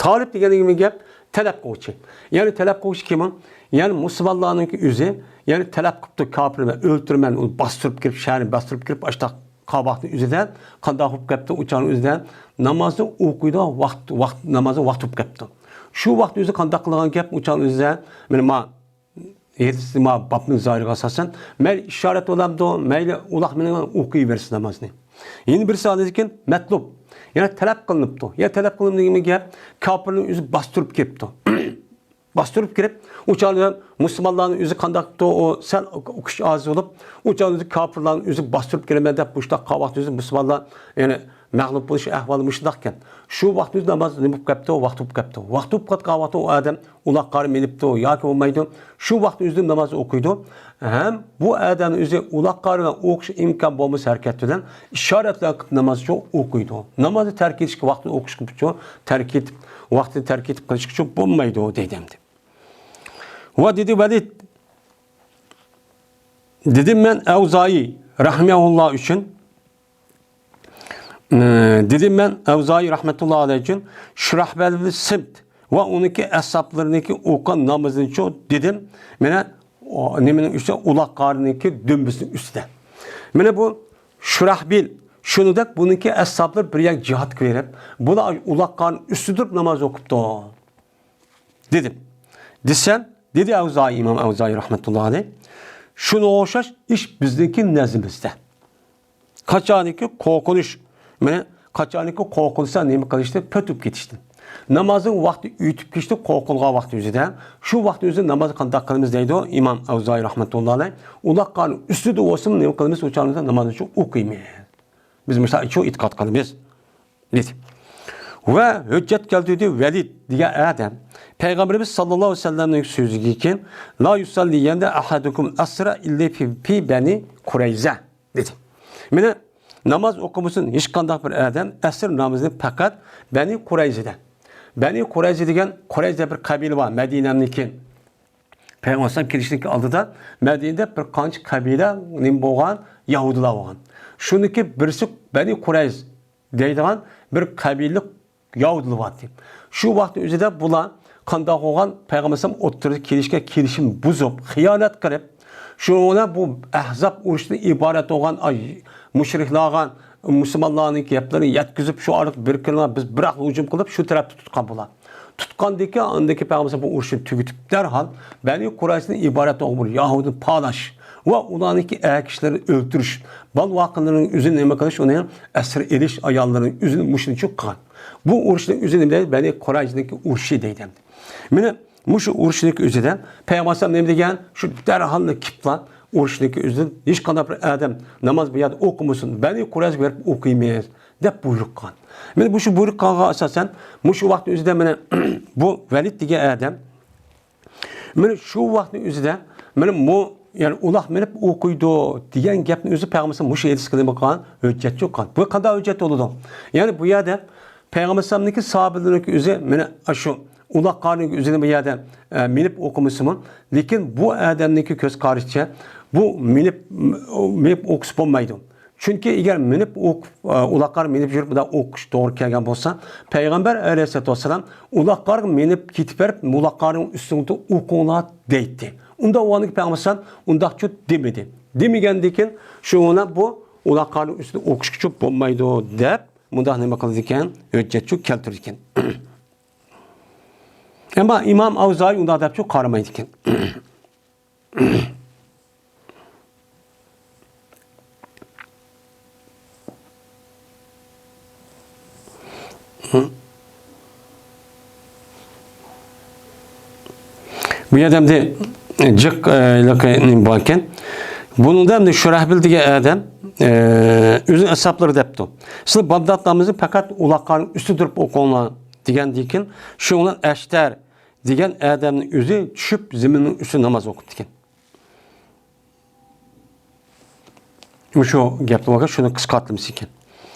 تالىپ دېگەن نېمە گەپ؟ تەلەپ قىلغۇچى. يەنى تەلەپ قىلغۇچى كىم ئۇ؟ يەنى مۇسۇلمانلارنىڭكى ئۆزى، يەنى تەلەپ قىپتۇ، كاپىرنى مەن ئۆلتۈرىمەن، ئۇنى باستۇرۇپ كىرىپ، شەھەرنى باستۇرۇپ كىرىپ، ئاشتاق قاۋاقنى ئۆزىدە قانداق بولۇپ كەپتۇ؟ ئۇچانىڭ ئۆزىدە نامازنى ئوقۇيدۇ، ۋاقىت، ۋاقىت، نامازنىڭ ۋاقتى بولۇپ كەپتۇ. شۇ ۋاقىت ئۆزى قانداق قىلغان گەپ؟ ئۇچانىڭ ئۆزىدە، مانا ما ھەدىس، ما بابنىڭ زاھىرىغا ئاساسەن، مەيلى ئىشارەت بولامدۇ، مەيلى ئۇلاغ مىنىڭ ئوقۇيۋەرسۇن نامازنى. يەنە بىرسى ھالىدىكىن مەتلۇب، يەنى تەلەپ قىلىنىپتۇ. يا تەلەپ قىلىنىپ دېگىنىمىز گەپ، كاپىرنىڭ ئۆزى باستۇرۇپ كېلىپتۇ. باستۇرۇپ كىرىپ، ئۇ چاغدا مۇسۇلمانلارنىڭ ئۆزى قانداقتۇ، ئۇ سەل ئۇ كۈچ ئاز بولۇپ، ئۇ چاغدا ئۆزى كاپىرلارنىڭ ئۆزى باستۇرۇپ كېلىمەن دەپ، مۇشۇنداق قاۋاقتا ئۆزى مۇسۇلمانلار، يەنى مەغلۇپ بولۇش ئەھۋالى مۇشۇنداق ئىكەن. شۇ ۋاقىت ئۆزى ناماز نېمە بولۇپ كەپتۇ؟ ۋاقتى بولۇپ كەپتۇ. ۋاقتى بولۇپ قالغان ۋاقىتتا ئۇ ئادەم ئۇلاغ قارى مىنىپتۇ ياكى بولمايدۇ. شۇ ۋاقىت ئۆزى ناماز ئوقۇيدۇ. ھەم بۇ ئادەمنىڭ ئۆزى ئۇلاغ قارى بىلەن ئوقۇش ئىمكان بولمىسا ھەرىكەت بىلەن ئىشارەتلەر قىلىپ ناماز ئوقۇيدۇ. نامازنى تەرك ئېتىشكە ۋاقتىنى ئوقۇشقا تەرك ئېتىپ، ۋاقتىنى تەرك ئېتىپ قىلىشقىچۇ بولمايدۇ دەيدۇ ئەمدى. ۋە دېدى ۋەلىد، دېدىم مەن ئەۋزائىي رەھمەھۇللا ئۈچۈن، ئى، دېدىم مەن ئەۋزائىي رەھمەتۇللا ئەلەيھ ئۈچۈن شۇراھبەل ئىبنى سىمت ۋە ئۇنىڭكى ئەسھابلىرىنىڭكى ئوقۇغان نامىزىنىچۇ دېدىم. مانا، ئۇ نېمىنىڭ ئۈستىدە؟ ئۇلاغ قارىنىڭكى دۈمبىسىنىڭ ئۈستىدە. مانا بۇ شۇراھبىل، شۇنىڭدەك بۇنىڭكى ئەسھابلىرى بىر يەرگە جىھادقا بېرىپ، بۇلار ئۇلاغ قارىنىڭ ئۈستىدە تۇرۇپ ناماز ئوقۇپتۇ. دېدىم. دېسەم، دېدى ئەۋزائىي، ئىمام ئەۋزائىي رەھمەتۇللا ئەلەيھ، شۇنىڭغا ئوخشاش ئىش بىزنىڭكى نەزىمىزدە. قاچانكى قورقۇنۇش، مانا، قاچانكى قورقۇنسا نېمە قىلىشتىن؟ پۆتۈپ كېتىشتىن. نامازنىڭ ۋاقتى ئۆتۈپ كېتىشتىن قورقۇلغان ۋاقتى ئۆزىدە، شۇ ۋاقىت ئۆزىدە نامازنى قانداق قىلىمىز دەيدۇ ئىمام ئەۋزائىي رەھمەتۇللا ئەلەيھ. ئۇلاغ قارىنىڭ ئۈستىدە بولسىمۇ نېمە قىلىمىز؟ ئۇ چاغدا نامازنى شۇ ئوقۇيمىز. بىز مۇشۇنداق شۇ ئېتىقاد قىلىمىز. دېدى. ۋە ھۆججەت كەلتۈردى ۋەلىد دېگەن ئادەم. پەيغەمبىرىمىز ساللاللاھۇ ئەلەيھى ۋەسەللەمنىڭ سۆزىگە كېيىن، لا يۇسەللىيەننە ئەھەدۇكۇم ئەسرە ئىللە فى، فى بەنى قۇرەيزە، دېدى. مانا، ناماز ئوقۇمىسۇن ھېچقانداق بىر ئادەم ئەسر نامىزىنى پەقەت بەنى قۇرەيزىدە. بەنى قۇرەيزە دېگەن، قۇرەيزە بىر قەبىلە بار مەدىنەنىڭكى. پەيغەمبەر ئەلەيھىسسالام كېلىشتىن ئالدىدا مەدىنىدە بىر قانچە قەبىلە نېمە بولغان؟ يەھۇدىيلار بولغان. شۇنىڭكى بىرسى بەنى قۇرەيز دەيدىغان بىر قەبىلىلىك يەھۇدىيلار بارتى. شۇ ۋاقىت ئۆزىدە بۇلار قانداق بولغان؟ پەيغەمبەر ئەلەيھىسسالام ئوتتۇرىدا كېلىشكەن كېلىشىمنى بۇزۇپ، خىيانەت قىلىپ، شۇنىڭ بىلەن بۇ ئەھزاب ئۇرۇشىدىن ئىبارەت بولغان، ئاي، مۇشرىكلارغا، مۇسۇلمانلارنىڭ گەپلىرىنى يەتكۈزۈپ، شۇ ئارىلىق بىر كۈنلا بىز بىراقلا ھۇجۇم قىلىپ، شۇ تەرەپتە تۇتقان بۇلار. تۇتقاندىن كېيىن، ئاندىن كېيىن پەيغەمبەر بۇ ئۇرۇشنى تۈگىتىپ، دەرھال بەنى قۇرەيزىدىن ئىبارەت بولغان بىر يەھۇدىينى پالاش ۋە ئۇلارنىڭكى ئەر كىشىلىرىنى ئۆلتۈرۈش، بالا ۋاقىلىرىنىڭ ئۆزىنى نېمە قىلىش، ئۇنى ئەسىر ئېلىش، ئاياللىرىنىڭ ئۆزىنى مۇشۇنى چۈشۈرۈپ قىلغان. بۇ ئۇرۇشنىڭ ئۆزى نېمە دەيدۇ؟ بەنى قۇرەيزىنىڭكى ئۇرۇشى دەيدۇ ئەمدى. مانا مۇشۇ ئۇرۇشنىڭكى ئۆزىدە پەيغەمبەر ئەلەيھىسسالام نېمە دېگەن؟ شۇ دەرھاللا كېپلا ئۇرۇشنىڭكى ئۆزىدىن ھېچقانداق بىر ئادەم ناماز بۇ يەردە ئوقۇمىسۇن، بەنى قۇرەيزىگە بېرىپ ئوقۇيمىز دەپ بۇيرۇق قىلغان. مانا مۇشۇ بۇيرۇق قىلغانغا ئاساسەن، مۇشۇ ۋاقىتنىڭ ئۆزىدە مانا بۇ ۋەلىد دېگەن ئادەم، مانا شۇ ۋاقىتنىڭ ئۆزىدە مانا مۇ-، يەنى ئۇلاغ مىنىپ ئوقۇيدۇ دېگەن گەپنى ئۆزى پەيغەمبەر مۇشۇ ھەدىسكە نېمە قىلغان؟ ھۆججەتچى قىلغان. بۇ قانداق ھۆججەت بولىدۇ؟ يەنى بۇ يەردە پەيغەمبەر ئەلەيھىسسالامنىڭكى ساھابىلىرىنىڭكى ئۆزى مانا شۇ ئۇلاغ قارىنىڭكى ئۆزىنى بۇ يەردە، ئە، مىنىپ ئوقۇمىسىمۇ، لېكىن بۇ ئادەمنىڭكى كۆز قارىشىچە بۇ مىنىپ، مىنىپ ئوقۇسا بولمايدۇ. چۈنكى ئەگەر مىنىپ ئوق-، ئۇلاغ قارى مىنىپ يۈرۈپ بۇنداق ئوقۇش توغرا كەلگەن بولسا، پەيغەمبەر ئەلەيھىسسالاتۇ ۋەسسالام ئۇلاغ قارىغا مىنىپ كېتىۋېرىپ، ئۇلاغ قارىنىڭ ئۈستىدە ئوقۇڭلار دەيتتى. ئۇنداق بولغاندىكىن پەيغەمبەر ئەلەيھىسسالام ئۇنداقچۇ دېمىدى. دېمىگەندىكىن شۇڭا بۇ ئۇلاغ قارىنىڭ ئۈستىدە ئوقۇشقىچۇ بولمايدۇ دەپ مۇنداق نېمە قىلىدىكەن؟ ھۆججەتچۇ كەلتۈرىدىكەن. ئەمما ئىمام ئەۋزائىي ئۇنداق دەپچۇ قارىمايدىكەن. بۇ يەردە ئەمدى جىق، ئە، ھېلىقى نېمە باركەن. بۇنىڭدا ئەمدى شۇراھبىل دېگەن ئادەم، ئە، ئۆزىنىڭ ئەسھابلىرى دەپتۇ. سىلەر بامدات نامىزىنى پەقەت ئۇلاغ قارىنىڭ ئۈستىدە تۇرۇپ ئوقۇڭلار دېگەندىكىن، شۇنىڭ بىلەن ئەشتەر دېگەن ئادەمنىڭ ئۆزى چۈشۈپ زېمىننىڭ ئۈستىدە ناماز ئوقۇپتىكەن. مۇشۇ گەپنى بولغان شۇنى قىسقارتمىسى ئىكەن.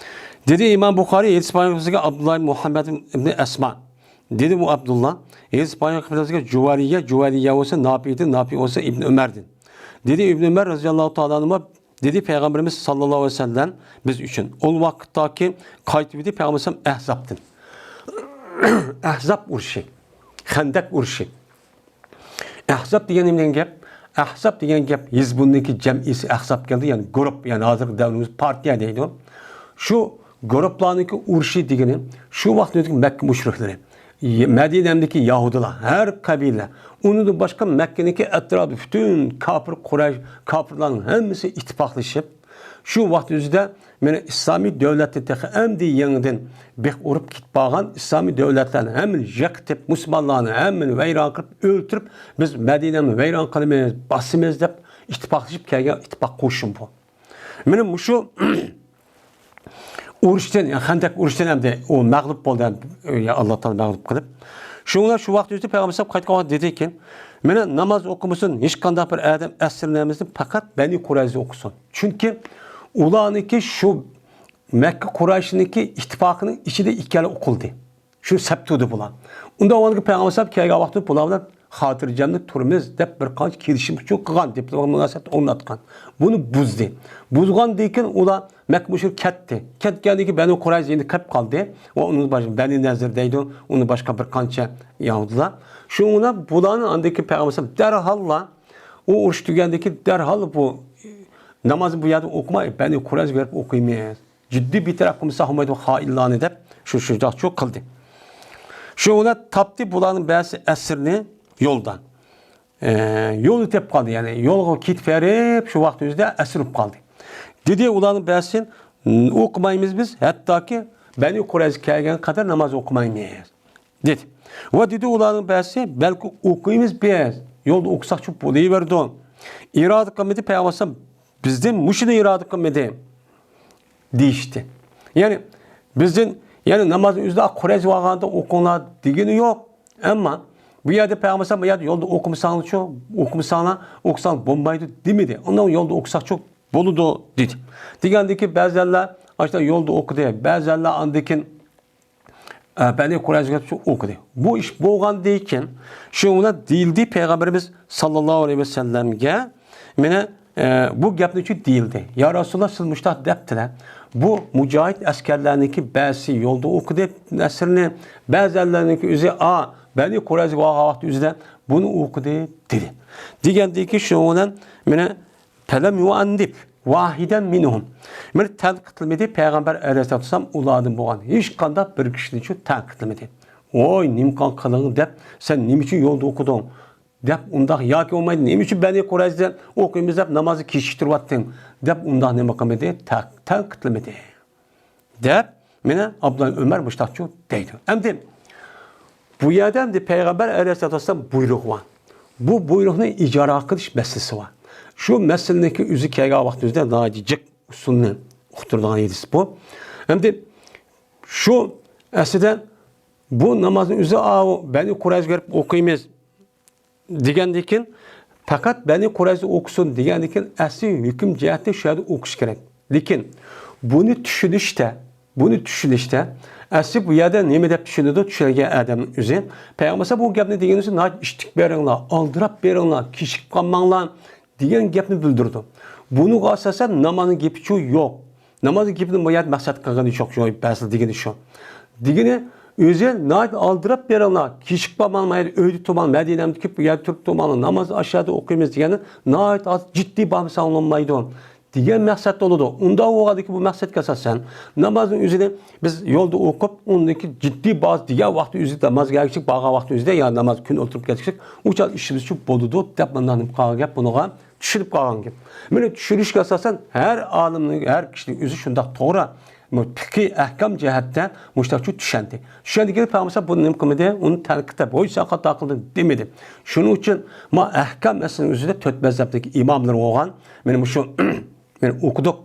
دېدى ئىمام بۇخارىي، ھەدىس بايان قىلغۇسىغا ئابدۇللا ئىبن مۇھەممەد ئىبن ئەسما. دېدى ئۇ ئابدۇللا، ھەدىس بايان قىلغۇسىغا جۇۋەرىيە، جۇۋەرىيە بولسا ناپىئدىن، ناپىئ بولسا ئىبن ئۆمەردىن. دېدى ئىبن ئۆمەر رەزىياللاھۇ تائالا ئەنھۇما، دېدى پەيغەمبىرىمىز ساللاللاھۇ ئەلەيھى ۋەسەللەم بىز ئۈچۈن. ئۇ ۋاقىتتاكى قايتىۋىدى پەيغەمبەر ئەھزابتىن. ئەھزاب ئۇرۇشى، خەندەك ئۇرۇشى. ئەھزاب دېگەن نېمە دېگەن گەپ؟ ئەھزاب دېگەن گەپ ھىزبۇننىڭكى جەمئىسى ئەھزاب كەلدى، يەنى گۇرۇپ، يەنى ھازىرقى دەۋرىمىز پارتىيە دەيدۇ. شۇ گۇرۇپلارنىڭكى ئۇرۇشى دېگىنى شۇ ۋاقىتتىكى مەككە مۇشرىكلىرى، مەدىنەدىكى يەھۇدىيلار، ھەر قەبىلە، ئۇنىڭدىن باشقا مەككىنىڭكى ئەتراپى پۈتۈن كاپىر قۇرەيش، كاپىرلارنىڭ ھەممىسى ئىتتىپاقلىشىپ، شۇ ۋاقىت ئۆزىدە مانا ئىسلامىي دۆلەتنى تېخى ئەمدى يېڭىدىن بىخ ئۇرۇپ كېتىپ بارغان ئىسلامىي دۆلەتلەرنى ھەممىنى يىقىتىپ، مۇسۇلمانلارنى ھەممىنى ۋەيران قىلىپ، ئۆلتۈرۈپ، بىز مەدىنەنى ۋەيران قىلىمىز، باسىمىز دەپ ئىتتىپاقلىشىپ كەلگەن ئىتتىپاق قوشۇن بۇ. مانا مۇشۇ ئۇرۇشتىن، يەنى خەندەك ئۇرۇشتىن ئەمدى ئۇ مەغلۇپ بولدى، يا ئاللا تائالا مەغلۇپ قىلىپ. شۇڭا شۇ ۋاقىت ئۆزىدە پەيغەمبەر قايتقان ۋاقىت دېدىكى، مانا ناماز ئوقۇمىسۇن ھېچقانداق بىر ئادەم ئەسىرنامىزنى پەقەت بەنى قۇرەيزە ئوقۇسۇن. چۈنكى ئۇلارنىڭكى شۇ مەككە قۇرەيشنىڭكى ئىتتىپاقىنىڭ ئىچىدە ئىككىلى ئوقۇلدى. شۇ سەپ تۇردى بۇلار. ئۇنداق بولغاندىكىن پەيغەمبەر ئەلەيھىسسالام كەلگەن ۋاقىتتا بۇلار بىلەن خاتىرجەملىك تۇرىمىز دەپ بىر قانچە كېلىشىم شۇ قىلغان، دىپلوماتىك مۇناسىۋەت ئورناتقان. بۇنى بۇزدى. بۇزغاندىن كېيىن ئۇلار مەككە مۇشرىك كەتتى. كەتكەندىن كېيىن بەنۇ قۇرەيزە يەنە قېلىپ قالدى. ۋە ئۇنىڭ باشقا بەنى نەزىر دەيدۇ، ئۇنىڭ باشقا بىر قانچە يەھۇدىيلار. شۇڭا بۇلارنى ئاندىن كېيىن پەيغەمبەر ئەلەيھىسسالام دەرھاللا ئۇ ئۇرۇش تۈگىگەندىن كېيىن دەرھال بۇ نامازنى بۇ يەردە ئوقۇماي، بەنى قۇرەيزىگە بېرىپ ئوقۇيمىز. جىددىي بىر تەرەپ قىلمىسا بولمايدۇ خائىنلارنى دەپ شۇ شۇنداق شۇ قىلدى. شۇ بىلەن تاپتى بۇلارنىڭ بەزى ئەسىرنى يولدا. ئە، يولنى تېپىپ قالدى، يەنى يولغا كېتىپ بېرىپ شۇ ۋاقىت ئۆزىدە ئەسىر بولۇپ قالدى. دېدى ئۇلارنىڭ بەزىسى، ئوقۇمايمىز بىز، ھەتتاكى بەنى قۇرەيزە كەلگەن قەدەر ناماز ئوقۇمايمىز. دېدى. ۋە دېدى ئۇلارنىڭ بەزىسى، بەلكى ئوقۇيمىز بىز، يولدا ئوقۇساقچۇ بولۇۋېرىدۇ. ئىرادە قىلمىدى پەيغەمبەر ئەلەيھىسسالام، بىزدىن مۇشۇنى ئىرادە قىلمىدى دېيىشتى. يەنى بىزدىن، يەنى نامازنى ئۆزىدە قۇرەيزە ۋارغاندا ئوقۇڭلار دېگىنى يوق. ئەمما بۇ يەردە پەيغەمبەر ئەلەيھىسسالام بۇ يەردە يولدا ئوقۇمىساڭلارچۇ، ئوقۇمىساڭلار، ئوقۇساڭلار بولمايدۇ دېمىدى. ئۇنداق يولدا ئوقۇساقچۇ بولىدۇ دېدى. دېگەندىكى بەزىلەر ئاشۇنداق يولدا ئوقۇدى، بەزىلەر ئاندىن كېيىن ئە، بەنى قۇرەيزىگە ئوقۇدى. بۇ ئىش بولغاندىن كېيىن، شۇنىڭ بىلەن دېيىلدى پەيغەمبىرىمىز ساللاللاھۇ ئەلەيھى ۋەسەللەمگە، مانا، ئە، بۇ گەپنى ئۈچۈن دېيىلدى. يا رەسۇلاللا، سىز مۇشۇنداق دەپتىلە. بۇ مۇجاھىد ئەسكەرلەرنىڭكى بەزىسى يولدا ئوقۇدى ئەسىرنى، بەزىلەرنىڭكى ئۆزى، ئا، بەنى قۇرەيزىگە بارغان ۋاقتى ئۆزىدە بۇنى ئوقۇدى دېدى. دېگەندىن كېيىن شۇنىڭ بىلەن مانا فەلەم يۇئەننىب ۋاھىدەن مىنھۇم. مانا تەنقىدلىمىدى، پەيغەمبەر ئەلەيھىسسالام ئۇلاردىن بولغان ھېچقانداق بىر كىشىنى شۇ تەنقىدلىمىدى. ۋوي، نېمىقان قىلىڭ دەپ، سەن نېمە ئۈچۈن يولدا ئوقۇدۇڭ؟ دەپ ئۇنداق ياكى بولمايدۇ، نېمە ئۈچۈن بەنى قۇرەيزىدە ئوقۇيمىز دەپ نامازنى كېچىكتۈرۈۋەتتىڭ؟ دەپ ئۇنداق نېمە قىلمىدى، تە-، تەنقىدلىمىدى. دەپ، مانا ئابدۇللا ئۆمەر مۇشتاقچۇ دەيدۇ. ئەمدى بۇ يەردە ئەمدى پەيغەمبەر ئەلەيھىسسالاتۇ ۋەسسالام بۇيرۇقى بار. بۇ بۇيرۇقنى ئىجرا قىلىش مەسىلىسى بار. شۇ مەسىلىنىڭكى ئۆزى كەلگەن ۋاقتىمىزدا ناھايىتى جىق ئۇسۇلنى ئۇقتۇرىدىغان ھەدىس بۇ. ئەمدى شۇ ئەسلىدە بۇ نامازنى ئۆزى، ئاۋۇ بەنى قۇرەيزىگە بېرىپ ئوقۇيمىز دېگەندىن كېيىن، پەقەت بەنى قۇرەيزە ئوقۇسۇن دېگەندىن كېيىن، ئەسلى ھۆكۈم جەھەتتە شۇ يەردە ئوقۇش كېرەك. لېكىن بۇنى چۈشىنىشتە، بۇنى چۈشىنىشتە، ئەسلى بۇ يەردە نېمە دەپ چۈشىنىدۇ؟ چۈشەنگەن ئادەمنىڭ ئۆزى. پەيغەمبەر بۇ گەپنى دېگىنى ئۈچۈن، ناھايىتى ئىتتىك بېرىڭلار، ئالدىراپ بېرىڭلار، كېچىكىپ قالماڭلار دېگەن گەپنى بىلدۈرىدۇ. بۇنىڭغا ئاساسەن نامازنىڭ گېپىچۇ يوق. نامازنىڭ گېپىنى بۇ يەردە مەقسەت قىلغىنى يوق، شۇ بەزى دېگىنى شۇ. دېگىنى ئۆزى ناھايىتى ئالدىراپ بېرىڭلار، كېچىكىپ قالماڭلار، مانا يەردە ئۆيدە تۇرماڭلار، مەدىنەمدە كېلىپ بۇ يەردە تۇرۇپ تۇرماڭلار، ناماز ئاشۇ يەردە ئوقۇيمىز دېگەننى ناھايىتى جىددىي بارمىساڭ بولمايدۇ دېگەن مەقسەتتە بولىدۇ. ئۇنداق بولغاندىكىن بۇ مەقسەتكە ئاساسەن نامازنىڭ ئۆزىنى بىز يولدا ئوقۇپ، ئۇندىن كېيىن جىددىي باز دېگەن ۋاقتى ئۆزى نامازغا ئەگىشىپ بارغان ۋاقتى ئۆزىدە يا ناماز كۈن ئولتۇرۇپ كەتسەك، ئۇ چاغ ئىشىمىزچۇ بولىدۇ دەپ مانا نېمە قىلغان گەپ بۇنىڭغا چۈشىنىپ قالغان گەپ. مانا چۈشىنىشكە ئاساسەن ھەر ئالىمنىڭ، ھەر كىشىنىڭ ئۆزى شۇنداق توغرا بۇ پىقھىي ئەھكام جەھەتتە مۇشۇنداقچۇ چۈشەندى. چۈشەندىكىن پەيغەمبەر بۇنى نېمە قىلمىدى؟ ئۇنى تەنقىدلەپ، ۋوي، سەن خاتا قىلدىڭ دېمىدى. شۇنىڭ ئۈچۈن ما ئەھكام مەسىلىنىڭ ئۆزىدە تۆت مەزھەپتىكى ئىماملار بولغان. مانا مۇشۇ، مانا ئوقۇدۇق.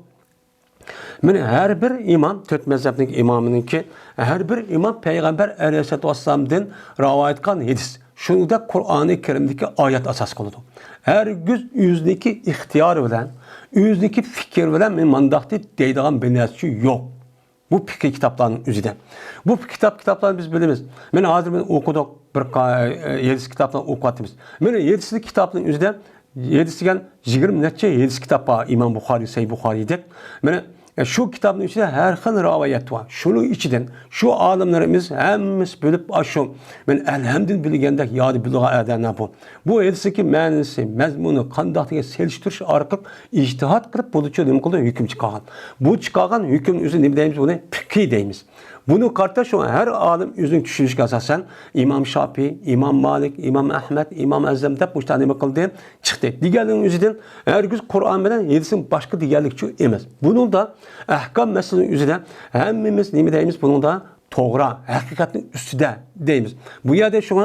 مانا ھەر بىر ئىمام، تۆت مەزھەپنىڭ ئىمامىنىڭكى، ھەر بىر ئىمام پەيغەمبەر ئەلەيھىسسالاتۇ ۋەسسالامدىن رىۋايەت قىلغان ھەدىس، شۇنىڭدەك قۇرئانى كەرىمدىكى ئايەت ئاساس قىلىدۇ. ھەرگىز ئۆزىنىڭكى ئىختىيارى بىلەن، ئۆزىنىڭكى پىكرى بىلەن مەن مانداق دەيدىغان بىر نەرسىچۇ يوق. بۇ پىقھىي كىتابلارنىڭ ئۆزىدە. بۇ كىتاب، كىتابلارنى بىز بىلىمىز. مانا ھازىر مانا ئوقۇدۇق، بىر قا-، ھەدىس كىتابلارنى ئوقۇۋاتىمىز. مانا ھەدىس كىتابنىڭ ئۆزىدە ھەدىس دېگەن يىگىرمە نەچچە ھەدىس كىتاب بار، ئىمام بۇخارىي، سەھىھ بۇخارىيدەك. مانا، ئە، شۇ كىتابنىڭ ئىچىدە ھەر خىل رىۋايەت بار. شۇنىڭ ئىچىدىن شۇ ئالىملىرىمىز ھەممىسى بۆلۈپ، ئاشۇ، مانا، ئەلھەمدىن بىلگەندەك يادى بىلىدىغان ئادەملەر بۇ. بۇ ھەدىسنىڭكى مەنىسى، مەزمۇنى قانداق دېگەن سېلىشتۇرۇش ئارقىلىق ئىجتىھات قىلىپ بولىدىچۇ نېمە قىلىدۇ؟ ھۆكۈم چىقارغان. بۇ چىقارغان ھۆكۈم ئۆزى نېمە دەيمىز؟ بۇنى پىقھىي دەيمىز. بۇنى قارىتا شۇ ھەر ئالىم ئۆزىنىڭ چۈشىنىشىگە ئاساسەن ئىمام شاپىئى، ئىمام مالىك، ئىمام ئەھمەد، ئىمام ئەزەم دەپ مۇشۇنداق نېمە قىلدى؟ چىقتى. دېگەنلىكنىڭ ئۆزىدىن ھەرگىز قۇرئان بىلەن ھەدىسنىڭ باشقا دېگەنلىكچۇ ئەمەس. بۇنىڭدا ئەھكام مەسىلىنىڭ ئۆزىدە ھەممىمىز نېمە دەيمىز؟ بۇنىڭدا توغرا، ھەقىقەتنىڭ ئۈستىدە دەيمىز. بۇ يەردە شۇڭا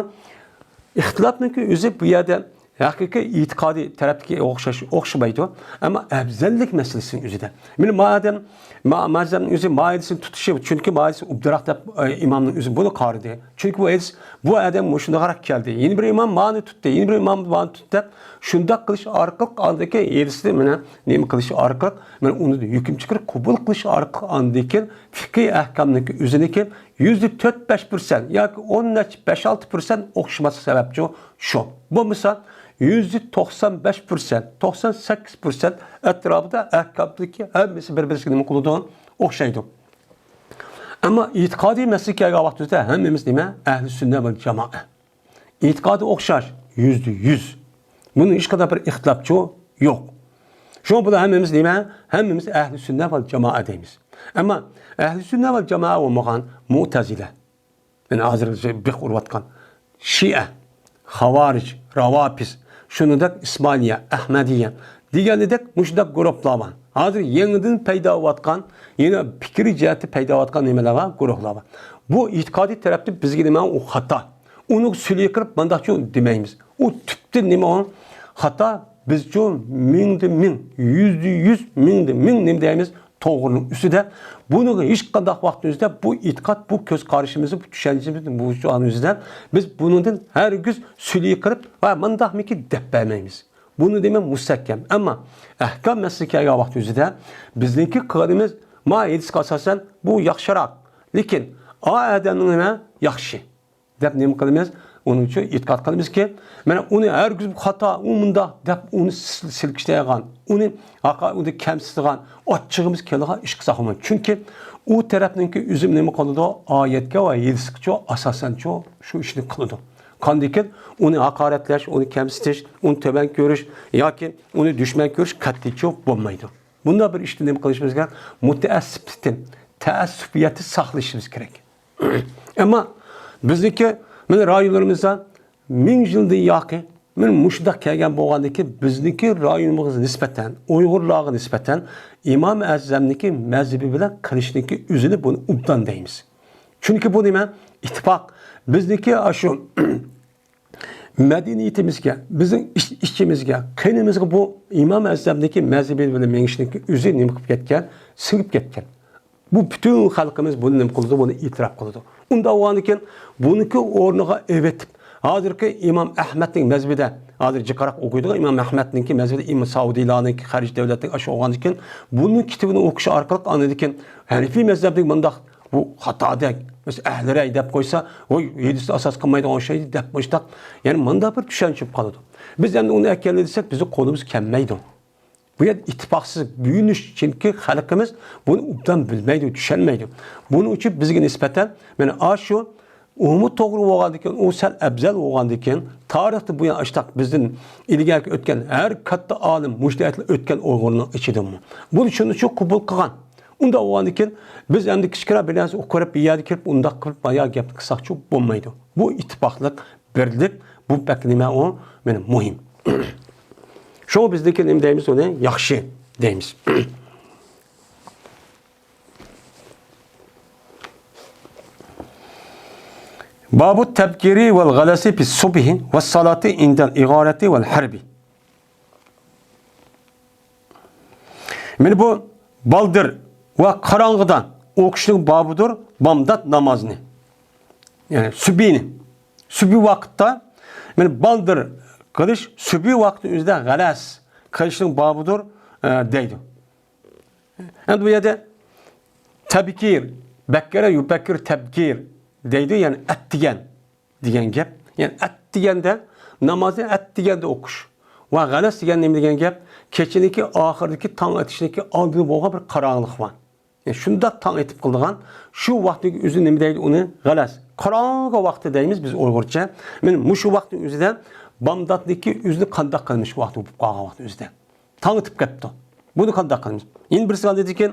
ئىختىلاپنىڭكى ئۆزى بۇ يەردە ھەقىقىي ئېتىقادىي تەرەپتىكى ئوخشاش، ئوخشىمايدۇ. ئەمما ئەۋزەللىك مەسىلىسىنىڭ ئۆزىدە. مانا مادەم ما-، مەزھەپنىڭ ئۆزى ما ھەدىسنى تۇتۇشى، چۈنكى ما ھەدىسى ئوبدانراق دەپ، ئە، ئىمامنىڭ ئۆزى بۇنى قارىدى. چۈنكى بۇ ھەدىس، بۇ ئادەم مۇشۇنداقراق كەلدى. يەنە بىر ئىمام مانى تۇتتى، يەنە بىر ئىمام مانى تۇتتى دەپ، شۇنداق قىلىش ئارقىلىق ئاندىكى ھەدىسنى مانا نېمە قىلىش ئارقىلىق، مانا ئۇنى ھۆكۈم چىقىرىپ قوبۇل قىلىش ئارقىلىق ئاندىن كېيىن فىقھىي ئەھكامنىڭكى ئۆزىنىكى يۈزدە تۆت بەش پىرسەنت ياكى ئون نەچچە، بەش ئالتە پىرسەنت ئوخشىماسلىق سەۋەبچۇ شۇ. بولمىسا يۈزدە توقسان بەش پىرسەنت، توقسان سەككىز پىرسەنت ئەتراپىدا ئەھكامدىكى ھەممىسى بىر-بىرسىگە نېمە قىلىدۇ؟ ئوخشايدۇ. ئەمما ئېتىقادىي مەسىلىگە كەلگەن ۋاقتىمىزدا ھەممىمىز نېمە؟ ئەھلى سۈننە ۋەل جامائە. ئېتىقادى ئوخشاش، يۈزدە يۈز. بۇنىڭ ھېچقانداق بىر ئىختىلاپچۇ يوق. شۇڭا بۇلار ھەممىمىز نېمە؟ ھەممىمىز ئەھلى سۈننە ۋەل جامائە دەيمىز. ئەمما ئەھلى سۈننە ۋەل جامائە بولمىغان مۇئتەزىلە، يەنى ھازىر بىخ ئۇرۇۋاتقان شىئە، خاۋارىج، راۋاپىز، شۇنىڭدەك ئىسمائىلىيە، ئەھمەدىيە دېگەندەك مۇشۇنداق گۇرۇھلار بار. ھازىر يېڭىدىن پەيدا بولۇۋاتقان، يەنە پىكرىي جەھەتتە پەيدا بولۇۋاتقان نېمىلەر بار؟ گۇرۇھلار بار. بۇ ئېتىقادىي تەرەپتىن بىزگە نېمە؟ ئۇ خاتا. ئۇنى سۈلۈك قىلىپ مانداقچۇ دېمەيمىز. ئۇ تۈپتىن نېمە ئۇ؟ خاتا. بىزچۇ مىڭدە مىڭ، يۈزدە يۈز، مىڭدە مىڭ نېمە دەيمىز؟ توغرىنىڭ ئۈستىدە. بۇنىڭغا ھېچقانداق ۋاقىتنىڭ ئۆزىدە بۇ ئېتىقاد، بۇ كۆز قارىشىمىزنى، بۇ چۈشەنچىمىزنى، بۇ ئۆزىدە بىز بۇنىڭدىن ھەرگىز سۈلۈك قىلىپ، ۋە مانداقمىكى دەپ بەرمەيمىز. بۇنى دېمەك مۇستەھكەم. ئەمما ئەھكام مەسىلىگە كەلگەن ۋاقىت ئۆزىدە بىزنىڭكى قىلغىنىمىز ما ھەدىسكە ئاساسەن بۇ ياخشىراق. لېكىن ئا ئادەمنىڭ نېمە؟ ياخشى دەپ نېمە قىلىمىز؟ ئۇنىڭ ئۈچۈن ئېتىقاد قىلىمىزكى، مانا ئۇنى ھەرگىز خاتا، ئۇ مۇنداق دەپ ئۇنى سىل-، سىلكىشلەيدىغان، ئۇنى ھاقا-، ئۇنى كەمسىتىدىغان، ئاچچىقىمىز كېلىدىغان ئىشقا ساقلىمايمىز. چۈنكى ئۇ تەرەپنىڭكى ئۆزى نېمە قىلىدۇ؟ ئايەتكە ۋە ھەدىسكىچۇ ئاساسەنچۇ شۇ ئىشنى قىلىدۇ. قاندىكىن ئۇنى ھاقارەتلەش، ئۇنى كەمسىتىش، ئۇنى تۆۋەن كۆرۈش ياكى ئۇنى دۈشمەن كۆرۈش قەتئىيچۇ بولمايدۇ. بۇنداق بىر ئىشتا نېمە قىلىشىمىز كېرەك؟ مۇتەئەسسىپلىكتىن، تەئەسسۇپىيەتتىن ساقلىشىمىز كېرەك. ئەمما بىزنىڭكى، مانا، رايونلىرىمىزدا مىڭ يىلدىن ياقى، مانا، مۇشۇنداق كەلگەن بولغاندىكىن، بىزنىڭكى رايونىمىزغا نىسبەتەن، ئۇيغۇرلارغا نىسبەتەن ئىمام ئەزەمنىڭكى مەزھىپى بىلەن قىلىشنىڭكى ئۆزىنى بۇنى ئوبدان دەيمىز. چۈنكى بۇ نېمە؟ ئىتتىپاق. بىزنىڭكى ئاشۇ مەدەنىيىتىمىزگە، بىزنىڭ ئىچ-، ئىچىمىزگە، قېنىمىزغا بۇ ئىمام ئەزەمنىڭكى مەزھىپى بىلەن مېڭىشنىڭكى ئۆزى نېمە قىلىپ كەتكەن؟ سىڭىپ كەتكەن. بۇ پۈتۈن خەلقىمىز بۇنى نېمە قىلىدۇ؟ بۇنى ئېتىراپ قىلىدۇ. ئۇنداق بولغاندىكىن بۇنىڭكى ئورنىغا ئەۋېتىپ، ھازىرقى ئىمام ئەھمەدنىڭ مەزھىپىدە، ھازىر جىقراق ئوقۇيدىغان ئىمام ئەھمەدنىڭكى مەزھىپىدە ئىمام ساۋدىيلارنىڭكى خەرج دەۋلەتنىڭ ئاشۇ بولغاندىكىن بۇنىڭ كىتابىنى ئوقۇش ئارقىلىق ئاندىن كېيىن ھەنىفىي مەزھەپنىڭ مۇنداق بۇ خاتادەك، مەسىلەن، ئەھلى رەي دەپ قويسا، ۋوي، ھەدىسنى ئاساس قىلمايدىغان ئوخشايدۇ دەپ مۇشتاق، يەنى مۇنداق بىر چۈشەنچە بولۇپ قالىدۇ. بىز ئەمدى ئۇنى ئەكەلدى دېسەك، بىزنىڭ قولىمىز كەلمەيدۇ. بۇ يەردە ئىتتىپاقسىز بۆلۈنۈش، چۈنكى خەلقىمىز بۇنى ئوبدان بىلمەيدۇ، چۈشەنمەيدۇ. بۇنىڭ ئۈچۈن بىزگە نىسبەتەن، مانا، ئاشۇ ئۇمۇ توغرا بولغاندىكىن، ئۇ سەل ئەۋزەل بولغاندىكىن، تارىختىن بۇيان ئاشتاق بىزدىن ئىلگەركى ئۆتكەن ھەر كاتتا ئالىم، مۇجتەھىدلەر ئۆتكەن ئۇيغۇرنىڭ ئىچىدىمۇ. بۇنى شۇنىڭ ئۈچۈن قوبۇل قىلغان. ئۇنداق بولغاندىكىن، بىز ئەمدى كىچىككىنە بىر نەرسە ئۇقۇپ بىر يەردە كىرىپ، ئۇنداق قىلىپ، بايا گەپنى قىلساقچۇ بولمايدۇ. بۇ ئىتتىپاقلىق، بىرلىك، بۇ بەك نېمە ئۇ؟ مانا مۇھىم. شۇڭا بىزدىكى نېمە دەيمىز ئۇنى؟ ياخشى دەيمىز. بابۇ تەبكىرى ۋەل غەلەسى فىس سۇبھى ۋەس سالاتى ئىندەل ئىغارەتى ۋەل ھەربى. مانا بۇ بالدۇر ۋە قاراڭغۇدا ئوقۇشنىڭ بابىدۇر بامدات نامازىنى. يەنى سۈبھىنى. سۈبھى ۋاقىتتا، مانا بالدۇر قىلىش، سۈبھى ۋاقىتنىڭ ئۆزىدە غەلەس قىلىشنىڭ بابىدۇر، ئە، دەيدۇ. ئەمدى بۇ يەردە تەبكىر، بەككەرە يۇبەككىر تەبكىر دەيدۇ، يەنى ئەتىگەن دېگەن گەپ. يەنى ئەتىگەندە، نامازنى ئەتىگەندە ئوقۇش. ۋە غەلەس دېگەن نېمە دېگەن گەپ؟ كېچىنىڭكى ئاخىرىدىكى تاڭ ئېتىشنىڭكى ئالدىدا بولغان بىر قاراڭغۇلۇق بار. يەنى شۇنداق تاڭ ئېتىپ قالىدىغان، شۇ ۋاقىتنىڭ ئۆزى نېمە دەيدۇ ئۇنى؟ غەلەس. قاراڭغۇ ۋاقتى دەيمىز بىز ئۇيغۇرچە. مانا مۇشۇ ۋاقىتنىڭ ئۆزىدە بامداتنىڭكى ئۆزىنى قانداق قىلىمىز شۇ ۋاقىتتا بولۇپ قالغان ۋاقىتنىڭ ئۆزىدە؟ تاڭ ئېتىپ كەپتۇ. بۇنى قانداق قىلىمىز؟ يەنە بىرسى دېدىكەن،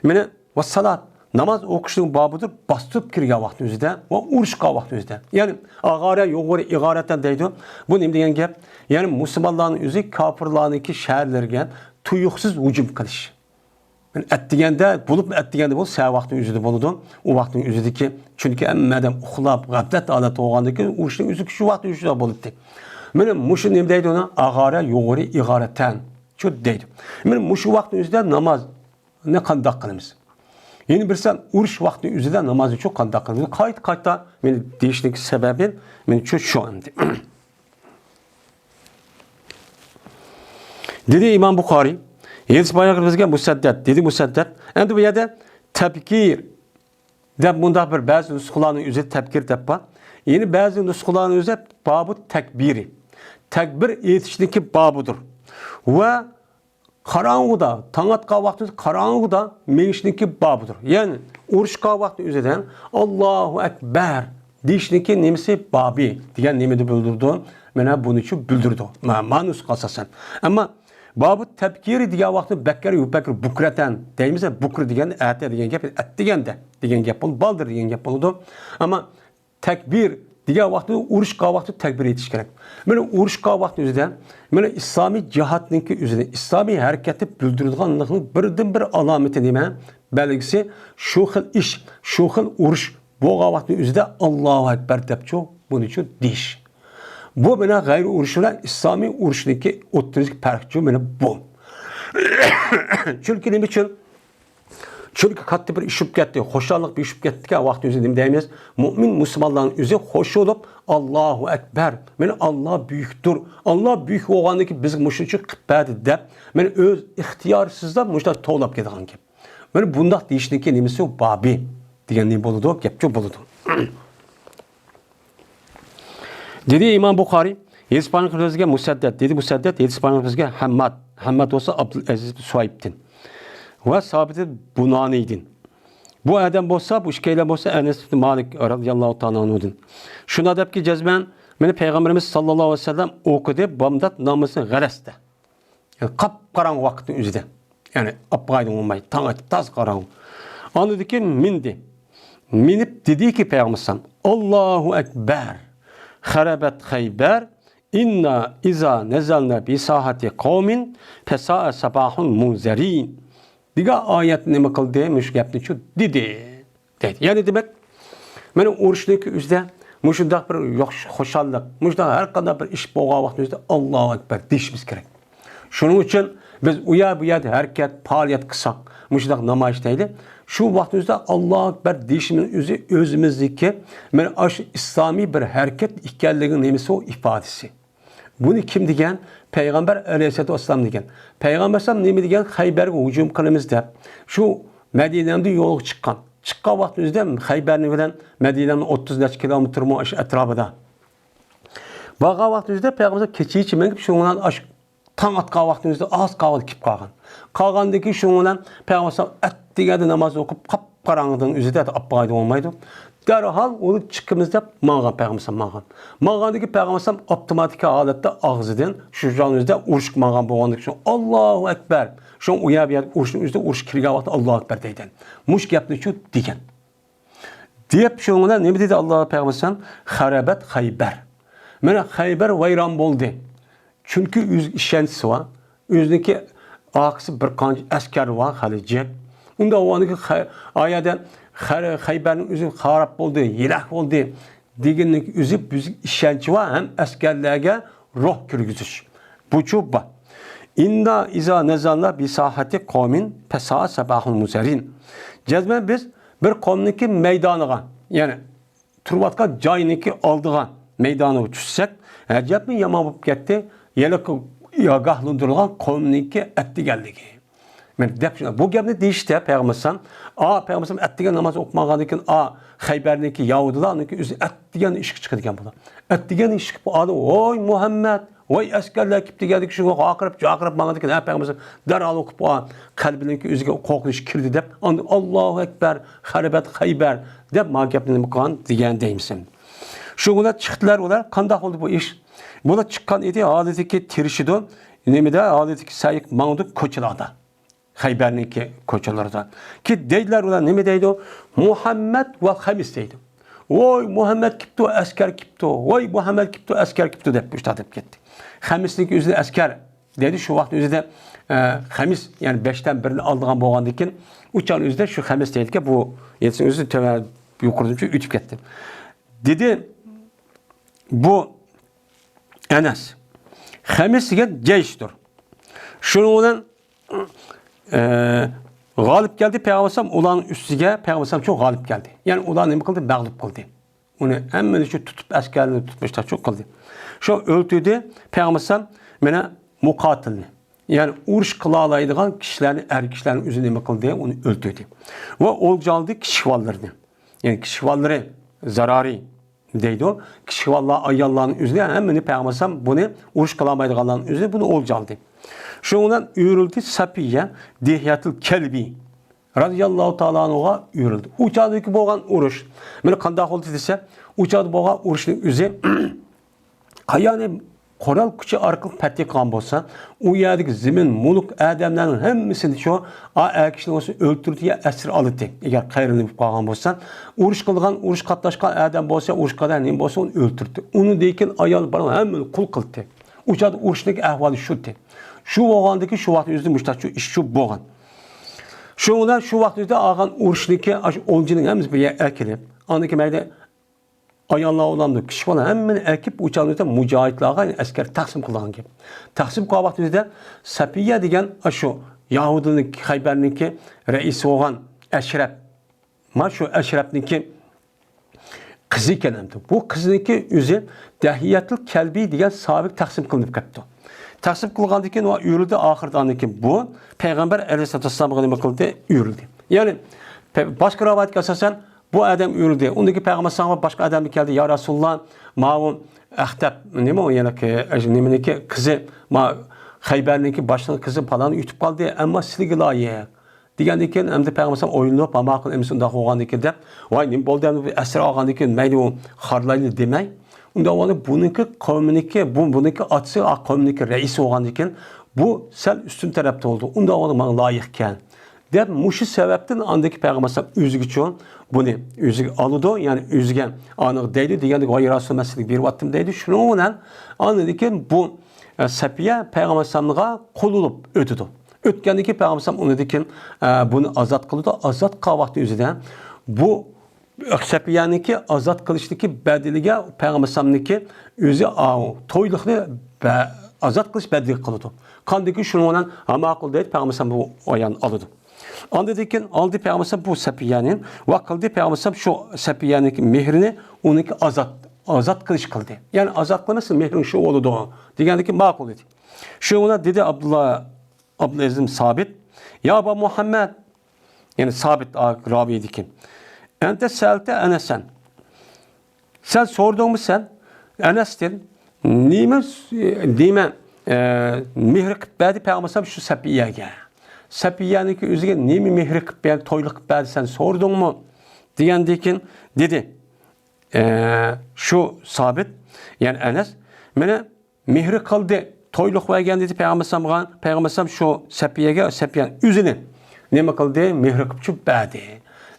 مانا ۋەسسالات، ناماز ئوقۇشنىڭ بابىدۇر، باستۇرۇپ كىرگەن ۋاقىتنىڭ ئۆزىدە ۋە ئۇرۇشقان ۋاقىتنىڭ ئۆزىدە. يەنى ئاغارە يوغۇرى ئىغارەتەن دەيدۇ. بۇ نېمە دېگەن گەپ؟ يەنى مۇسۇلمانلارنىڭ ئۆزى كاپىرلارنىڭكى شەھەرلىرىگە تۇيۇقسىز ھۇجۇم قىلىش. يەنى ئەتىگەندە، بولۇپمۇ ئەتىگەندە بولسا سەھەر ۋاقتىنىڭ ئۆزىدە بولىدۇ. ئۇ ۋاقىتنىڭ ئۆزىدىكى، چۈنكى ھەممە ئادەم ئۇخلاپ، غەپلەت ھالەتتە بولغاندىن كېيىن ئۇرۇشنىڭ ئۆزى شۇ ۋاقىتنىڭ ئۆزىدە بولاتتى. مانا مۇشۇ نېمە دەيدۇ ئۇنى؟ ئاغارە يوغۇرى ئىغارەتەن. شۇ دەيدۇ. مانا مۇشۇ ۋاقىتنىڭ ئۆزىدە ناماز نى قانداق قىلىمىز؟ يەنە بىرسى، ئۇرۇش ۋاقتى ئۆزىدە نامازنى شۇ قانداق قىلىمىز؟ قايتا-قايتا مېنى دېيىشنىڭ سەۋەبى مېنى شۇ، شۇ ئەمدى. دېدى ئىمام بۇخارىي، ھەدىس بايان قىلىپ بىزگە مۇسەددەد، دېدى مۇسەددەد. ئەمدى بۇ يەردە تەپكىر دەپ مۇنداق بىر بەزى نۇسخىلارنىڭ ئۆزى تەپكىر دەپ بار. يەنە بەزى نۇسخىلارنىڭ ئۆزى بابۇ تەكبىرى. تەكبىر ئېيتىشنىڭكى بابىدۇر. ۋە قاراڭغۇدا، تاڭ ئاتقان ۋاقتىمىز قاراڭغۇدا مېڭىشنىڭكى بابىدۇر. يەنى ئۇرۇشقان ۋاقتى ئۆزىدە ئاللاھۇ ئەكبەر دېيىشنىڭكى نېمىسى بابى دېگەن نېمىنى بىلدۈرىدۇ؟ مانا بۇنى شۇ بىلدۈرىدۇ. ما-، مانۇسىغا ئاساسەن. ئەمما بابۇ تەپكىرى دېگەن ۋاقتى بەككەر يۇ بەككەر بۇكرەتەن دەيمىز، بۇكرە دېگەن ئەتە دېگەن گەپ، ئەتىگەندە دېگەن گەپ بولىدۇ، بالدۇر دېگەن گەپ بولىدۇ. ئەمما تەكبىر دېگەن ۋاقتى ئۇرۇشقان ۋاقتى تەكبىر ئېيتىش كېرەك. مانا ئۇرۇشقان ۋاقتى ئۆزىدە، مانا ئىسلامىي جىھادنىڭكى ئۆزىدە، ئىسلامىي ھەرىكەتنى بىلدۈرىدىغانلىقنىڭ بىردىنبىر ئالامىتى نېمە؟ بەلگىسى شۇ خىل ئىش، شۇ خىل ئۇرۇش بولغان ۋاقتى ئۆزىدە ئاللاھۇ ئەكبەر دەپچۇ، بۇنىچۇ دېيىش. بۇ مانا غەيرىي ئۇرۇش بىلەن ئىسلامىي ئۇرۇشنىڭكى ئوتتۇرىسىدىكى پەرقچۇ مانا بۇ. چۈنكى نېمە ئۈچۈن؟ چۈنكى كاتتا بىر ئىش بولۇپ كەتتى، خۇشاللىق بىر ئىش بولۇپ كەتتىكەن ۋاقتى ئۆزى نېمە دەيمىز؟ مۇئمىن مۇسۇلمانلارنىڭ ئۆزى خوش بولۇپ، ئاللاھۇ ئەكبەر، مانا ئاللا بۈيۈكتۇر، ئاللا بۈيۈك بولغاندىن كېيىن بىزگە مۇشۇنچە قىلىپ بەردى دەپ، مانا ئۆز ئىختىيارسىزلا مۇشۇنداق توۋلاپ كېتىدىغان گەپ. مانا بۇنداق دېيىشنىڭكى نېمىسى بابى دېگەن نېمە بولىدۇ؟ گەپچۇ بولىدۇ. دېدى ئىمام بۇخارىي، ھەدىس بايان قىلىپ بىزگە مۇسەددەد، دېدى مۇسەددەد، ھەدىس بايان قىلىپ بىزگە ھەمماد، ھەمماد بولسا ئابدۇلئەزىز ئىبن سۇھەيبتىن ۋە سابىت بۇنانىيدىن. بۇ ئادەم بولسا، بۇ ئىككىيلەن بولسا ئەنەس ئىبن مالىك رازىياللاھۇ تائالا ئەنھۇدىن. شۇنداق دەپكى جەزمەن، مېنى پەيغەمبىرىمىز ساللاللاھۇ ئەلەيھى ۋەسەللەم ئوقۇدى، بامدات نامىزىنى غەلەستە. يەنى قاپقاراڭغۇ ۋاقىتنىڭ ئۆزىدە. يەنى ئاپپىغايدىن بولماي، تاڭ ئېتىپ تازا قاراڭغۇ. ئاندىن كېيىن مىندى. مىنىپ دېدىكى پەيغەمبەر ئەلەيھىسسالام، «ئاللاھۇ ئەكبەر، خەرەبەت خەيبەر، ئىننا ئىزا نەزەلنا بىساھەتى قەۋمىن پەسائە سەباھۇل مۇنزەرىن» دېگەن ئايەت نېمە قىلدى؟ مۇشۇ گەپنى شۇ دېدى. دەيدۇ. يەنى دېمەك، مانا ئۇرۇشنىڭكى ئۆزىدە مۇشۇنداق بىر ياخشى خۇشاللىق، مۇشۇنداق ھەر قانداق بىر ئىش بولغان ۋاقتىمىزدا ئاللاھۇ ئەكبەر دېيىشىمىز كېرەك. شۇنىڭ ئۈچۈن بىز ئۇ يەر بۇ يەردە ھەرىكەت، پائالىيەت قىلساق، مۇشۇنداق نامايىش دەيلى، شۇ ۋاقتىمىزدا ئاللاھۇ ئەكبەر دېيىشىمىز ئۆزى ئۆزىمىزدىكى مانا ئاشۇ ئىسلامىي بىر ھەرىكەت ئىكەنلىكىنىڭ نېمىسى ئۇ ئىپادىسى. بۇنى كىم دېگەن؟ پەيغەمبەر ئەلەيھىسسالاتۇ ۋەسسالام دېگەن. پەيغەمبەر ئەلەيھىسسالام نېمە دېگەن؟ خەيبەرگە ھۇجۇم قىلىمىز دەپ، شۇ مەدىنەدىن يولغا چىققان. چىققان ۋاقتىمىزدا خەيبەرنى بىلەن مەدىنەنىڭ ئوتتۇز نەچچە كىلومېتىرمۇ ئاشۇ ئەتراپىدا. بارغان ۋاقتىمىزدا پەيغەمبەر كېچىچە مېڭىپ، شۇنىڭ بىلەن ئاش-، تاڭ ئاتقان ۋاقتىمىزدا ئاز قالغاندا كېلىپ قالغان. قالغاندىن كېيىن شۇنىڭ بىلەن پەيغەمبەر ئەلەيھىسسالام ئەتىگەندە ناماز ئوقۇپ، قاپقاراڭغۇدىن ئۆزىدە ئاپپىغايدى بولمايدۇ. دەرھال ئۇنى چىقىمىز دەپ ماڭغان پەيغەمبەر ئەلەيھىسسالام ماڭغان. ماڭغاندىن كېيىن پەيغەمبەر ئەلەيھىسسالام ئاپتوماتىك ھالەتتە ئاغزىدىن شۇ چاغنىڭ ئۆزىدە ئۇرۇشقا ماڭغان بولغاندىكىن شۇ، «ئاللاھۇ ئەكبەر». شۇ ئۇ يەر بۇ يەر ئۇرۇشنىڭ ئۆزىدە ئۇرۇش كىرگەن ۋاقىتتا «ئاللاھۇ ئەكبەر» دەيدىكەن. مۇشۇ گەپنى شۇ دېگەن. دەپ شۇنىڭ بىلەن نېمە دېدى ئاللا پەيغەمبەر ئەلەيھىسسالام؟ «خەرەبەت خەيبەر». مانا خەيبەر ۋەيران بولدى. چۈنكى ئۆز ئىشەنچىسى بار. ئۆزىنىڭكى ئارقىسى بىر قانچە ئەسكەر بار، خېلى جىق. ئۇنداق بولغاندىكىن خە-، ئايەدە خە-، خەيبەرنىڭ ئۆزى خاراب بولدى، ھالاك بولدى دېگەننىڭ ئۆزى بىز ئىشەنچى بار ھەم ئەسكەرلەرگە روھ كىرگۈزۈش. بۇچۇ بار. «ئىننا ئىزا نەزەلنا بىساھەتى قەۋمىن پەسائە سەباھۇل مۇنزەرىن». جەزمەن بىز بىر قەۋمنىڭكى مەيدانىغا، يەنى تۇرۇۋاتقان جاينىڭكى ئالدىغا، مەيدانىغا چۈشسەك، ئەجەبمۇ يامان بولۇپ كەتتى، ھېلىقى ئاگاھلاندۇرۇلغان قەۋمنىڭكى ئەتىگەنلىكى. مانا دەپ شۇنداق. بۇ گەپنى دېيىشتە پەيغەمبەر ئەلەيھىسسالام، ئا، پەيغەمبەر ئەلەيھىسسالام ئەتىگەن ناماز ئوقۇمىغاندىن كېيىن، ئا، خەيبەرنىڭكى يەھۇدىيلارنىڭكى ئۆزى ئەتىگەن ئىشقا چىقىدىكەن بۇلار. ئەتىگەن ئىشقا، ئادەم، «ۋاي مۇھەممەد، ۋاي ئەسكەرلەر كېپتۇ دېگەندىكىن، شۇنىڭغا ۋارقىراپ جارقىراپ ماڭغاندىكىن، ھە، پەيغەمبەر دەرھال قوپۇپ قالغان، قەلبىنىڭكى ئۆزىگە قورقۇنچ كىردى دەپ، ئاندىن ئاللاھۇ ئەكبەر، غەلىبەت خەيبەر دەپ ما گەپنى نېمە قىلغان دېگەن دەيمىسەن. شۇ كۈنى چىقتىلار ئۇلار. قانداق بولدى بۇ ئىش؟ بۇلار چىققان ئىدى، ھالىتىكى تىرىشىدۇ، نېمىدە، ھالىتىكى سەگىك ماڭىدۇ كوچىلاردا. خەيبەرنىڭكى كوچىلىرىدا. كېيىن دەيدىلەر ئۇلار، نېمە دەيدۇ؟ مۇھەممەد ۋە خەمىس دەيدۇ. ۋاي مۇھەممەد كېپتۇ، ئەسكەر كېپتۇ، ۋاي مۇھەممەد كېپتۇ، ئەسكەر كېپتۇ دەپ مۇشۇنداق دەپ كەتتى. خەمىسنىڭكى ئۆزىنى ئەسكەر دەيدۇ، شۇ ۋاقىت ئۆزىدە، ئە، خەمىس، يەنى بەشتىن بىرنى ئالىدىغان بولغاندىكىن، ئۇ چاغنىڭ ئۆزىدە شۇ خەمىس دەيدىكەن، بۇ يەتتىنىڭ ئۆزى تۆۋەن، يۇقىرىدىن ئۆتۈپ كەتتى. دېدى، بۇ ئەنەس. خەمىس دېگەن جەيشتۇر. شۇنىڭ بىلەن، ئە، غالىب كەلدى پەيغەمبەر ئەلەيھىسسالام ئۇلارنىڭ ئۈستىگە، پەيغەمبەر ئەلەيھىسسالام شۇ غالىب كەلدى. يەنى ئۇلار نېمە قىلدى؟ مەغلۇپ قىلدى. ئۇنى ھەممىنى شۇ تۇتۇپ، ئەسكەرنى تۇتۇپ، مۇشۇنداق شۇ قىلدى. شۇ ئۆلتۈردى، پەيغەمبەر ئەلەيھىسسالام مانا مۇقاتىلنى، يەنى ئۇرۇش قىلالايدىغان كىشىلەرنى، ئەر كىشىلەرنى ئۆزى نېمە قىلدى؟ ئۇنى ئۆلتۈردى. ۋە ئولجا ئالدى كىچىك بالىلىرىنى. يەنى كىچىك بالىلىرى زارارى دەيدۇ. كىچىك بالىلار، ئاياللارنىڭ ئۆزىنى، ھەممىنى پەيغەمبەر ئەلەيھىسسالام بۇنى ئۇرۇش قىلالمايدىغانلارنىڭ ئۆزىنى بۇنى ئولجا ئالدى. شۇنىڭ بىلەن ئۆلتۈردى سەپىيە دىھيەتۇل كەلبى رەزىياللاھۇ تائالا ئەنھۇغا ئۆلتۈردى. ئۇ چاغدىكى بولغان ئۇرۇش. مانا قانداق بولدى دېسە، ئۇ چاغدا بولغان ئۇرۇشنىڭ ئۆزى قايانى قورال كۈچى ئارقىلىق پەتھى قىلغان بولسا، ئۇ يەردىكى زېمىن، مۈلۈك، ئادەملەرنىڭ ھەممىسىنى شۇ ئا-، ئەر كىشىنى بولسا ئۆلتۈردى يا ئەسىر ئالدى. ئەگەر قەيرىلىنىپ قالغان بولسا، ئۇرۇش قىلغان، ئۇرۇش قاتناشقان ئادەم بولسا، ئۇرۇش قىلغان نېمە بولسا، ئۇنى ئۆلتۈردى. ئۇنى دېگەن ئايال بالا ھەممىنى قۇل قىلدى. ئۇ چاغدا ئۇرۇشنىڭ ئەھۋالى شۇتى. شۇ بولغاندىكى شۇ ۋاقىت ئۆزىدە مۇشۇنداق شۇ ئىش شۇ بولغان. شۇ بىلەن شۇ ۋاقىت ئۆزىدە ئالغان ئۇرۇشنىڭكى ئاشۇ ئولجىنىڭ ھەممىسى بىر يەرگە ئەكېلىپ، ئاندىن كېيىن مەيلى ئاياللار ئۇلامدۇ، كىشى بالا ھەممىنى ئەكىپ، ئۇ چاغدا مۇجاھىدلارغا ئەسكەر تەقسىم قىلىدىغان گەپ. تەقسىم قىلغان ۋاقتىمىزدا سەپىيە دېگەن ئاشۇ يەھۇدىينىڭ، خەيبەرنىڭكى رەئىسى بولغان ئەشرەپ، ما شۇ ئەشرەپنىڭكى قىزى ئىكەن ئەمدى. بۇ قىزنىڭكى ئۆزى دىھيەتۇل كەلبى دېگەن ساھابىگە تەقسىم قىلىنىپ كەپتۇ. تەقسىم قىلغاندىن كېيىن ئۇ ئۆلدى، ئاخىرىدا ئاندىن كېيىن بۇ پەيغەمبەر ئەلەيھىسسالاتۇ ۋەسسالامغا نېمە قىلدى؟ ئۆلدى. يەنى پە-، باشقا رىۋايەتكە ئاساسەن، بۇ ئادەم ئۆلدى. ئۇندىن كېيىن پەيغەمبەر ئەلەيھىسسالامغا باشقا ئادەم كەلدى، يا رەسۇلاللا، ماۋۇ ئەختەپ، نېمە ئۇ يەنىكى، نېمىنىڭكى قىزى، ما خەيبەرنىڭكى باشلىقى قىزى پالان ئۆتۈپ قالدى، ئەمما سىلىگە لايىق دېگەندىن كېيىن، ئەمدى پەيغەمبەر ئەلەيھىسسالام ئويلىنىپ، ھە، ماقۇل، ئەمىسە ئۇنداق بولغاندىن كېيىن دەپ، ۋاي، نېمە بولدى ئەمدى بۇ ئەسىر ئالغاندىن كېيىن مەيلى ئۇ خارلايلى دېمەي، ئۇنداق بولغاندا بۇنىڭكى قەۋمىنىڭكى، بۇ، بۇنىڭكى ئاتىسى، ئا، قەۋمىنىڭكى رەئىسى بولغاندىن كېيىن، بۇ سەل ئۈستۈن تەرەپتە بولىدۇ. ئۇنداق بولغاندا ماڭا لايىقكەن دەپ، مۇشۇ سەۋەبتىن ئاندىكى پەيغەمبەر ئەلەيھىسسالام ئۆزىگىچۇ بۇنى ئۆزىگە ئالىدۇ، يەنى ئۆزىگە ئانىغا دەيدۇ دېگەندىكى، ۋاي، يا رەسۇلاللا، مەن سىزگە بېرىۋاتتىم دەيدۇ. شۇنىڭ بىلەن ئاندىن كېيىن بۇ، ئە، سەپىيە پەيغەمبەر ئەلەيھىسسالامغا قۇل بولۇپ ئۆتىدۇ. ئۆتكەندىن كېيىن پەيغەمبەر ئەلەيھىسسالام ئۇنىڭدىن كېيىن، ئە، بۇنى ئازاد قىلىدۇ. ئازاد قىلغان ۋاقتى ئۆزىدە بۇ سەپىيەنىڭكى ئازاد قىلىشتىكى بەدىلىگە پەيغەمبەر ئەلەيھىسسالامنىڭكى ئۆزى ئاۋۇ تويلۇقنى بە-، ئازاد قىلىش بەدىلى قىلىدۇ. قاندىكى شۇنىڭ بىلەن ھە ماقۇل دەيدۇ، پەيغەمبەر ئەلەيھىسسالام بۇ ئايالنى ئالىدۇ. ئاندىن كېيىن ئالدى پەيغەمبەر ئەلەيھىسسالام بۇ سەپىيەنى ۋە قىلدى پەيغەمبەر ئەلەيھىسسالام شۇ سەپىيەنىڭكى مېھرىنى ئۇنىڭكى ئازاد، ئازاد قىلىش قىلدى. يەنى ئازاد قىلمىسا مېھرىڭ شۇ بولىدۇ دېگەندىكى ماقۇل دېدى. شۇنىڭ بىلەن دېدى ئابدۇللا ئابدۇلئەزىز سابىت، يا ئابا مۇھەممەد، يەنى سابىت ئا-، راۋىدىكى، ئەنتە سەلتە ئەنەسەن. سەن سورىدىڭمۇ سەن ئەنەستىن، نېمە، نېمە، ئە، مېھىر قىلىپ بەردى پەيغەمبەر شۇ سەپىيەگە؟ سەپىيەنىڭكى ئۆزىگە نېمە مېھىر قىلىپ بەردى، تويلۇق قىلىپ بەردى، سەن سورىدىڭمۇ؟ دېگەندىن كېيىن دېدى، ئە، شۇ سابىت، يەنى ئەنەس، مانا مېھرى قىلدى، تويلۇق بەرگەن دېدى پەيغەمبەر ئەلەيھىسسالامغا. پەيغەمبەر ئەلەيھىسسالام شۇ سەپىيەگە، سەپىيە ئۆزىنى نېمە قىلدى؟ مېھرى قىلىپ چۈپ بەردى.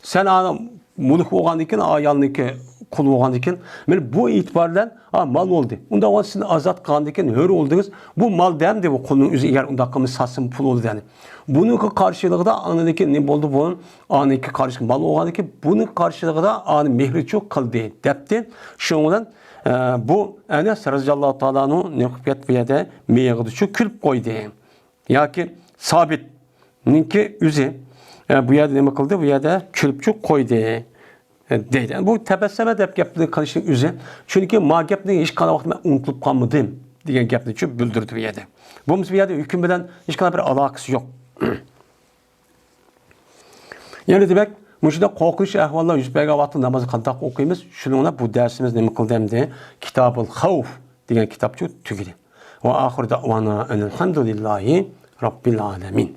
سەن ئانا مۈلۈك بولغاندىن كېيىن، ئايالنىڭكى قۇل بولغاندىن كېيىن، مانا بۇ ئېتىبار بىلەن، ھا، مال بولدى. ئۇنداق بولغاندا سىزنى ئازاد قىلغاندىن كېيىن ھۆر بولدىڭىز. بۇ مال دەمدى بۇ قۇلنىڭ ئۆزى، ئەگەر ئۇنداق قىلمىسا ساتسىمۇ پۇل بولىدۇ دەيدۇ. بۇنىڭكى قارشىلىقىدا ئاندىن كېيىن نېمە بولدى بۇ؟ ئانىڭكى قارشى مال بولغاندىن كېيىن بۇنىڭ قارشىلىقىدا ئانى مېھرى چۈپ قىلدى دەپتى. شۇنىڭ بىلەن ئە، بۇ ئەنەس رەزىياللاھۇ تائالا ئەنھۇ نېمە قىلىپ كەتتى؟ بۇ يەردە مىيىقىدىچۇ كۈلۈپ قويدى. ياكى سابىتنىڭكى ئۆزى، ئە، بۇ يەردە نېمە قىلدى؟ بۇ يەردە كۈلۈپچۇ قويدى، ئە، دەيدۇ. بۇ تەبەسسەمە دەپ گەپنى قىلىشنىڭ ئۆزى. چۈنكى ما گەپنى ھېچقانداق ۋاقىت مەن ئۇنتۇلۇپ قالمىدىم دېگەن گەپنىچۇ بىلدۈردى بۇ يەردە. بولمىسا بۇ يەردە ھۆكۈم بىلەن ھېچقانداق بىر ئالاقىسى يوق. يەنە دېمەك، مۇشۇنداق قورقۇنچ ئەھۋاللار يۈز بەرگەن ۋاقىتتا نامازنى قانداق ئوقۇيمىز؟ شۇنىڭ بىلەن بۇ دەرسىمىز نېمە قىلدى ئەمدى؟ كىتابۇل خەۋف دېگەن كىتابچۇ تۈگىدى. وآخر دعوانا أن الحمد لله رب العالمين.